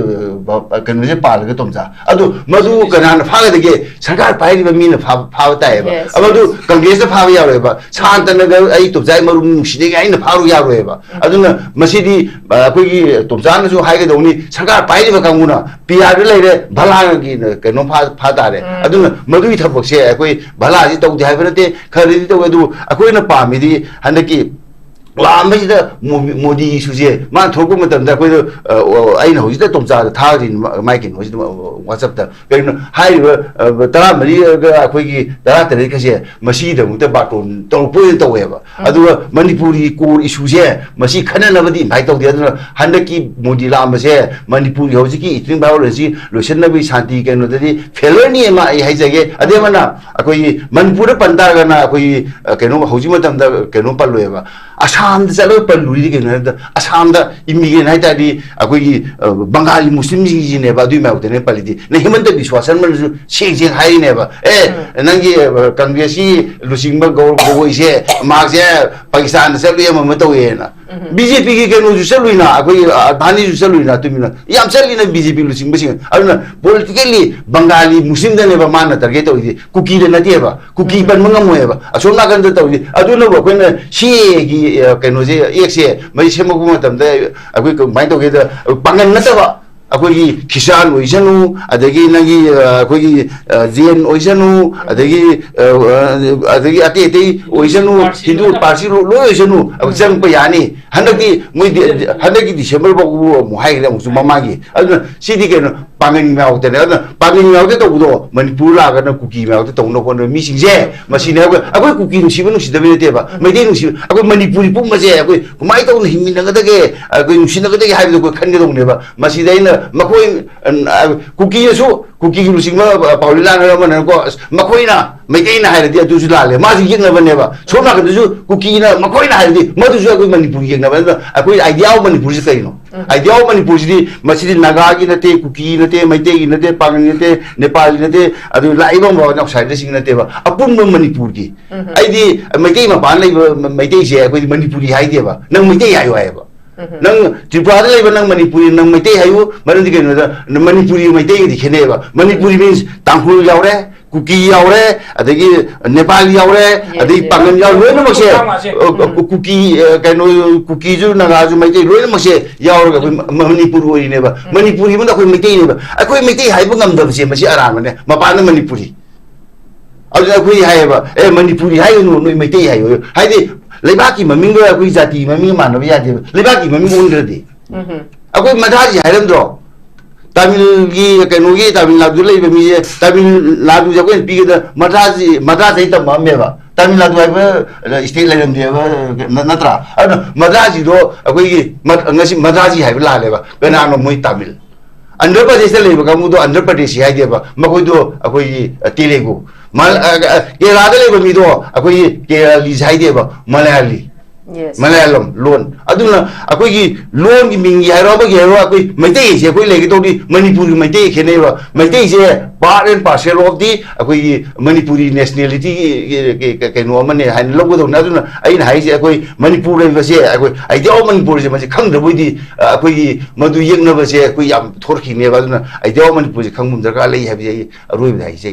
ꯑ, ꯀꯩꯅꯣꯁꯦ ꯄꯥꯜꯂꯒ ꯇꯣꯝꯆꯥ꯫ ꯑꯗꯨ ꯃꯗꯨ ꯀꯅꯥꯅ ꯐꯥꯒꯗꯒꯦ? ꯁꯔꯀꯥꯔ ꯄꯥꯏꯔꯤꯕ ꯃꯤꯅ ꯐꯥ-, ꯐꯥꯕ ꯇꯥꯏꯑꯕ꯫ Yes, ꯑꯃꯗꯨ yes꯫ ꯀꯪꯒ꯭ꯔꯦꯁꯅ ꯐꯥꯕ ꯌꯥꯔꯣꯏꯕ꯫ ꯁꯥꯟꯇꯅꯒ ꯑꯩ ꯇꯣꯝꯆꯥꯒꯤ ꯃꯔꯨꯞ ꯅꯨꯡꯁꯤꯗꯦꯒ ꯑꯩꯅ ꯐꯥꯔꯨ ꯌꯥꯔꯣꯏꯕ꯫ ꯑꯗꯨꯅ ꯃꯁꯤꯗꯤ, ꯑ, ꯑꯩꯈꯣꯏꯒꯤ ꯇꯣꯝꯆꯥꯅꯁꯨ ꯍꯥꯏꯒꯗꯧꯅꯤ, ꯁꯔꯀꯥꯔ ꯄꯥꯏꯔꯤꯕ ꯀꯥꯡꯕꯨꯅ ꯄꯤ ꯑꯥꯔꯗ ꯂꯩꯔꯦ, ꯚꯂꯥꯒꯤ ꯀꯩꯅꯣ ꯐꯥ-, ꯐꯥ ꯇꯥꯔꯦ꯫ ꯑꯗꯨꯅ ꯃꯗꯨꯒꯤ ꯊꯕꯛꯁꯦ ꯑꯩꯈꯣꯏ ꯚꯂꯥꯁꯤ ꯇꯧꯗꯦ ꯍꯥꯏꯕ ꯅꯠꯇꯦ, ꯈꯔꯗꯤ ꯇꯧꯋꯦ꯫ ꯑꯗꯨꯕꯨ ꯑꯩꯈꯣꯏꯅ ꯄꯥꯝꯃꯤꯗꯤ ꯍꯟꯗꯛꯀꯤ ꯂꯥꯛꯑꯝꯕꯁꯤꯗ ꯃꯣ-, ꯃꯣꯗꯤ ꯏꯁꯨꯁꯦ ꯃꯥꯅ ꯊꯣꯛꯂꯛꯄ ꯃꯇꯝꯗ ꯑꯩꯈꯣꯏꯗ, ꯑ, ꯑ, ꯑꯩꯅ ꯍꯧꯖꯤꯛꯇ ꯇꯣꯝꯆꯥꯗ ꯊꯥꯈ꯭ꯔꯤꯅꯤ, ꯃꯥ-, ꯃꯥꯏ ꯀꯩꯅꯣꯁꯤꯗ, ꯑ, WhatsApp-ꯇ꯫ ꯀꯩꯅꯣ ꯍꯥꯏꯔꯤꯕ, ꯑ, ꯇꯔꯥꯃꯔꯤꯒ ꯑꯩꯈꯣꯏꯒꯤ ꯇꯔꯥꯇꯔꯦꯠꯀꯁꯦ ꯃꯁꯤꯒꯤꯗꯃꯛꯇ ꯕꯥꯔꯇꯣꯟ ꯇꯧꯔꯛꯄ ꯑꯣꯏꯅ ꯇꯧꯋꯦꯕ꯫ ꯎꯝ꯫ ꯑꯗꯨꯒ ꯃꯅꯤꯄꯨꯔꯒꯤ core issue-ꯁꯦ ꯃꯁꯤ ꯈꯟꯅꯅꯕꯗꯤ invite ꯇꯧꯗꯦ꯫ ꯑꯗꯨꯅ ꯍꯟꯗꯛꯀꯤ ꯃꯣꯗꯤ ꯂꯥꯛꯑꯝꯕꯁꯦ ꯃꯅꯤꯄꯨꯔꯒꯤ ꯍꯧꯖꯤꯛꯀꯤ eating violence ꯂꯣꯏꯁꯤꯟꯅꯕꯒꯤ ꯁꯥꯟꯇꯤ ꯀꯩꯅꯣꯗꯗꯤ failure-ꯅꯤ ꯑꯃ ꯑꯩ ꯍꯥꯏꯖꯒꯦ꯫ ꯑꯗꯩ ꯑꯃꯅ ꯑꯩꯈꯣꯏꯒꯤ ꯃꯅꯤꯄꯨꯔꯗ ꯄꯟ ꯇꯥꯔꯒꯅ ꯑꯩꯈꯣꯏꯒꯤ, ꯑ, ꯀꯩꯅꯣ ꯍꯧꯖꯤꯛ ꯃꯇꯝꯗ ꯀꯩꯅꯣ ꯄꯜꯂꯣꯏꯕ꯫ ꯑꯁꯥꯝꯗ ꯆꯠꯂꯒ ꯄꯜꯂꯨꯔꯤꯗꯤ ꯀꯩꯅꯣ ꯍꯥꯏꯕꯗ, ꯑꯁꯥꯝꯗ immigrant ꯍꯥꯏ ꯇꯥꯔꯗꯤ ꯑꯩꯈꯣꯏꯒꯤ, ꯑ, ꯕꯪꯒꯥꯂꯤ ꯃꯨꯁꯂꯤꯝꯁꯤꯡꯁꯤꯅꯦꯕ ꯑꯗꯨꯒꯤ ꯃꯥꯌꯣꯛꯇꯅꯦ ꯄꯜꯂꯤꯗꯤ꯫ ꯅ ꯍꯤꯃꯟꯇ ꯕꯤꯁ꯭ꯋꯥ ꯁꯔꯃꯅꯁꯨ ꯁꯦꯡ ꯁꯦꯡ ꯍꯥꯏꯔꯤꯅꯦꯕ, "ꯑꯦ, ꯎꯝ꯫ ꯅꯪꯒꯤ, ꯑ, ꯀꯪꯒ꯭ꯔꯦꯁꯀꯤ ꯂꯨꯆꯤꯡꯕ ꯒꯧꯔꯕ ꯒꯣꯒꯣꯏꯁꯦ, ꯃꯍꯥꯛꯁꯦ ꯄꯥꯀꯤꯁꯇꯥꯟꯗ ꯆꯠꯂꯨꯏ, ꯑꯃ ꯑꯃ ꯇꯧꯋꯦꯅ"꯫ ꯎꯝ꯫ ꯕꯤ ꯖꯦ ꯄꯤꯒꯤ ꯀꯩꯅꯣꯁꯨ ꯆꯠꯂꯨꯏꯅ, ꯑꯩꯈꯣꯏꯒꯤ, ꯑ, ꯑꯗꯚꯥꯅꯤꯁꯨ ꯆꯠꯂꯨꯏꯅ, ꯇꯨꯃꯤꯟꯅ ꯌꯥꯝ ꯆꯠꯂꯤꯅ ꯕꯤ ꯖꯦ ꯄꯤ ꯂꯨꯆꯤꯡꯕꯁꯤꯡ꯫ ꯑꯗꯨꯅ politically ꯕꯪꯒꯥꯂꯤ ꯃꯨꯁꯂꯤꯝꯗꯅꯦꯕ ꯃꯥꯅ target ꯇꯧꯔꯤꯁꯦ, ꯀꯨꯀꯤꯗ ꯅꯠꯇꯦꯕ꯫ ꯀꯨꯀꯤ ꯎꯝ꯫ ꯄꯟꯕ ꯉꯝꯃꯣꯏꯕ꯫ ꯑꯁꯣꯝ ꯅꯥꯀꯟꯗ ꯇꯧꯔꯤ꯫ ꯑꯗꯨꯅꯕꯨ ꯑꯩꯈꯣꯏꯅ C A A ꯒꯤ, ꯑ, ꯀꯩꯅꯣꯁꯦ, Act-ꯁꯦ ꯃꯁꯤ ꯁꯦꯝꯃꯛꯄ ꯃꯇꯝꯗ ꯑꯩꯈꯣꯏ ꯀꯃꯥꯏꯅ ꯇꯧꯒꯦꯗ, ꯄꯥꯡꯒꯜ ꯅꯠꯇꯕ, ꯑꯩꯈꯣꯏꯒꯤ ꯈ꯭ꯔꯤꯁꯇꯥꯟ ꯑꯣꯏꯁꯅꯨ, ꯑꯗꯒꯤ ꯅꯪꯒꯤ, ꯑ, ꯑꯩꯈꯣꯏꯒꯤ, ꯑ, ꯖꯦꯟ ꯑꯣꯏꯁꯅꯨ, ꯑꯗꯒꯤ, ꯑ, ꯑ, ꯑꯗꯒꯤ ꯑꯇꯩ ꯑꯇꯩ ꯑꯣꯏꯁꯅꯨ, ꯄꯥꯔꯁꯤ ꯍꯤꯟꯗꯨ ꯂꯣꯏꯅꯃꯛ꯫ ꯄꯥꯔꯁꯤ ꯂꯣ-, ꯂꯣꯏ ꯑꯣꯏꯁꯅꯨ, ꯑ, ꯎꯝ꯫ ꯆꯪꯕ ꯌꯥꯅꯤ꯫ ꯍꯟꯗꯛꯇꯤ ꯃꯣꯏꯗꯤ, ꯎꯝ꯫ ꯍꯟꯗꯛꯀꯤ December ꯐꯥꯎꯕ ꯑꯃꯨꯛ ꯍꯥꯏꯈ꯭ꯔꯦ, ꯑꯃꯨꯛꯁꯨ ꯃꯃꯥꯡꯒꯤ꯫ ꯑꯗꯨꯅ ꯁꯤꯗꯤ ꯀꯩꯅꯣ, ꯄꯥꯡꯒꯟ ꯃꯥꯌꯣꯛꯇꯅꯦ꯫ ꯑꯗꯨꯅ ꯄꯥꯡꯒꯟ ꯃꯥꯌꯣꯛꯇ ꯇꯧꯕꯗꯣ ꯃꯅꯤꯄꯨꯔ ꯂꯥꯛꯑꯒꯅ ꯀꯨꯀꯤ ꯃꯥꯌꯣꯛꯇ ꯇꯧꯅꯕ ꯍꯣꯠꯅꯕ ꯃꯤꯁꯤꯡꯁꯦ, ꯎꯝ꯫ ꯃꯁꯤꯅꯦ ꯑꯩꯈꯣꯏ, ꯑꯩꯈꯣꯏ ꯀꯨꯀꯤ ꯅꯨꯡꯁꯤꯕ ꯅꯨꯡꯁꯤꯗꯕꯩ ꯅꯠꯇꯦꯕ꯫ ꯎꯝ꯫ ꯃꯩꯇꯩ ꯅꯨꯡꯁꯤꯕ, ꯑꯩꯈꯣꯏ ꯃꯅꯤꯄꯨꯔꯤ ꯄꯨꯝꯕꯁꯦ ꯑꯩꯈꯣꯏ ꯀꯃꯥꯏꯅ ꯇꯧꯅ ꯍꯤꯡꯃꯤꯟꯅꯒꯗꯒꯦ, ꯑꯩꯈꯣꯏ ꯅꯨꯡꯁꯤꯅꯒꯗꯒꯦ ꯍꯥꯏꯕꯗꯣ ꯑꯩꯈꯣꯏ ꯈꯟꯒꯗꯧꯅꯦꯕ꯫ ꯃꯁꯤꯗ ꯑꯩꯅ ꯃꯈꯣꯏ, ꯑ, ꯀꯨꯀꯤꯅꯁꯨ, ꯀꯨꯀꯤꯒꯤ ꯂꯨꯆꯤꯡꯕ, ꯑ, ꯄꯥꯎꯂꯤꯂꯥꯟ ꯍꯥꯏꯕ ꯑꯃꯅꯀꯣ, "ꯑꯁ, ꯃꯈꯣꯏꯅ, ꯃꯩꯇꯩꯅ ꯍꯥꯏꯔꯗꯤ ꯑꯗꯨꯁꯨ ꯂꯥꯜꯂꯦ", ꯃꯥꯁꯨ ꯌꯦꯛꯅꯕꯅꯦꯕ꯫ ꯁꯣꯝ ꯅꯥꯀꯟꯗꯁꯨ ꯀꯨꯀꯤꯅ ꯃꯈꯣꯏꯅ ꯍꯥꯏꯔꯗꯤ ꯃꯗꯨꯁꯨ ꯑꯩꯈꯣꯏ ꯃꯅꯤꯄꯨꯔꯒꯤ ꯌꯦꯛꯅꯕ꯫ ꯑꯗꯨꯅ ꯑꯩꯈꯣꯏ idea of ꯃꯅꯤꯄꯨꯔꯁꯤ ꯀꯩꯅꯣ? ꯎꯝ꯫ Idea of ꯃꯅꯤꯄꯨꯔꯁꯤꯗꯤ, ꯃꯁꯤꯗꯤ ꯅꯥꯒꯥꯒꯤ ꯅꯠꯇꯦ, ꯀꯨꯀꯤꯒꯤ ꯅꯠꯇꯦ, ꯃꯩꯇꯩꯒꯤ ꯅꯠꯇꯦ, ꯄꯥꯡꯒꯜꯒꯤ ꯅꯠꯇꯦ, ꯅꯦꯄꯥꯜꯒꯤ ꯅꯠꯇꯦ, ꯑꯗꯨ ꯂꯥꯛꯏꯕ ꯃꯌꯥꯝ outsider-ꯁꯤꯡꯒꯤ ꯅꯠꯇꯦꯕ, ꯑꯄꯨꯟꯕ ꯃꯅꯤꯄꯨꯔꯒꯤ꯫ ꯎꯝ꯫ ꯑꯩꯗꯤ ꯃꯩꯇꯩ ꯃꯄꯥꯟ ꯂꯩꯕ ꯃ-, ꯃꯩꯇꯩꯁꯦ ꯑꯩꯈꯣꯏꯗꯤ ꯃꯅꯤꯄꯨꯔꯤ ꯍꯥꯏꯗꯦꯕ, "ꯅꯪ ꯃꯩꯇꯩ ꯍꯥꯏꯌꯨ" ꯍꯥꯏꯌꯦꯕ꯫ ꯎꯝ꯫ "ꯅꯪ ꯇ꯭ꯔꯤꯄꯨꯔꯥꯗ ꯂꯩꯕ, ꯅꯪ ꯃꯅꯤꯄꯨꯔꯤ, ꯅꯪ ꯃꯩꯇꯩ ꯍꯥꯏꯌꯨ", ꯃꯔꯝꯗꯤ ꯀꯩꯅꯣꯗ, ꯃꯅꯤꯄꯨꯔꯤ ꯃꯩꯇꯩꯒꯗꯤ ꯈꯦꯠꯅꯩꯌꯦꯕ꯫ ꯃꯅꯤꯄꯨꯔꯤ means ꯇꯥꯡꯈꯨꯜ ꯌꯥꯎꯔꯦ, ꯀꯨꯀꯤ ꯌꯥꯎꯔꯦ, ꯑꯗꯒꯤ ꯅꯦꯄꯥꯂꯤ ꯌꯥꯎꯔꯦ, ꯌꯦꯁ, ꯑꯗꯒꯤ ꯌꯦꯁ꯫ ꯄꯥꯡꯒꯜ ꯌꯥꯎꯔꯦ, ꯂꯣꯏꯅꯃꯛꯁꯦ, ꯀꯨꯀꯤ ꯃꯉꯥꯁꯦ꯫ ꯑ, ꯑ, ꯎꯝ꯫ ꯀꯨꯀꯤ, ꯑ, ꯀꯩꯅꯣ, ꯀꯨꯀꯤꯁꯨ, ꯅꯥꯒꯥꯁꯨ, ꯃꯩꯇꯩ ꯂꯣꯏꯅꯃꯛꯁꯦ ꯌꯥꯎꯔꯒ ꯑꯩꯈꯣꯏ ꯃ-, ꯃꯅꯤꯄꯨꯔ ꯑꯣꯏꯔꯤꯅꯦꯕ꯫ ꯎꯝ꯫ ꯃꯅꯤꯄꯨꯔꯤ ꯑꯃꯅ ꯑꯩꯈꯣꯏ ꯃꯩꯇꯩꯅꯦꯕ꯫ ꯑꯩꯈꯣꯏ ꯃꯩꯇꯩ ꯍꯥꯏꯕ ꯉꯝꯗꯕꯁꯦ ꯃꯁꯤ ꯑꯔꯥꯟꯕꯅꯦ꯫ ꯃꯄꯥꯟꯗ ꯃꯅꯤꯄꯨꯔꯤ꯫ ꯑꯗꯨꯅ ꯑꯩꯈꯣꯏ ꯍꯥꯏꯌꯦꯕ, "ꯑꯦ, ꯃꯅꯤꯄꯨꯔꯤ ꯍꯥꯏꯒꯅꯨ, ꯅꯣꯏ ꯃꯩꯇꯩ ꯍꯥꯏꯌꯣ"꯫ ꯍꯥꯏꯗꯤ ꯂꯩꯕꯥꯛꯀꯤ ꯃꯃꯤꯡꯒ ꯑꯩꯈꯣꯏ ꯖꯥꯇꯤ ꯃꯃꯤꯡꯒ ꯃꯥꯟꯅꯕ ꯌꯥꯗꯦꯕ, ꯂꯩꯕꯥꯛꯀꯤ ꯃꯃꯤꯡ ꯑꯣꯟꯈ꯭ꯔꯗꯤ꯫ ꯑꯩꯈꯣꯏ ꯃꯗ꯭ꯔꯥꯁꯤ ꯍꯥꯏꯔꯝꯗ꯭ꯔꯣ? ꯇꯥꯃꯤꯜꯒꯤ, ꯀꯩꯅꯣꯒꯤ, ꯇꯥꯃꯤꯜ ꯅꯥꯗꯨꯗ ꯂꯩꯕ ꯃꯤꯁꯦ, ꯇꯥꯃꯤꯜ ꯅꯥꯗꯨꯁꯦ ꯑꯩꯈꯣꯏꯅ ꯄꯤꯒꯗ ꯃꯗ꯭ꯔꯥꯁꯤ, ꯃꯗ꯭ꯔꯥꯁꯇꯒꯤ ꯇꯝꯃꯛꯑꯝꯃꯦꯕ꯫ ꯇꯥꯃꯤꯜ ꯅꯥꯗꯨ ꯍꯥꯏꯕ ꯁ꯭ꯇꯦꯠ ꯂꯩꯔꯝꯗꯦꯕ, ꯅ-, ꯅꯠꯇ꯭ꯔꯥ? ꯑꯗꯨꯅ ꯃꯗ꯭ꯔꯥꯁꯤꯗꯣ ꯑꯩꯈꯣꯏꯒꯤ ꯃ-, ꯉꯁꯤ ꯃꯗ꯭ꯔꯥꯁꯤ ꯍꯥꯏꯕ ꯂꯥꯜꯂꯦꯕ꯫ ꯀꯅꯥꯅꯣ? ꯃꯣꯏ ꯇꯥꯃꯤꯜ꯫ ꯑꯟꯙ꯭ꯔ ꯄ꯭ꯔꯗꯦꯁꯇ ꯂꯩꯕ ꯀꯥꯡꯕꯨꯗꯣ ꯑꯟꯙ꯭ꯔ ꯄ꯭ꯔꯗꯦꯁꯤ ꯍꯥꯏꯗꯦꯕ, ꯃꯈꯣꯏꯗꯣ ꯑꯩꯈꯣꯏꯒꯤ, ꯑ, ꯇꯦꯂꯦꯒꯨ꯫ ꯃ-, ꯑ, ꯑ, ꯀꯦꯔꯂꯥꯗ ꯂꯩꯕ ꯃꯤꯗꯣ ꯑꯩꯈꯣꯏꯒꯤ ꯀꯦꯔꯂꯤꯁ ꯍꯥꯏꯗꯦꯕ, ꯃꯂꯌꯥꯂꯤ꯫ Yes. ꯃꯂꯌꯥꯂꯝ ꯂꯣꯟ꯫ ꯑꯗꯨꯅ ꯑꯩꯈꯣꯏꯒꯤ ꯂꯣꯟꯒꯤ ꯃꯤꯡꯒꯤ ꯍꯥꯏꯔꯣ, ꯑꯃꯒꯤ ꯍꯥꯏꯔꯣ, ꯑꯩꯈꯣꯏ ꯃꯩꯇꯩꯁꯦ ꯑꯩꯈꯣꯏ ꯂꯩꯒꯗꯧꯗꯤ ꯃꯅꯤꯄꯨꯔꯒꯤ ꯃꯩꯇꯩꯒ ꯈꯦꯠꯅꯩꯕ꯫ ꯃꯩꯇꯩꯁꯦ part and parcel of the ꯑꯩꯈꯣꯏꯒꯤ ꯃꯅꯤꯄꯨꯔꯤ nationality ꯒꯤ, ꯒꯤ, ꯒꯤ ꯀꯩꯅꯣ ꯑꯃꯅꯦ ꯍꯥꯏꯅ ꯂꯧꯒꯗꯧꯅꯦ꯫ ꯑꯗꯨꯅ ꯑꯩꯅ ꯍꯥꯏꯁꯦ, ꯑꯩꯈꯣꯏ ꯃꯅꯤꯄꯨꯔ ꯂꯩꯕꯁꯦ, ꯑꯩꯈꯣꯏ idea of ꯃꯅꯤꯄꯨꯔꯁꯦ ꯃꯁꯤ ꯈꯪꯗ꯭ꯔꯕꯣꯏꯗꯤ, ꯑ, ꯑꯩꯈꯣꯏꯒꯤ ꯃꯗꯨ ꯌꯦꯛꯅꯕꯁꯦ ꯑꯩꯈꯣꯏ ꯌꯥꯝ ꯊꯣꯔꯛꯈꯤꯅꯦꯕ꯫ ꯑꯗꯨꯅ idea of ꯃꯅꯤꯄꯨꯔꯁꯦ ꯈꯪꯕ ꯑꯃ ꯗꯔꯀꯥꯔ ꯂꯩ ꯍꯥꯏꯕꯁꯦ ꯑꯩ ꯑꯔꯣꯏꯕꯗ ꯍꯥꯏꯖꯒꯦ꯫